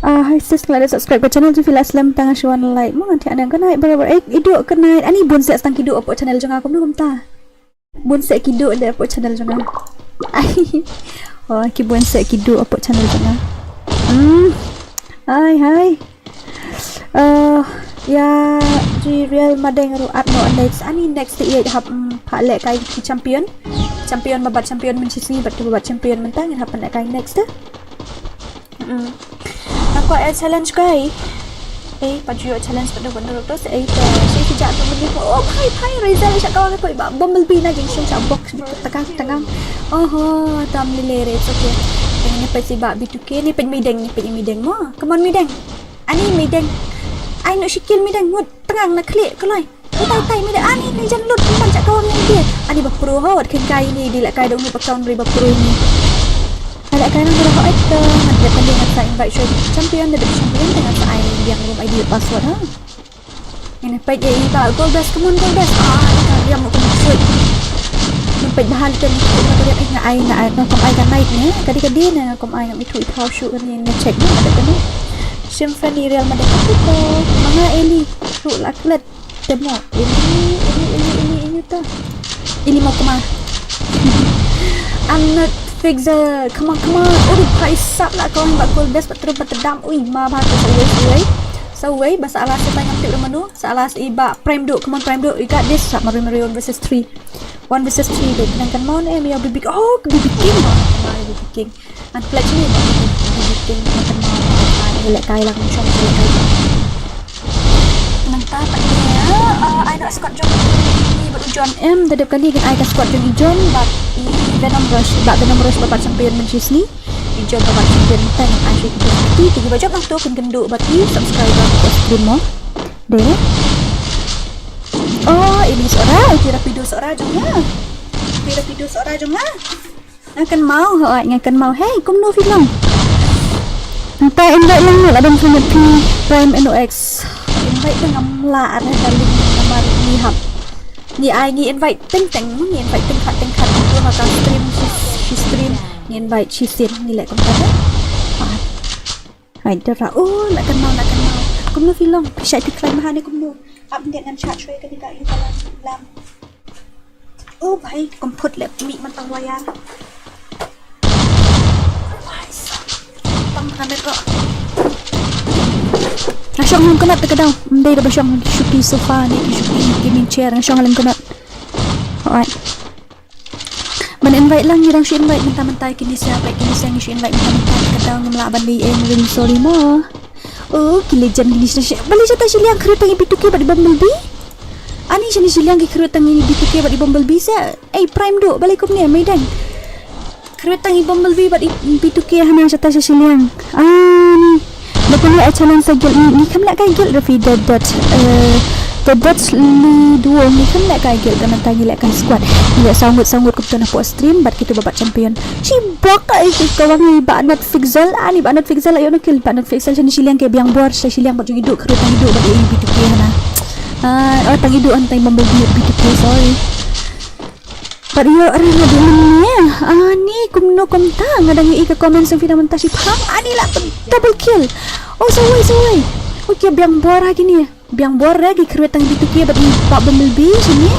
Ah, hi sis, nga la subscribe ka channel jong phi la slem tang shu wan like. Mo ngan thiah nang ka night barabar. Eh, iduh ka night. Ani bun seh tang ki duh hapoh channel jong nga kumno kumta. Bun seh ki duh de hapoh channel jong nga. Ai. Oh, ki bun seh ki duh hapoh channel jong nga. Hmm. Hai, hai. Eh, ya, ji Real Madeng ruh at no next. Ani next te ïa hap, mm, pha leh kai ki champion. Champion ba bat champion mynta shisni, bat ki ba bat champion mynta ngin hap leh kai next te. Mm. Nga kwah ai challenge kai. Eh, pat ju ïoh challenge pat da ban da doktor. Eh, te shi ki jat tu mending. Oh, bhai, bhai, Razel sha kawang ko ba Bumblebee na jingshong sha box bi takang takang. Oho, tam lile re, it's okay. Ini peit si ba B two K, ni peit Mideng, ni peit Mideng mo. Come on Mideng. Ani Mideng. Ai no shi kill Mideng, mut tangang na khlieh kloi. Utai tai mi da ani ni jan lut man jak kawang ni dia. Ani ba pro ho wat khen kai ni di leh kai dong ni ba kawang ri ba pro ni. Ai leh kai nang ba ho ai to ngan dia kan dia ngan sa invite show champion da champion da ngan sa ai biang room I D password ha. Ini peit ïa i ba Gold Best, come on Gold Best. Ah, ni ka riam ko shoot. Ni peit ba hal kan ni ko riam ai nga ai nga ai nga kom ai ka night ni. Kadi kadi na kom ai ngam ithuh ithuh shoot kan ni check ni ada kan ni. Shim friendly Real Madrid aku to. Manga Eli tu la klet. Demo. Ini, ini, ini, ini, ini tu. Ini mau kemana? I'm not Fixer. Come on, come on. Oh, bhai sab lah kau ba Gold Best, ba terus ba tedam. Ui, ma ba tu sawei, sawei. Sawei, ba sa alas sa tang tip mano. Sa alas i ba Prime Duo. Come on, Prime Duo. You got this. Sa Mario Mario versus three. One versus three deh. Nang kan mau ni, eh, Mio B B King. Oh, B B King. Mau ni, B B King. Ngan plet sini ba B B King ngan kynmaw ba ngi leh kai lang shong leh kai. Nangta pat ïa ai na squad jong i bad u John em da dep kali kin ai ka squad jong i John bad i Venom Rush bad Venom Rush ba bat champion mynshisni. I John ba bat champion mynta ngan ai sha ki best ti ti ba jop nangto kin kynduh bad i subscriber ka stream mo. Deh. Oh, ini Sora, i Rapido Sora jong nga. I Rapido Sora jong nga. Nga kynmaw, hooid, nga kynmaw. Hey, kumno phi long? Nangta invite lang noh, la dang pynmih phi Prime N O X. Invite te ngam lah re darling namar ngi hap. Ngi ai ngi invite teng teng, ngi invite teng khat teng khat. Ngi ha ka stream, shi, shi stream, ngi invite shi sien, ngi leh kumta te. Hai. Hai, dara. Oh, la kynmaw, la kynmaw. Kumno phi long? Phi shait phi khlaiñ bha ne kumno? Ap ngi ngan chat shwe ka dei ka ïa ka lam. Oh bhai, kum phut leh mih man tang wire. Tang tang ko. Nga shong lem kynot te ka daw. Ym dei da ba shong shuki sofa ne shuki gaming chair. Nga shong lem kynot. Alright. Ban invite lang ngi dang shu invite mynta mynta kine sia, peit kine sia ngi shu invite mynta mynta te ka daw ngam lah ban leh, eh, really sorry mo. Oh, ki legend kine sia. Balei shata shiliang khriut tang i B two K bad i Bumblebee? Ani shane shiliang ki khriut tang i B two K bad i Bumblebee sa. Ei, Prime Duo, balei kumne, Meidang? Khriut tang i Bumblebee bad i B two K hana shata sha shiliang. Ani. Da kumne ai challenge sa guild, ngi kham leh kai guild Rafi, Dead Dead, eh, Dead Dead li duo, ngi kham leh kai guild, da mynta ngi leh kai squad. Ngi leh saw ngut saw ngut kumta na post stream bad kitu ba bat champion. Shi bok ai ki kawang i ba Not Fixel, ani ba Not Fixel ayo na kill, ba Not Fixel shane shiliang ki biang bor, shane shiliang bad jong i Duo, khriut tang i Duo bad i B two K hana. Ah, oh, tang i Duo hana, tang i Bumblebee, B two K, sorry. Pat ïoh re na dulun ne. Ani kumno kumta nga dang ïohi ka comment song phi na mynta shi phang. Ani la double kill. Oh sawai sawai. Okay biang bor ha kine. Biang bor re ki khrwit tang bitu ki bad i Bah Bumblebee sini.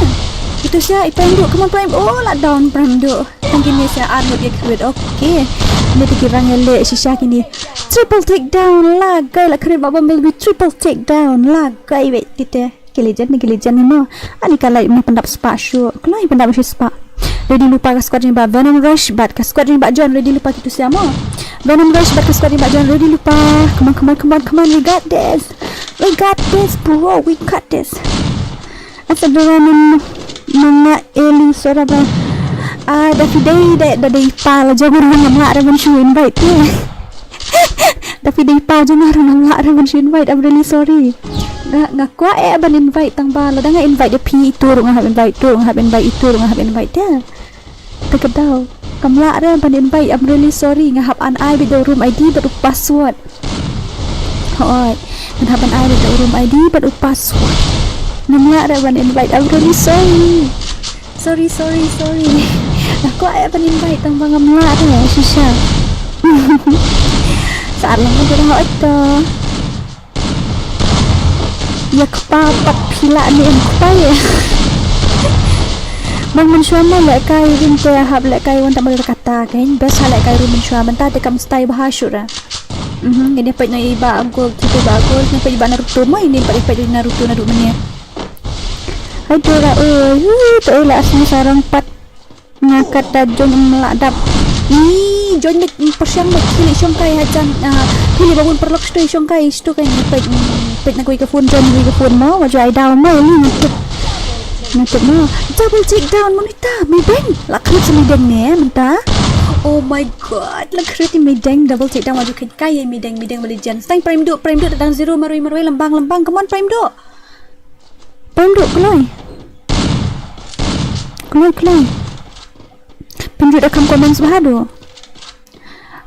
Itu sia i Prime Duo, come on Prime. Oh la down Prime Duo. Tang kine sia ar ngut ki khrwit. Okay. Ni te ki rang ele shisha kine. Triple takedown la gai la khrwit Bah Bumblebee, triple takedown la gai wei tite. Ki legend ni ki legend ni mo. Ani ka lai ni pyndap spah shu. Kloi pyndap shi spah. Ready lypa ka squad jong i Bah Venom Rush bad ka squad jong i Bah John, ready lypa kitu sia mo. Venom Rush bad ka squad jong i Bah John, ready lypa. Come on come on come on come on, we got this. We got this bro, we got this. Asa dora nang nang eli sora ba. Ah da phi dei da da dei pa la jong ruh ngam lah re ban shu invite te. Da phi dei pa jong nga ruh ngam lah re ban shu invite, I'm really sorry. Nga nga kwah eh ban invite tang ba lada nga invite da phi itu ruh nga hap invite, itu ruh nga hap invite, itu ruh nga hap invite te. Te ka daw kam lah re ban invite, I'm really sorry. Nga hap an ai bad da u room I D bad u password. Hooid. Nga hap an ai bad da u room I D bad u password. Ngam lah re ban invite, I'm really sorry. Sorry sorry sorry. Nga kwah eh ban invite tang ba ngam lah re shisha. Sa ar lang ka jong hooid to. Ïa kpa pat phi lah ne em kpa ïa. Bang mynshuwa ma lehkai rim te hap lehkai wan ta ma kata kein best ha lehkai rim mynshuwa mynta te kam stai bha shuh ra. Mhm, ngin ïa peit na i Bah Gold, kita Bah Gold, ngin peit i Bah Naruto mo, ngin peit i peit i Naruto naduh mynne. Hai Dora oi, ui, to oi la asni sarong pat. Nga kata join em la dap. Ih, join bad pyrshang bad khie leit shongkai hajan, ah, khie leit ba bun paralok sto shongkai sto kan peit peit na kawei ka phone, join na kawei ka phone mo, wa jai daw mo, ni nga tip. Nga tip mo. Double takedown mynta, Maydeng. La khriat sa Maydeng ne mynta. Oh my god, la khriat i Maydeng, double takedown, wa ju kheiñ kai i Maydeng, Maydeng Mobile Legends. Tang Prime Duo, Prime Duo, tang zero marwei marwei, lembang lembang, come on Prime Duo. Pynduh kloi. Kloi kloi. Pynduh da kham comments bha duh.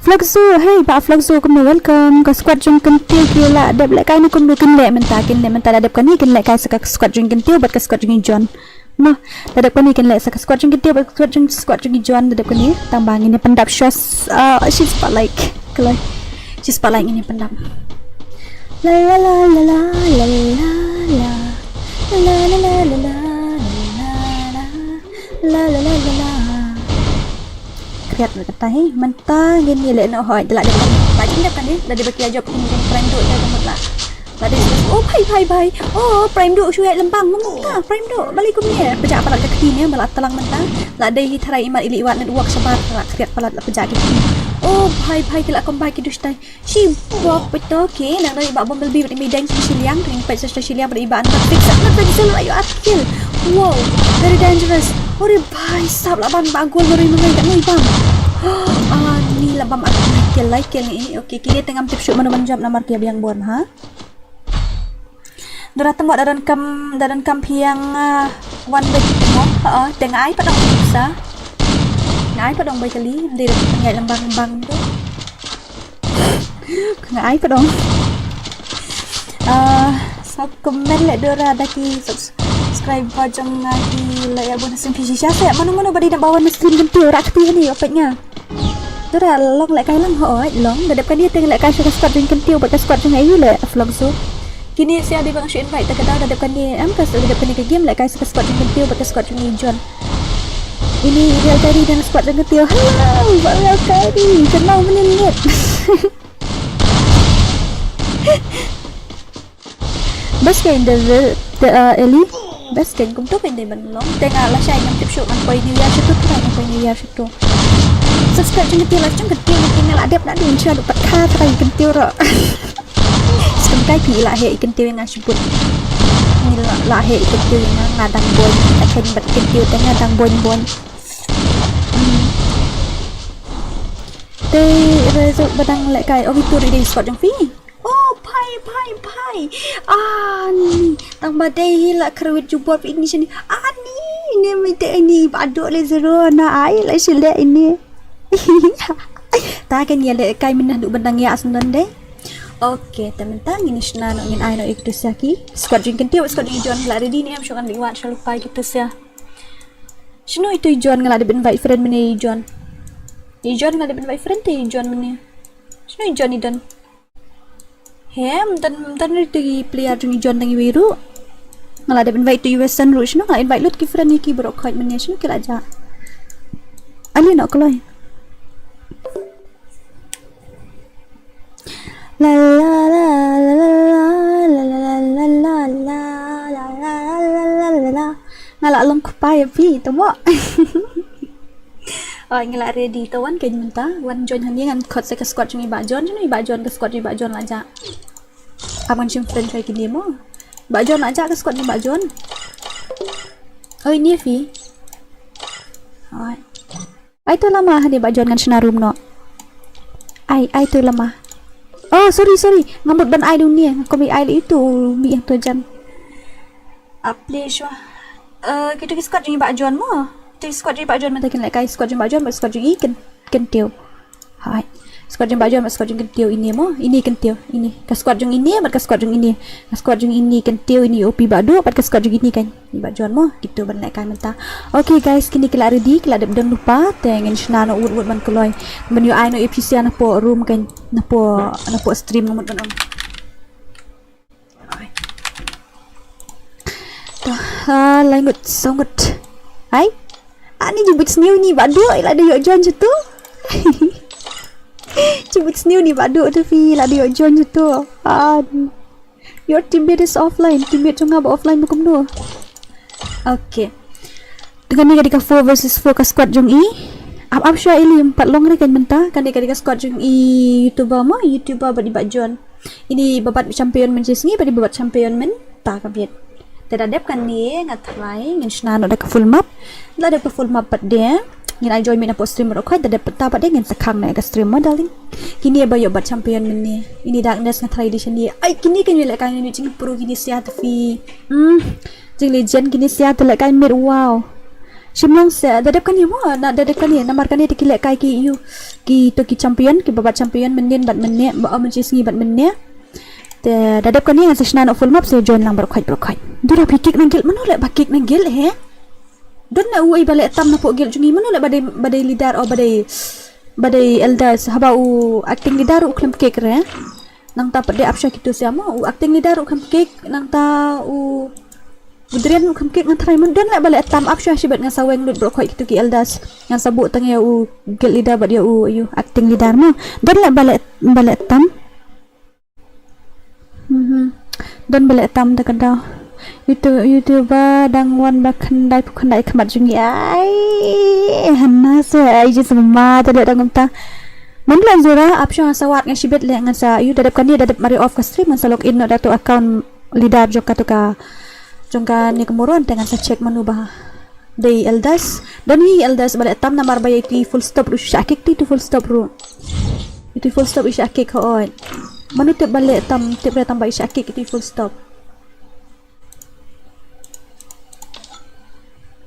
Flexo, hey Bah Flexo, kumno, welcome. Ka squad jong Kyntiew ki la dep lehkai ne kumno? Kin leh mynta, kin leh mynta, la dep kane kin lehkai sa ka squad jong Kyntiew bad ka squad jong i John. Mo, la dep kane kin leh sa ka squad jong Kyntiew bad ka squad jong, squad jong i John, la dep kane. Tang ba ngin ïa pyndap shots, ah, shi spah like. Kloi. Shi spah like ngin ïa pyndap. La la la la la la la la. La la la la la la la la. La la la la la. Kriat na kata hi, mynta ngin ïa leh noh hoi, da la dep kane. Ba jingdep kane, da dep ba ki ïa jop kum jong Prime Duo da mut la. La dep, oh bhai bhai bhai. Oh Prime Duo shu ïa lembang mynta, Prime Duo. Balei kumne, pajak palat ka kti ne, ba la tlang mynta. La dei hi tharai imat ili iwat network shabar, la kriat palat la pajak ki kti. Oh bhai bhai, ki la comeback ki dushtai. Shi bok peit to, okay, nang dei Bah Bumblebee bad i Maydeng sa shiliang, ring peit sa shiliang bad i Bah Anwar fix, Anwar fix, la ïoh ar kill. Wow, very dangerous. Ore bhai sab, la bam Bah Gold, ore nang dei Bah. Ah, ni la bam ar kill, lai kill ni. Okay, kine te ngam tip shuh mano ban jump namar ki ïa biang bor ha. Dora temo da donkam, da donkam phi ïa, ah, wan bad mo. Ha, te nga ai pat dong sa. Nga ai pat dong bai kali, dei da ngai lembang lembang tu. Nga ai pat dong. Ah, sa comment leh Dora da ki subscriber jong nga ki la ïa bun ha sien phi shisha sa. Mano mano ba dei da ba wan stream Kyntiew, rak phi ni, opet nga. Dora long lehkai lang, hooid long. Da dep kane te lehkai sa ka squad jong Kyntiew bad ka squad jong i leh Flexo. Kine sia dei ba nga shu invite ta ka daw, da dep kane em ka, da dep kane ka game lehkai sa ka squad jong Kyntiew bad ka squad jong i John. Ini Real Kyrie dan squad jong Kyntiew. Hello, Real Kyrie. Kenal menit. Best kein de, de, uh, Eli. Best kein kumto kein de ban long. Te nga lashai ngam tip shuh ngan poi New Year shuh tu, ngan poi New Year shuh tu. Subscribe jong Kyntiew, like jong Kyntiew, Kyntiew nga la dep na dun sha du pat kha trai Kyntiew ro. Skum kai phi la he Kyntiew nga shibut. Ni la, la he Kyntiew nga, nga dang boin, ta kein bad Kyntiew te nga dang boin boin. Hmm. Te result ba dang lehkai, oh itu ri dei squad jong phi. Oh, bhai, bhai, bhai. Ah, ni. Tang ba dei hi la kyrwit jubor ini sini. Ah, ni. Ni mai te ini ba do le zero na ai la shile ini. Ta kan ïa lehkai mynta du bendang ïa asndon dei. Okay, te mynta ngin shna noh, ngin ai noh ïa kitu sia ki. Squad jong Kyntiew, squad jong John la ready ni, am shu kan liwat sha lupa ïa kitu sia. Shino ito i John, nga la dep invite friend mynne i John. I John nga la dep invite friend te i John mynne. Shino i John i don. He, ym don, ym don ito i player jong i John dang iwei ruh. Nga la dep invite ito i Western ruh, shino nga invite lut ki friend ïa ki baroh khoit mynne, shino ki la jah. Ali noh kloi. La la la la la la la la la la la la la la la la. Nga la long kpa ïa phi to mo. Oi, nga la ready to, wan kein mynta, wan join hangne, ngan khot sa ka squad jong i Bah John, jong i Bah John, ka squad jong i Bah John la jah. Ap ngan shim friend ïa kine mo. Bah John la jah, ka squad jong i Bah John. Oi, ine phi. Oi. Ai to lama hangne Bah John, ngan shna room noh. Ai, ai to lama. Oh, sorry, sorry. Nga mut ban ai dang ne. Nga kum ai leh ito, mih hangto jan. Ap leh shuwa. Eh, kito ki squad jong i Bah John mo. Kito ki squad jong i Bah John mynta kin lehkai, squad jong i Bah John bad squad jong i Kyn-, Kyntiew. Hai. Squad jong i Bah John bad squad jong i Kyntiew, ine mo. Ine Kyntiew, ine. Ka squad jong ine bad ka squad jong ine. Ka squad jong ine Kyntiew, ine O P Bah Duh bad ka squad jong ine kan i Bah John mo. Kito ban lehkai mynta. Okay guys, kine ki la ready, ki la dep don lypa, te ngin shna noh wut wut ban kloi. Ban ïoh ai noh ïa phi sha napoh room kan, napoh, napoh stream nga mut ban ong. To, ah, lai ngut, saw ngut. Ai? Ani, jubit sniew ine Bah Duh, i la dei ïoh join shuh to. Jubit sniew ine Bah Duh to phi, i la dei ïoh join shuh to. Ah, your teammate is offline, teammate jong nga ba offline ba kumno. Okay. Te kane ka dei ka four versus four ka squad jong i. Ap ap shuwa, i lim pat long re kan mynta. Kane ka dei ka squad jong i YouTuber mo, YouTuber bad i Bah John. Ine i ba bat champion mynshisngi bad i ba bat champion mynta ka bit. Te da dep kane nga try ngin shna noh da ka full map. Da dep ka full map pat de ngin ai join mynta napoh stream baroh khoit, da dep pat de ngin sa khang noh ka stream mo darling. Kine ba ïoh bat champion mynne. Ine Darkness nga try de shane. Ai kine kan ïoh lehkai, ngan ïoh jingpro kine sha te phi. Hmm. Jing legend kine sha te lehkai mid, wow. Shim lang seh, da dep kane mo, na da dep kane, namar kane te ki lehkai ki ïoh, kito ki champion, ki ba bat champion mynnin bad mynne, ba, oh, mynshisngi bad mynne. Te da dep kane ngan sa shna noh full map, sa join lang baroh khoit baroh khoit. Dura phi kick na guild, mano leh ba kick na guild he? Don leh uwei ba leh tam napoh guild jong i, mano leh ba dei, ba dei leader, oh, ba dei, ba dei elders, haba u acting leader u khlem kick re. Nangta pat de ap shuwa kito sha mo, u acting leader u khlem kick, nangta u, u Dren u khlem kick, nga try mo. Don leh ba leh tam, ap shuwa shibit, ngan sa weng lut baroh khoit kito ki elders. Ngan sa buh tang ïa u guild leader bad ïa u, ïa u acting leader mo. Don leh ba leh, ba leh tam. Mhm. Don ba leh tam da ka daw. YouTube, YouTuber dang wan ba khyndai phew khyndai khmat jong i. Ai, hana se, ai, just ma te leh dang kumta. Mynta la jura, ap shuwa ngan sa wad ngan shibit leh, ngan sa, ïoh da dep kane, da dep mari off ka stream, ngan sa log in noh da uto account leader jong kato ka, jong kane ka muron, te ngan sa check mano ba dei elders. Don hi elders ba leh tam, namar ba ïa iti full stop ruh shu shah kick, iti full stop ruh. Iti full stop i shah kick, hooid. Mano tip ba leh tam, tip re tam ba i shah kick, iti full stop.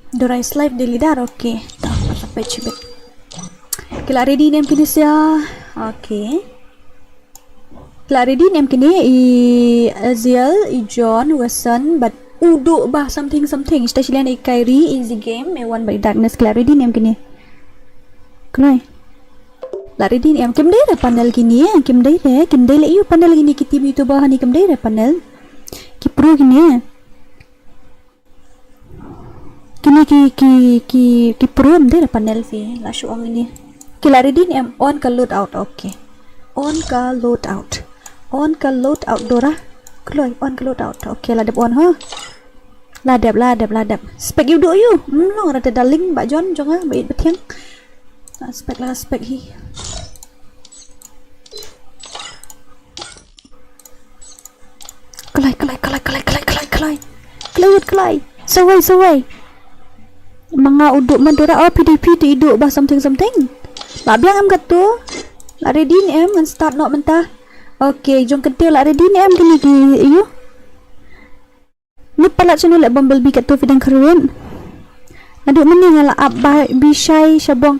Dorai slide dei leader, okay. Ta, masa page bit. Ki la ready ne em kine sha. Okay. Ki la ready ne em kine, i Aziel, i John, Wesson, bad u Duh ba something something. Station i Kyrie, Easy Game, i One by Darkness, ki la ready ne em kine. Kloi. La ready ne em, kim dei re panel kine, kim dei re, kim dei leh ïa u panel kine ki team YouTuber hani, kim dei re panel. Ki pro kine. Kine ki, ki, ki, ki pro ym dei re panel phi, la shu ong ine. Ki la ready ne em, on ka loadout, okay. On ka loadout. On ka loadout Dora. Kloi, on ka loadout. Okay, la dep on ho. La dep, la dep, la dep. Spec ïa u Duh ïa u. Hmm, long ra te darling, Bah John, jong nga, ba ïeit ba thiang. La spec, la spec hi. Kloi, kloi, kloi, kloi, kloi, kloi, kloi. Kloi wut kloi. Sawei, sawei. Ma nga u Duh man Dora, oh, P D P te i Duh ba something, something. Ba biang em kato. La ready ne em, ngan start noh mynta. Okay, jong Kyntiew la ready ne em kine ki, ïa u. Lut palat shano leh Bumblebee kato phi dang kyrwit. Naduh mynne nga la ap ba bishai sha bong.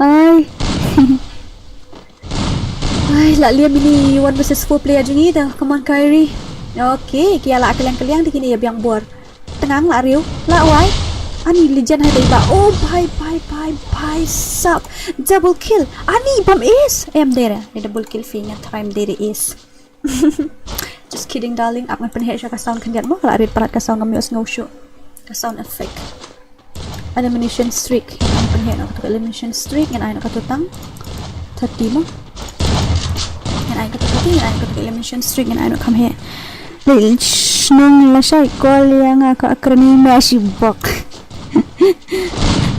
Ai. Ai, la liam ine i one versus four player jong ngi te. Come on, Kyrie. Okay, ki ïa la kylliang kylliang te kine ïa biang bor. Tang la riew, la wai. Ani Legend ha dei ba. Oh, bhai, bhai, bhai, bhai sab. Double kill. Ani bam ace. Em dei re. Double kill phi nga try em dei re ace. Just kidding, darling. Ap ngan pynheh sha ka sound khyndiat mo, ka la rit palat ka sound, ngam ïohsngew shuh ka sound effect. Elimination streak. Ngan pynheh noh katu ka elimination streak, ngan ai noh katu tang thirty mo. Ngan ai katu thirty, ngan ai katu ka elimination streak, ngan ai noh kham heh. Lei shnong lashai call ïa nga ka akrani ma shi bok.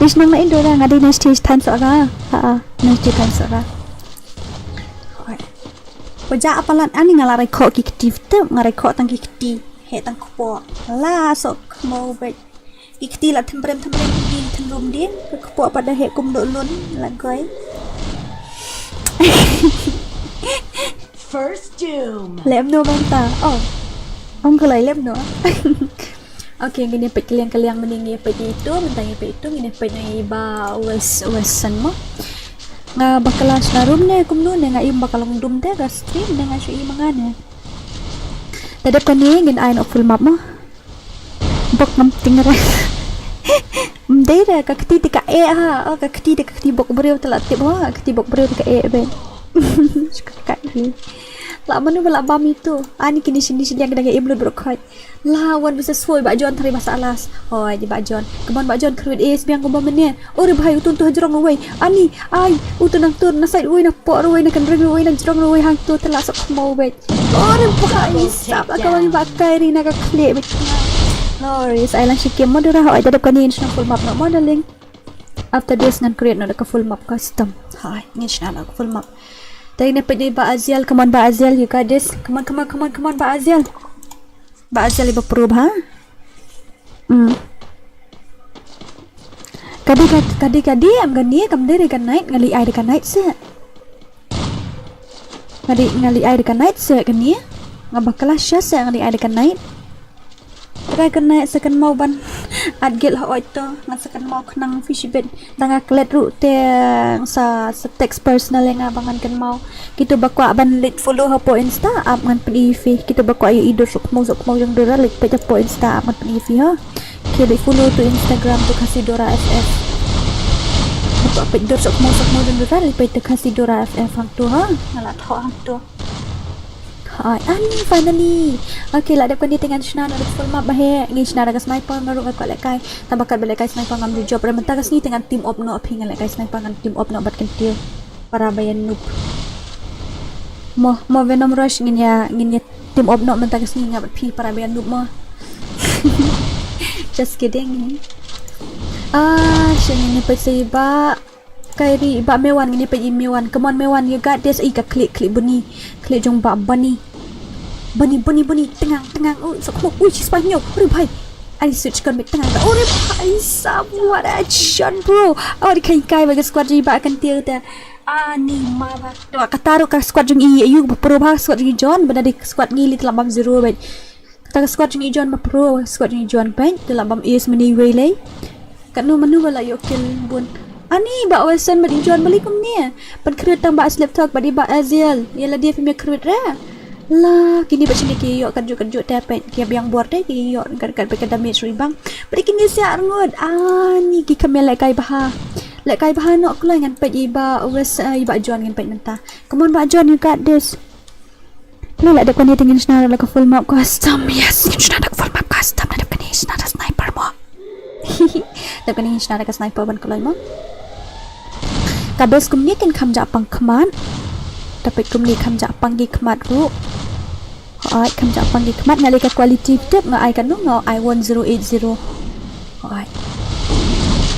Lei shnong na Indo nga dei na stage time soh ka. Ha, na stage time soh ka. Ba ja palat, ani nga la rai khoh ki kti, te nga rai khoh tang ki kti. Heh tang kpoh. La soh khmo bek. Ki kti la thymprem thymprem ki thynrum din. Ka kpoh pat da heh kum doh lun la goi. First doom. Lem no bang ta. Oh. Ong ko lai lem no. Okay, ngin ïa peit kylliang kylliang mynne, ngin ïa peit ïa itu, mynta ngin ïa peit itu, ngin ïa peit na i ba Wes-, Wesson mo. Nga ba ka la sna room ne kumno ne, nga im ba ka long dum te ka stream ne, nga shu i ma nga ne. Te dep kane ngin ai noh full map mo. Bok ngam ting re. Ym dei re, ka kti te ka eh ha. Oh, ka kti te ka kti bok briew te la tip ha. Ka kti bok briew te ka eh be. Shu ka kai hi. La manu ba la bam ito. Ani kini sini sini yang dang im lut brok khoi. La one versus four ba John tari masa alas. Hoi di ba John. Come on ba John kruid es biang kumba mene. Ore bhai utu utu hajrong ruwai. Ani ai utu nang tur na side ruwai na por ruwai na kan ring ruwai na jrong ruwai hang tu tela sok mo wait. Ore bhai sap la kawang ba Kairi na ka kle wait. No worries. Ai lang shikim mo dura hoi dadap kani insna full map no modeling. After this ngan create no ka full map custom. Hai ngin shna no ka full map. Tadi ne pedi ba Aziel, come on ba Aziel, you got this. Come on, come on, come on, come on ba Aziel. Ba Aziel iba prove ha. Hmm. Kadi kadi kadi kadi am gani kam dere kan night ngali ai de kan night se. Ngali ngali ai de kan night se kani. Ngaba kelas sha se ngali ai de kan night. Try kan night se kan mau ban. At gil ha oi to ngan se kan mau khnang fish bit. Dang a klet ruh te sa sa text personal nga ba ngan kan mau. Kitu ba kwah ban lit follow ha po Insta ap ngan pdi fi. Kitu ba kwah yu idur sok mau sok mau jong dura lit pe po Insta ap ngan pdi fi ha. Ki lit follow tu Instagram tu Khasi Dora F F. Ba kwah pe dur sok mau sok mau jong dura lit pe tu Khasi Dora F F hang tu ha. Ngala tho hang tu. Hai, ani finally. Okay, la dep kan dia dengan shna na full map bah he. Ngi shna da ka sniper na ruh ka lek kai. Tamba kat ba lek kai sniper ngam ju job re mynta ka sngi te ngan team up noh phi ngan lek kai sniper ngan team up noh bad kan tiu. Para bayan noob. Mo mo Venom Rush ngin ya ngin ya team up noh mynta ka sngi nga bad phi para bayan noob mo. Just kidding. Ah, shin ni pasi ba Kairi ba Mewan ngin ya pasi Mewan. Come on Mewan, you got this. Ih ka klik klik bani. Klik jong ba bani. Bani bani bani tengang tengang. Oh, sok mo. Ui, she's behind you. Uri bhai. Ani switch kan bit tengang. Uri bhai sab, what a shot bro. Oh, di kai kai ba ka squad ji ba kan tiu ta. Ani ma ba. Dua ka taruh ka squad jong i ayu ba pro ba squad jong i John ba da di squad ngi li telah bam zero ba. Kata ka squad jong i John ba pro squad jong i John ba telah bam ace mani wei lei. Kat nu manu ba la yo kill bun. Ani ba Western ba di John ba li kum ni. Ban khrut tang ba slip talk ba di ba Aziel. Ya la dia phi me khrut ra. La kini ba sini ki yo kan ju kan ju te pet ki biang bor te ki yo kan kan pet ka damage ri bang. Ba di kini sia arngut. Ani ki kamel lek kai baha. Lek kai baha nok kulai ngan pet i ba West i ba John ngan pet menta. Come on ba John, you got this. Lo la dep kani tingin shna la ka full map custom. Yes, ngin shna da ka full map custom na dep kani shna da sniper mo. Dep kani shna da ka sniper ban kulai mo. Ka bes kumni kin kham ja pang khmat. Tapi kumni kham ja pang gi khmat ru. Ai kham ja pang gi khmat ngali ka quality tip nga ai kanu nga ai one zero eight zero. Ai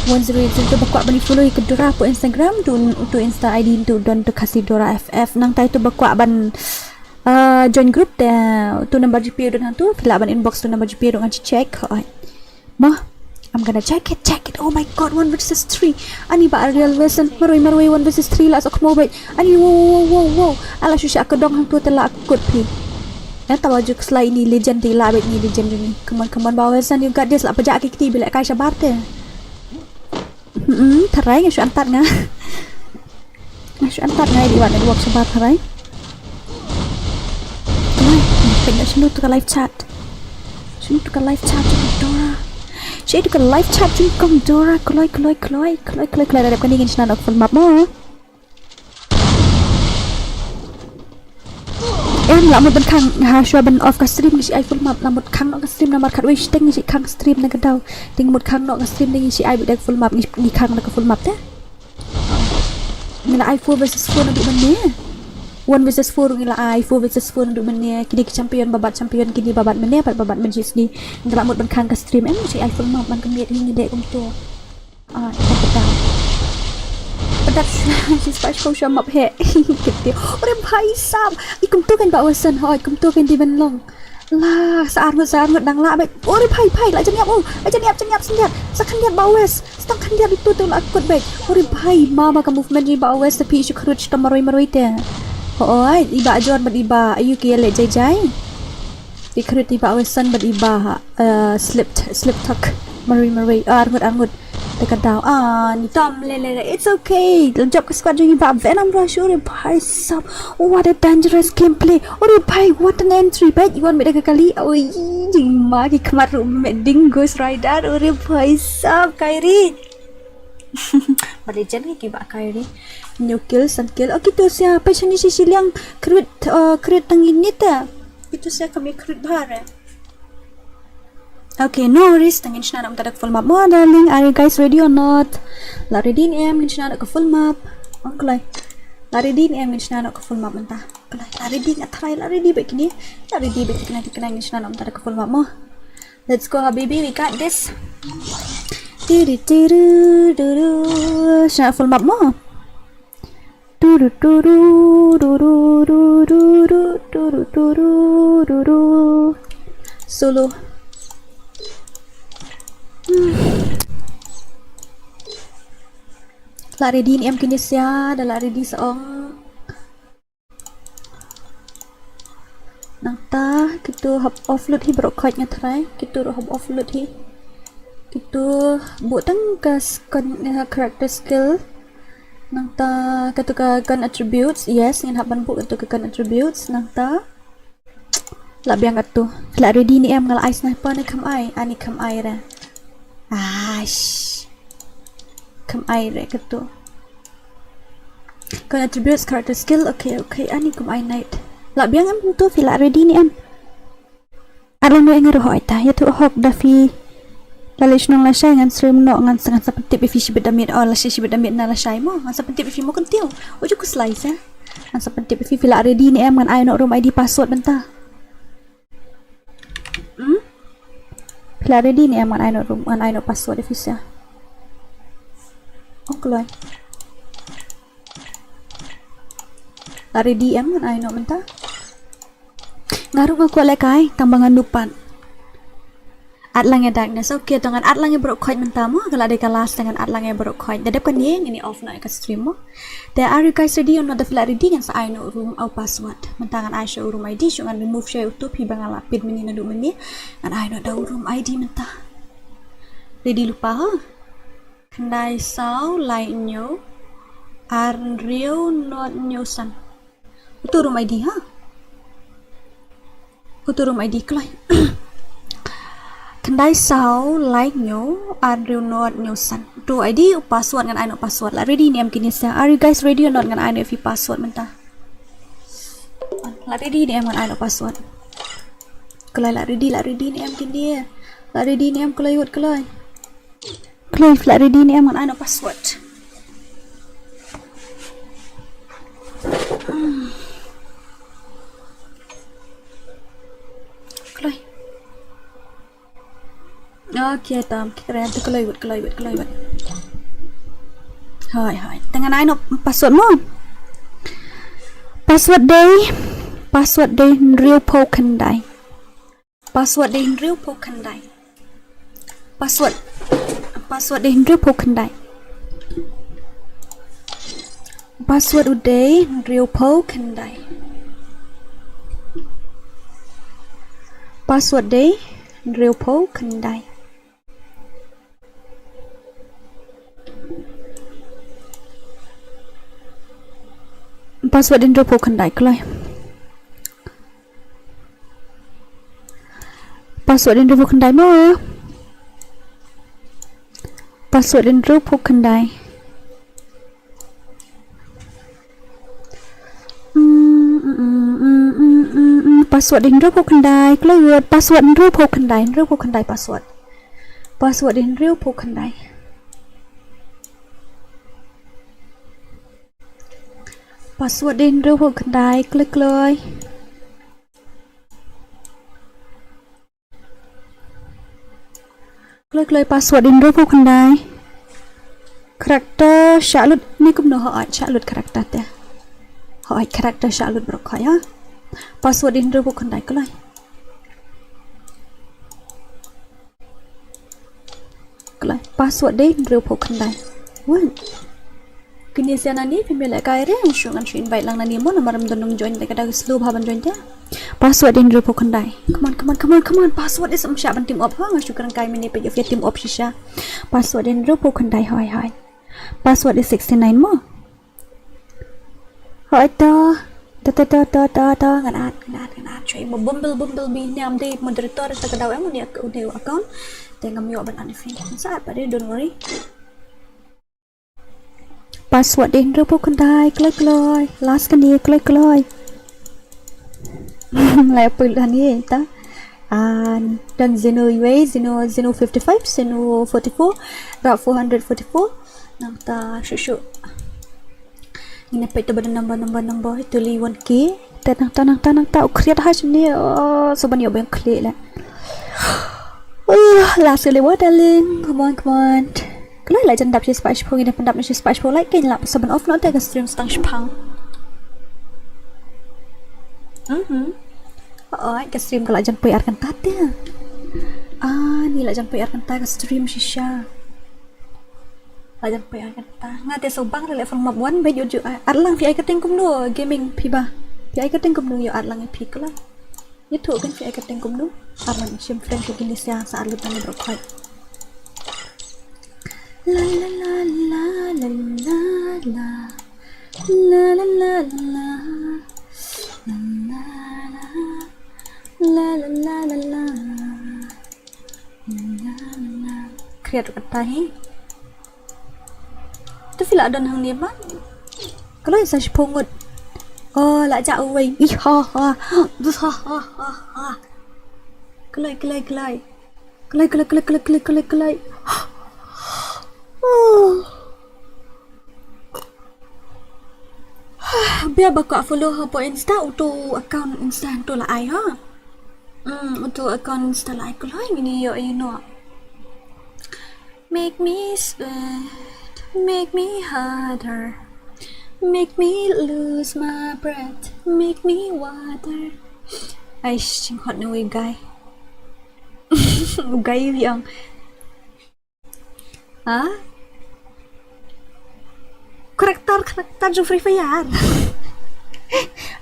one zero eight zero tu ba kwah ban follow ka Dora po Instagram tu tu Insta I D tu don tu Khasi Dora F F nang tai tu ba kwah ban Ah, join group te tu number G P U don hantu phi lah ban inbox tu number G P U don ngan check. Oi. Ma, I'm gonna check it, check it. Oh my god, one versus three. Ani ba Ariel Wilson marwei marwei one versus three lah sok mo bai. Ani wow wow wow wow. Ala shu sha ka dong hang tu te lah kut phi. Ya tawa juk slai ni legend te lah bai ni legend ni. Come on come on ba Wilson you got this lah pajak ki kti bilak kai shabar te. Hmm, tharai nga shu antat nga. Nga shu antat nga di wat network shabar tharai. Tharai, pynda shinu tu ka live chat. Shinu tu ka live chat jong Dora. Shinu tu ka live chat jong kong Dora. Kloi kloi kloi kloi kloi kloi. Dep kani ngin shna nok full map mo. Em la mut ban khang ha shwa ban off ka stream ngi shi ai full map la mut khang ka stream namar khat wei shteng ngi shi khang stream na ka daw. Ting mut khang no ka stream ngi shi ai bit full map ngi khang na ka full map te. Ngi la ai four versus four na du mane. One versus four ngi la ai four versus four na du mane. Kini ki champion babat champion kini babat mane babat babat man shi sni. Ngi la mut ban khang ka stream em shi ai full map ban ka miet ngi de kum to. Ah, ita pedang. Pedang shi spice kau shamap he. Kete. Ore bhai sab. Ikum tu kan ba wasan hoi, ikum tu kan di ben long. La, sa arngut sa arngut dang la bai. Ore bhai bhai la janiap oh. La janiap janiap sendiat. Sa khandiat ba wes. Stang khandiat itu tu la kut bai. Ore bhai mama ka movement ni ba wes tapi isu kharut sta maroi maroi te. Hoi, iba ajon bad iba ayu ki le jai jai. Ikhrut iba awesan bad iba uh, slip slip tuck. Mari mari arngut arngut. Teka daw ah ni tam le le. It's okay. Jump ka squad jong iba Venom Rush ore bhai sab. What a dangerous gameplay. Ore bhai what an entry bhai iwan me da kali. Oi jing ma ki khmat ru me ding Ghost Rider ore bhai sab Kairi. Ba dei jan ki ba kai ri. Hynñiew kill, san kill. Oh, kito sha, pa shani shi shiliang. Crit, uh, crit tang ini ta. Kito sha kami crit bha re. Okay, no worries. Tang ngin shna noh mynta da ka full map mo, darling. Are you guys ready or not? La ready ne em ngin shna noh ka full map? Ong kloi. La ready ne em ngin shna noh ka full map mynta? Kloi. La ready nga try, la ready bad kine. La ready bad kine, kine ngin shna noh mynta da ka full map mo. Let's go, habibi, we got this. Tiri tiru duru. Shna full map mo. Turu turu duru duru duru turu turu duru. Solo. Hmm. La ready ne em kine sha, da la ready sa ong. Nangta kito hap offload hi bro, khoit nga try. Kito ruh hap offload hi. Kito buh tang ka s-, kon, eh, character skill. Nangta kito ka gun attributes. Yes, ngin hap ban buh kito ka gun attributes. Nangta la biang kito. La ready ne em, nga la ai sniper ne kham ai, ani kham ai re. Ash. Kham ai re kito. Gun attributes, character skill. Okay, okay. Ani kum ai night. La biang em tu phi la ready ne em. Ar lang ne nga ruh hoi ta. Ya tu hok da phi. La leh shnong la shai ngan stream noh ngan sa, ngan sa pyntip ïa phi shibit da miet. Oh, la shai shibit da miet na la shai mo. Ngan sa pyntip ïa phi mo, kyntiew. Oju ku slai sa. Ngan sa pyntip ïa phi, phi la ready ne em, ngan ai noh room I D password mynta. Hmm? Phi la ready ne em, ngan ai noh room, ngan ai noh password ïa phi sha. Oh kloi. La ready em, ngan ai noh mynta? Nga ruh nga kwah leh kai, tang ba ngan dupat. At lang ïa darkness. Okay, to ngan at lang ïa bro khoit mynta mo, ka la dei ka last, ngan at lang ïa bro khoit. Da dep kane ngin ïa off noh ïa ka stream mo. Te are you guys ready or not? Da phi la ready ngan sa ai noh room u password. Mynta ngan ai sha u room I D, shu ngan remove sha utu phi ba nga la peit mynne naduh mynne. Ngan ai noh da u room I D mynta. Ready lypa ha? Khyndai saw lai hynñiew ar hynriew nod hynñiew san. Utu room I D ha? Utu room I D kloi. Khyndai saw lai hynñiew ar hynriew nod hynñiew san. Utu I D, u password ngan ai noh password. La ready ne em kine sha? Are you guys ready or not? Ngan ai noh ïa phi password mynta. La ready ne em, ngan ai noh password? Kloi, la ready, la ready ne em kine? La ready ne em kloi, wut kloi? Kloi, la ready ne em, ngan ai noh password? Hmm. Kloi. Okay, tam, kren tu kloi wut, kloi wut, kloi wut. Hoi, hoi. Te ngan ai noh password mo. Password dei, password dei hynriewphew khyndai. Password dei hynriewphew khyndai. Password. Password dei hynriewphew khyndai. Password u dei hynriewphew khyndai. Password dei hynriewphew khyndai. Password dei hynriewphew khyndai kloi. Password dei hynriewphew khyndai mo. Password dei hynriewphew khyndai. Mm, mm, mm. Password dei hynriewphew khyndai. Kloi wut, password hynriewphew khyndai, hynriewphew khyndai password. Password dei hynriewphew khyndai. Password dei hynriewphew khyndai, kloi kloi. Kloi kloi, password dei hynriewphew khyndai. Character shah lut, ne kumno? Hooid, shah lut character te. Hooid, character shah lut bro khoit ha. Password dei hynriewphew khyndai kloi. Kloi, password dei hynriewphew khyndai. Wan. Kine sha nani, phi mih lehkai re, shu ngan shu invite lang nani mo, namar ym don nong join te, ka dei slow bha ban join te. Password dei hynriewphew khyndai. Come on, come on, come on, come on. Password dei, ym shah ban tim op ha, nga shu kren kai mynne peit ïa phi tim op shisha. Password dei hynriewphew khyndai, hoi hoi. Password dei sixty nine mo. Hoi to. To to to to to to, ngan add, ngan add, ngan add. Shu mo Bumble, Bumblebee, ne em dei moderator, te ka dei em une, une account. Te ngam ïoh ban add ïa phi. Sa add pat de, don't worry. Password dei hynriew phew khyndai, kloi kloi. Last kane, kloi kloi. Lai pul han ye ta. An dan Zeno iwei, Zeno, Zeno fifty-five, Zeno forty-four, Rap four hundred forty-four. Nangta shu shu. Ngin peit ta ba number, number, number. Itu li one K. Ta nangta, nangta, nangta. U khriat ha shane. Oh, soban ïoh bang khlieh la. Oh, last kali wa, darling. Come on, come on. Kloi la jan dap shi spah shiphew, ngin pyndap shi spah shiphew like, kein la soban off noh te ka stream stang shipang. Mhm. Oh, ka stream ka la jan poi ar kynta te. Ah, ni la jan poi ar kynta ka stream shisha. La jan poi ar kynta. Nga te soban le phone map wan ba yu ju ar lang phi ai ka ting kumno gaming phi ba. Phi ai ka ting kumno yu ar lang phi kala. Ïathuh kan phi ai ka ting kumno. Ar lang shim friend ka kini sia sa ar lut nang bro khoi. La la la la la la la. La la la la la. La la la la la. Kriat kata hi. Tu phi la don hangne ba. Kloi sa shiphew ngut. Oh, la jah uwei. Ih ha ha. Dus ha ha ha ha. Kloi, kloi, kloi. Kloi, kloi, kloi, kloi, kloi, kloi, kloi. Oh. Bia ba ka follow ha po Insta, uto account Insta to la ai ha. Hmm, uto account Insta la ai kloi ngin ïoh ïoh noh. Make me sweat, make me harder, make me lose my breath, make me water. Ai, sing hot no guy. Guy yang. Ha? Karakter, karakter jong Free Fire.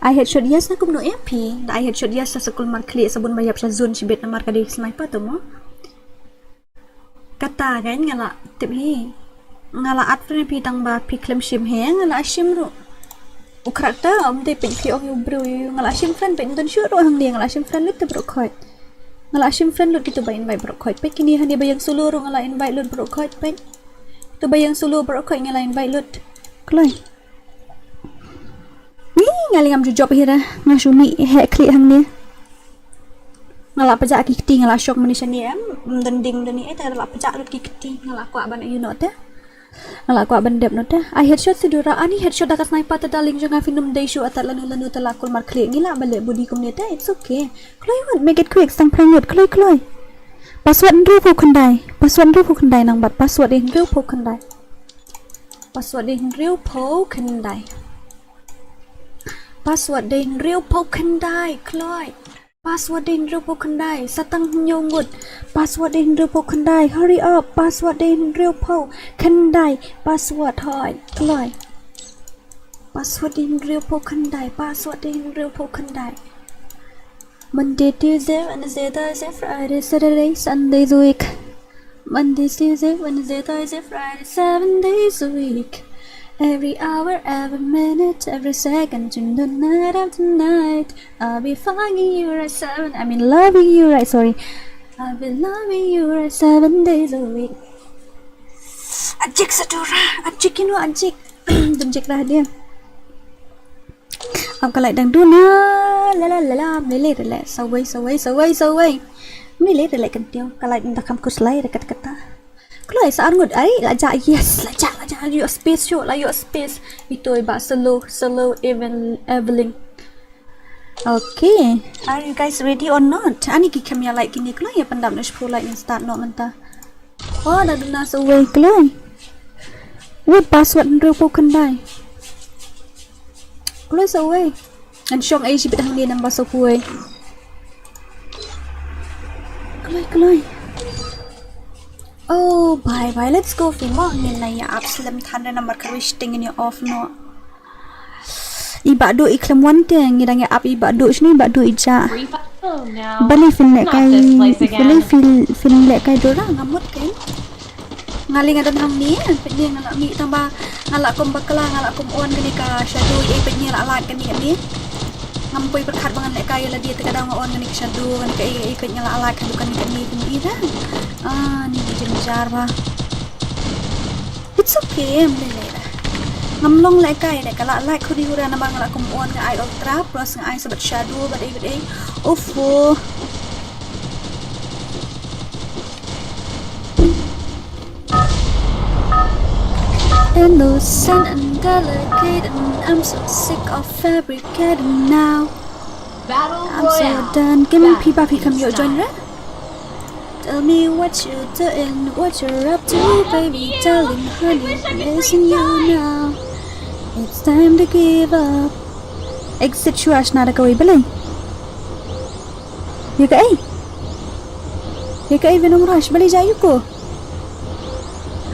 I headshot yes na kumno M P. Da I headshot yes sa kulmar khlieh sabun ba ïap sha zone shibit namar ka dei sniper tu mo. Kata kan nga la tip hi. Nga la add friend phi tang ba phi khlem shim hi nga la shim ruh. U karakter um dei peit phi ong ïa u briew ïa nga la shim friend peit don shuh ruh hangne nga la shim friend lut te bro khoi. Nga la shim friend lut kito ba invite bro khoi. Peit kini hangne ba ïeng solo ruh nga la invite lut bro khoi peit. Kito ba ïeng solo bro khoi nga la invite lut. Kloi. Ni nga li ngam ju jop hi ra nga shu mih heh khlieh hangne. Nga la pajak ki kti nga la shok mani shani em. Mdon ding mdon ni eh ta la pajak lut ki kti nga la kwah ban ïa noh te. Nga la kwah ban dep noh te. Ai headshot si dura ani headshot da ka sniper te darling jong nga phin ym dei shuh atat lanu lanu te la kulmar khlieh ngi la ba leh body kumne te it's okay. Kloi wat make it quick stang phrang ngut kloi kloi. Password hynriew phew khyndai. Password hynriew phew khyndai nang bat password dei hynriew phew khyndai. Password dei hynriew phew khyndai. Password dei hynriew phew khyndai kloi. Password dei hynriew phew khyndai sa tang hynñiew ngut. Password dei hynriew phew khyndai hurry up. Password dei hynriew phew khyndai. Password hoi kloi. Password dei hynriew phew khyndai. Password dei hynriew phew khyndai. Monday, Tuesday, Wednesday, Thursday, Friday, Saturday, Sunday, week. Monday, Tuesday, Wednesday, Thursday, Friday, seven days a week. Every hour, every minute, every second, in the night after night. I'll be fucking you right seven. I mean, loving you right, sorry. I'll be loving you right seven days a week. Ajik sadura, ajik ino ajik. Dum jik dah dia. Am ka light dang duna. La la la la. Mele rele. Sawai sawai sawai sawai. Mele rele kentiong. Ka light nda kam kuslai dekat kata. Kloi sa arngut ai la ja yes la ja la ja la yu space shu la yu space. Itoi ba slow slow even evening. Okay. Are you guys ready or not? Ani ki kem ïa light kini kloi ïa pyndap na shpu light ngin start noh mynta. Oh da duna sawai kloi. Wait password hynriew phew khyndai. Kloi sawai. Ngan shong ai shibit hangne number sawai. Kloi kloi. Oh bye bye let's go phi mo ngin na ïa ap slem than re number kharwi shiteng ngin ïa off noh. I ba du i khlem wan te ngi dang ïa ap i ba du shni ba du i ja. Bali fin le kai bali fin fin le kai dora ngamut kai. Nga li nga don hangne peit ni nga la mih tang ba nga la kum bakla nga la kum on kani ka shadow i peit ni la lait kani kani. Ngam poi perkhat ba ngan leh kai la dia te ka dang on kani ka shadow kani ka i peit nga la lait kani kani kani peit ni da. Ah ni jin jar ba. It's okay, em le le da. Ngam long lehkai ne ka la like khudi ura namar nga la kum on nga ai ultra plus nga ai sa bad shadow bad ei bad ei. Uff. Innocent and delicate, and I'm so sick of fabricating now. I'm so done. Kim phi ba phi kam ïoh join re? Tell me what you doing, what you're up to, baby, darling, honey, missing you now. It's time to give up. Exit shuwa shna da kawei balei. Ïa kaei? Ïa kaei ba ym rush balei ja ïa ko.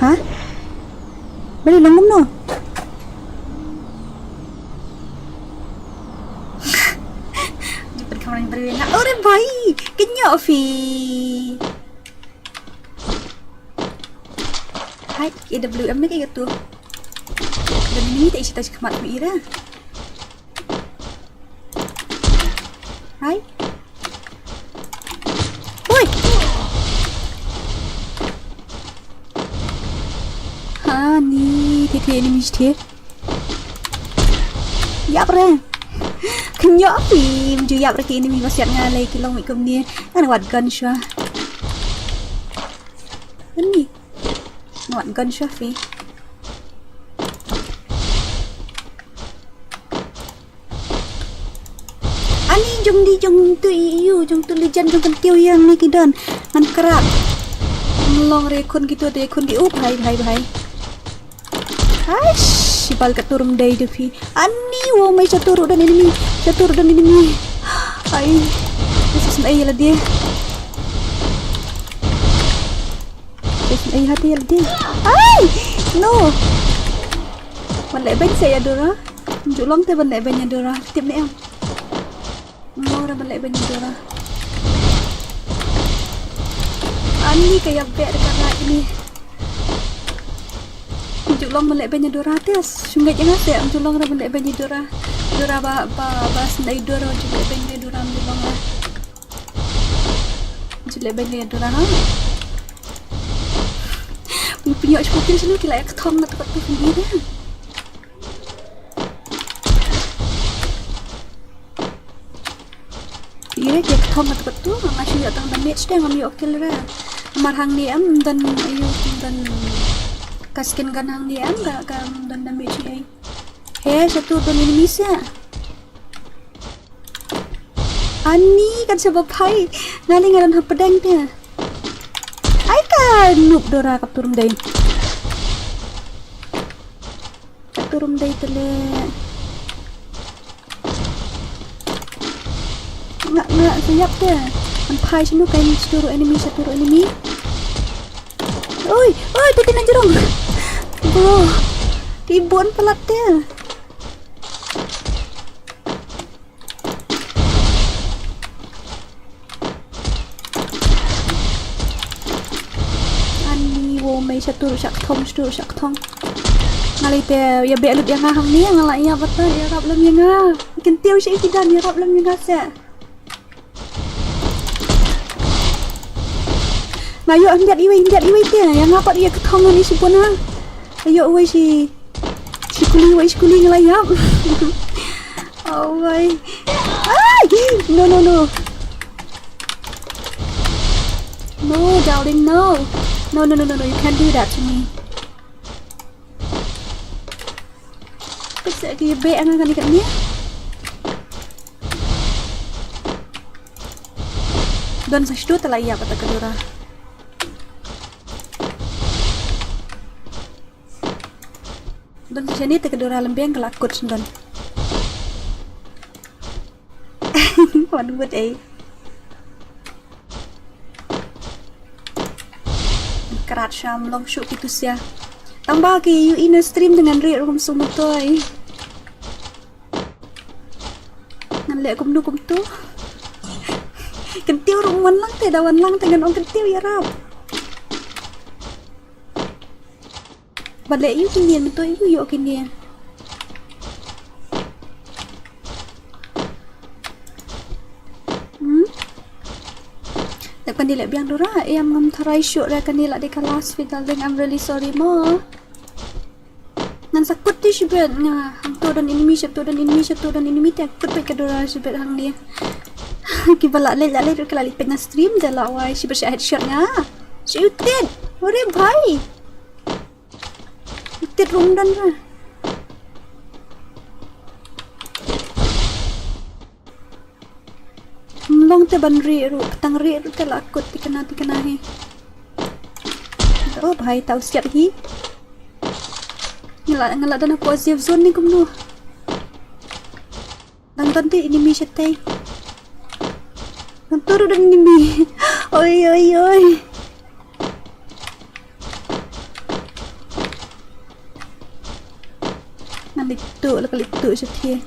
Ha? Balei long kumno? Jepet kamera briew na. Ore bhai, kynjoh phi. Hai, A W M ne kaei katu. Dan ini te isi ta khmat mi ira. Hai. Oi. Ha ni, te te enemy te. Ïap re. Kynjoh phi, ym ju ïap re ki enemy ba siat nga lei ki long mih kumne. Ngan wad gun shuwa. Ani. Ngan wad gun shuwa phi. Ani jong di jong tu ïu, jong tu lijan jong kyntiew ïa ngi ki don. Ngan krat. Ngan long re khun kito de khun di u bhai bhai bhai. Aish, bal ka turum dei de phi. Ani wo mai satu ruh don enemy. Satu ruh don enemy. Ai. This is ai la dia. This is ai hati la dia. Ai! No. Ban leh beiñ sa ïa Dora. Ju long te ban leh beiñ ïa Dora. Tip ne em. Ym long re ban leh beiñ ïa Dora. Ani ka ïa beh da ka rai ni. Ju long ban leh beiñ ïa Dora te. Shu ngeit ïa nga te ym ju long re ban leh beiñ ïa Dora. Dora ba ba ba sndai Dora ju leh beiñ ïa Dora ym ju long re. Ju leh beiñ ïa Dora ha. Pynïoh shu pynïoh shu ki la ïa kthong na tu ka tu pynïoh. Ire ki kthong kat kat tu nga shu ïoh tang damage te ngam ïoh kill re. Namar hangne em don ayu don ka skin gun hangne em ka ka don damage ei. He satu don enemy sa. Ani kan sa ba phai. Ngali nga don hapdeng te. Ai ka noob Dora ka turum dei. Ka turum dei tele. Nga nga sa ïap te. An phai sinu kan satu ruh enemy satu ruh enemy. Oi, oi, te kena jerong. Bro. Ribon pelat te. Ani wo mei satu ruh shak thong satu ruh shak thong. Ngali te ïa beh lut ïa nga hangne nga la ïa bata ïa rap lem ïa nga. Kin tiew shi ki dan ïa rap lem ïa nga se. Nga ïoh hyndiat iwei hyndiat iwei te ïa nga pat ïa ka thong ni shi puna. Ïoh iwei shi. Shi kuli, wei shi kuli ngi la ïap. Oh my. Ai! No, no, no. No, darling, no. No, no, no, no, no. You can't do that to me. Pit sa ki be anga kani kani. Don sa shtu tala ïap ata ka Dora. Don sa shani te ka Dora lem biang ka la kut shen don. Wan wut ei. Krat sham long shu ki tu sia. Tang ba ki ïohi na stream te ngan rieh ruh kumtu mutoi. Ngan leh kumno kumtu. Kyntiew ruh wan lang te da wan lang te ngan ong kyntiew ïarap. Ba leh ïu kine, mynta ïu ïoh kine. Hmm? Dep kane leh biang Dora, em ngam tharai shuh re kane la dei ka last fi darling, I'm really sorry mo. Ngan sa kut te shibit nga. Hangto don enemy, shatu don enemy, shatu don enemy te kut beit ka Dora shibit hangne. Kiba la leit la leit ruh ki la leit peit na stream, da la wai shibit sha headshot nga. Shi u tit. Ore bhai. U tit ruh ym don ruh. Ym long te ban rieh ruh, tang rieh ruh te la kut tikna tikna hi. Oh bhai, ta u siat hi. Nga la, nga la don hapoh safe zone ne kumno. Dang don te enemy shatei. Ngan tur don enemy. Oi oi oi. Ngan leit tuh, la ka leit tuh shatei.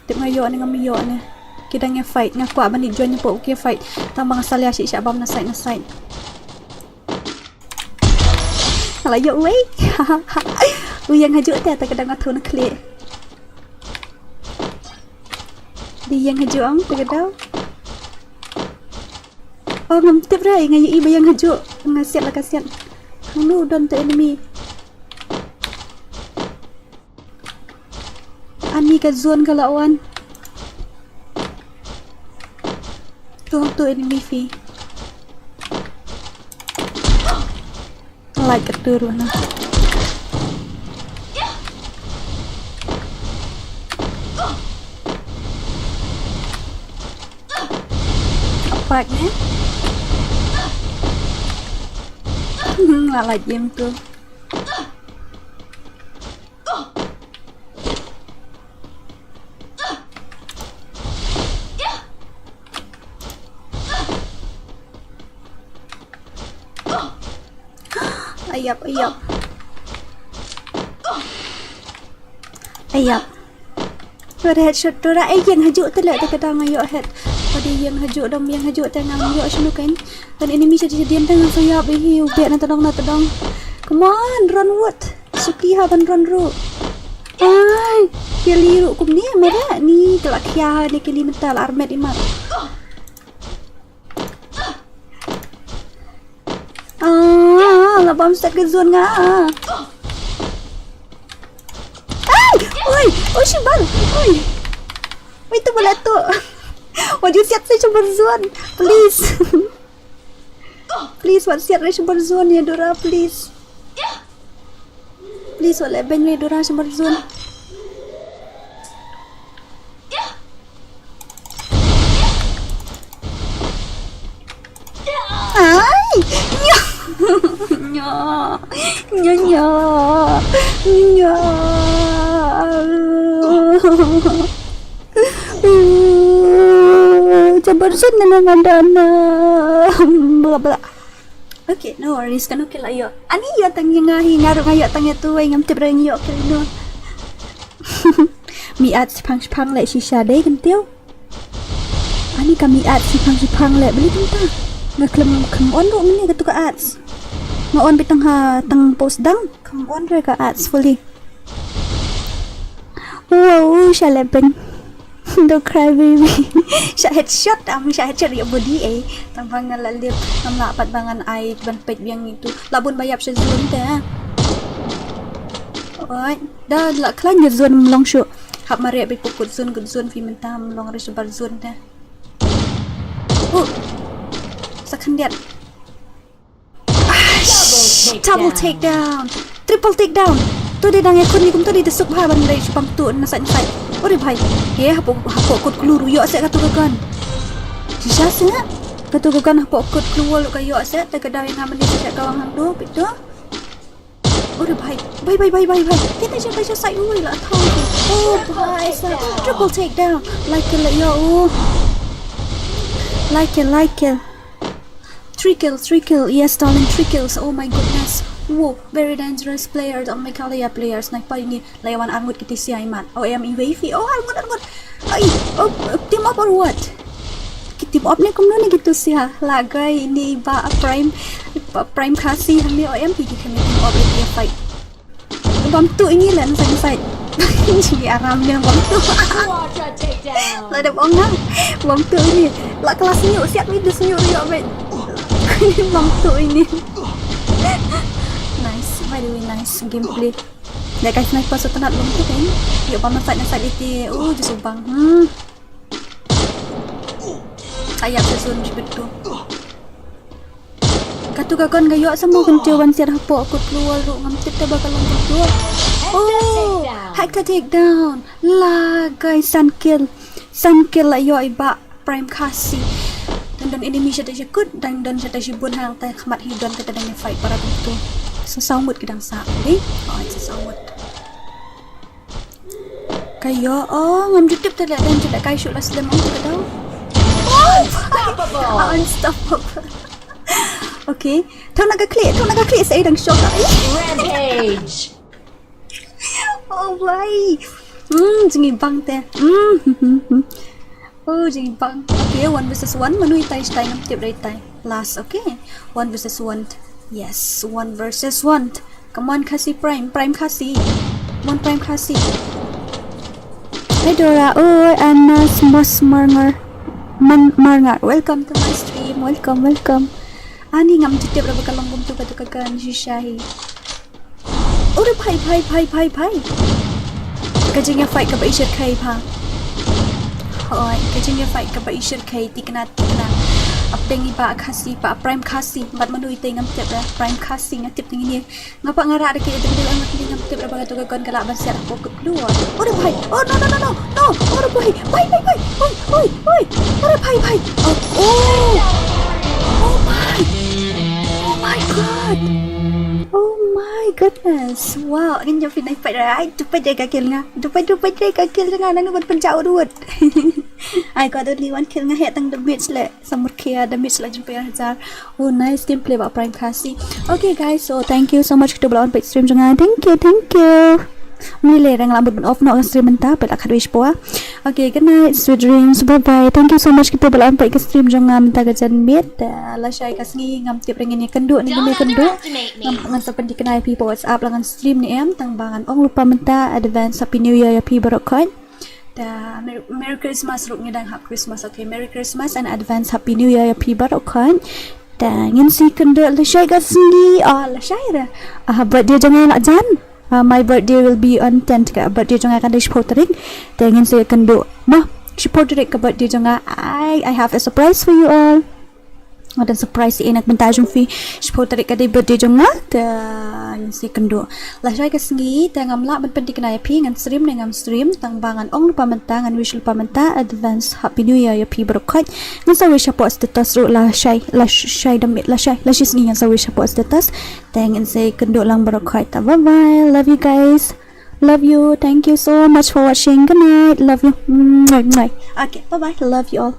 Tip nga ïoh ne ngam ïoh ne. Ki dang ïa fight, nga kwah ban leit join hapoh ki fight. Tang ba nga salia shi sha bam na side na side. Nga la ïoh wei. U ïeng hajuh te, te ka dang nga thun khlieh. Dei ïeng hajuh ong te ka dang. Oh, ngam tip re, nga ïohi ba ïeng hajuh. Nga siat la ka siat. Hangno don te enemy. Ani ka zone ka la wan. Tu tu enemy phi. Like ka tu ruh na. Apak ne. Hmm, la like game tu. Ayap, ayap. Ayap. Ïoh headshot tu ra, eh, ïeng hajuh te leh te ka dang ïoh head. Padi ïeng hajuh dong, ïeng hajuh te ngam ïoh shinu kan. Kan enemy sha jadien te ngam sa ïap hi, u beh na tadong na tadong. Come on, run what? Suki ha ban run ruh. Ai, kili ruh kumne mara ni ka la khia ha ne kili mynta la armet imat. Ah, la bam start ka zone nga. Ai, oi, oi shibar. Oi. Oi tu bala tu. Wajib siap sa shibar zone. Please. Please, wat siat re shibar zone ïa Dora, please. Please, wat leh beiñ re Dora shibar zone. Ai! Nya! Nya! Nya, nya! Nya! Shibar zone na nga dana. Bla, bla. Okay, no worries, kano ki la ïoh. Ani ïoh tang ïa nga hi, nga ruh nga ïoh tang ïa tu wei, ngam tip re ngi ïoh ki no. Mih art shipang shipang leh shisha dei kyntiew. Ani ka mih art shipang shipang leh beli kynta. Nga khlem, khlem on ruh mane katu ka art. Nga on beit tang ha, tang post dang. Khlem on re ka art fully. Wow, sha leh beiñ. Don't cry baby. Sha headshot, am sha headshot ïa body eh. Tang ba nga la lip, ngam lah pat ba ngan ai ban peit biang itu. La bun ba ïap sha zone te. Oi, da la khlaiñ ïa zone, ym long shuh. Hap mareh beit hapoh kut zone, kut zone phi mynta, ym long re shabar zone te. Uh. Sa khyndiat. Double takedown. Triple takedown. Tu dei dang ïakhun ïa kumta dei da suk bha ban dei shipang tu na side na side. Ore bhai. He hapoh, hapoh kut klur ïoh seh katu ka gun. Shisha seh. Katu ka gun hapoh kut klur ka ïoh seh, te ka dang ïa nga mane seh ka wang hangtu peit tu. Ore bhai. Bhai bhai bhai bhai bhai. Kita sha, sha side, ui la thau. Oh bhai sa. Triple takedown. Like kill la ïoh. Oh. Like kill, like kill. Three kill, three kill. Yes, darling, three kills. Oh my goodness. Whoa, very dangerous players. Ang Meghalaya players. Sniper ini. Lawan arngut kita sia imat. Oh, em iwei fi. Oh, arngut, arngut. Ai, oh, team up or what? Ki team up ne kumno ne gitu sia. Lagai ini ba prime, ba prime Khasi hangne, oh em ki ki team up ini fight. Bam tu ini lah, nang sai, nang sai. Ji aram dia bam tu. Quadra takedown. Lah dah bong lah. Bam tu ini. Lah kelas senyuk, siap ni dia senyuk dia, bet. Bam tu ini. Nice, by the way, nice gameplay. Leh kai sniper sa tnat lum tu kan. Ïoh ba man sait na sait iti. Oh, ju subang. Hmm. Ayap sa zone jibit tu. Katu ka gun ka ïoh sa mo kan te wan siat hapoh kut luar ruh ngam tip te ba ka long kut luar. Oh, hack the takedown. La guys, san kill. San kill la ïoh i bah Prime Khasi. Dang don enemy shata shi kut, dang don shata shibun hangta khmat hi don kata dang fight para tu. Sa saw ngut ki dang sa. Dei? Oh, sa saw ngut. Ka ïoh, oh, ngam ju tip te la dang ju la kai shuh la slem ong ka daw. Oh, unstoppable. Unstoppable. Okay. Thon na ka klik, thon na ka klik sa i dang shock. Rampage. Oh, wai. Hmm, jingibang te. Hmm. Oh, jingibang. Okay, one versus one. Manu itai itai ngam tip dei itai. Last, okay. One versus one. Yes, one versus one. Come on, Khasi Prime. Prime Khasi. Come on, Prime Khasi. Hi, Dora. Oh, Anna Smas Marngar. Man Marngar. Welcome to my stream. Welcome, welcome. Ani ngam tip ra ba ka long kum tu ka tu ka kan shisha hi. Ore bhai, bhai, bhai, bhai, bhai. Ka jingïa fight kaba i shyrkhei bha. Hoi, ka jingïa fight kaba i shyrkhei tikna tikna. Apeng i bah Khasi, bah Prime Khasi, bad manu ite ngam tip ra Prime Khasi nga tip ngi ni. Nga pa nga ra da ke ite ngam tip ra ba ka tu ka gun ka lah ban siat ko kut luar. Ore bhai. Oh no no no no. No. Ore bhai. Bhai bhai bhai. Oi oi oi. Ore bhai bhai. Oh. Oh. Oh my. Oh my god. Oh my goodness. Wow, ngin jump in fight right. Dupai dei ka kill nga. Dupai dupai dei ka kill nga nang ban penjau duit. I got only one kill nga het tang damage le. Samur kia damage la jumpa hajar. Oh, nice gameplay bah Prime Khasi. Okay guys, so thank you so much kito ba la wan peit stream jong nga. Thank you, thank you. Mile rang la mut off no stream mynta peit la khat wish po. Okay, good night, sweet dreams, bye bye. Thank you so much kito ba la wan peit ka stream jong nga mynta ka janmiet. Uh, la shai ka sngi ngam tip rang ïa kynduh ne ngam ïa kynduh. Ngam ngan sa pyndikna ïa phi pa WhatsApp la ngan stream ne em tang ba ngan ong lypa mynta advance happy new year ïa phi baroh khoit. Da Merry, Merry Christmas ruh ngi dang hap Christmas. Okay, Merry Christmas and advance Happy New Year ïa phi baroh khoit. Da ngin sa ïakynduh lashai ka sngi. Ah, lashai re. Ah, birthday jong nga la jan. Ah, my birthday will be on tenth ka. Birthday jong nga kan dei shiphew tarik. Da ngin sa ïakynduh. Mo, shiphew tarik ka birthday jong nga. I, I have a surprise for you all. Nga don surprise ïa na ka bynta jong phi. Shiphew tarik ka dei birthday jong nga. Te ngin sa ïakynduh. Lashai ka sngi te ngam lah ban pynthikna ïa phi ngan stream ne ngam stream. Tang ba ngan ong lypa mynta, ngan wish lypa mynta advance Happy New Year ïa phi baroh khoit. Ngan sa wish hapoh status ruh lashai, lashai da miet lashai, lashai sngi ngan sa wish hapoh status. Te ngin sa ïakynduh lang baroh khoit. Ta bye bye. Love you guys. Love you. Thank you so much for watching. Good night. Love you. Mwah, mwah. Okay, bye bye. Love you all.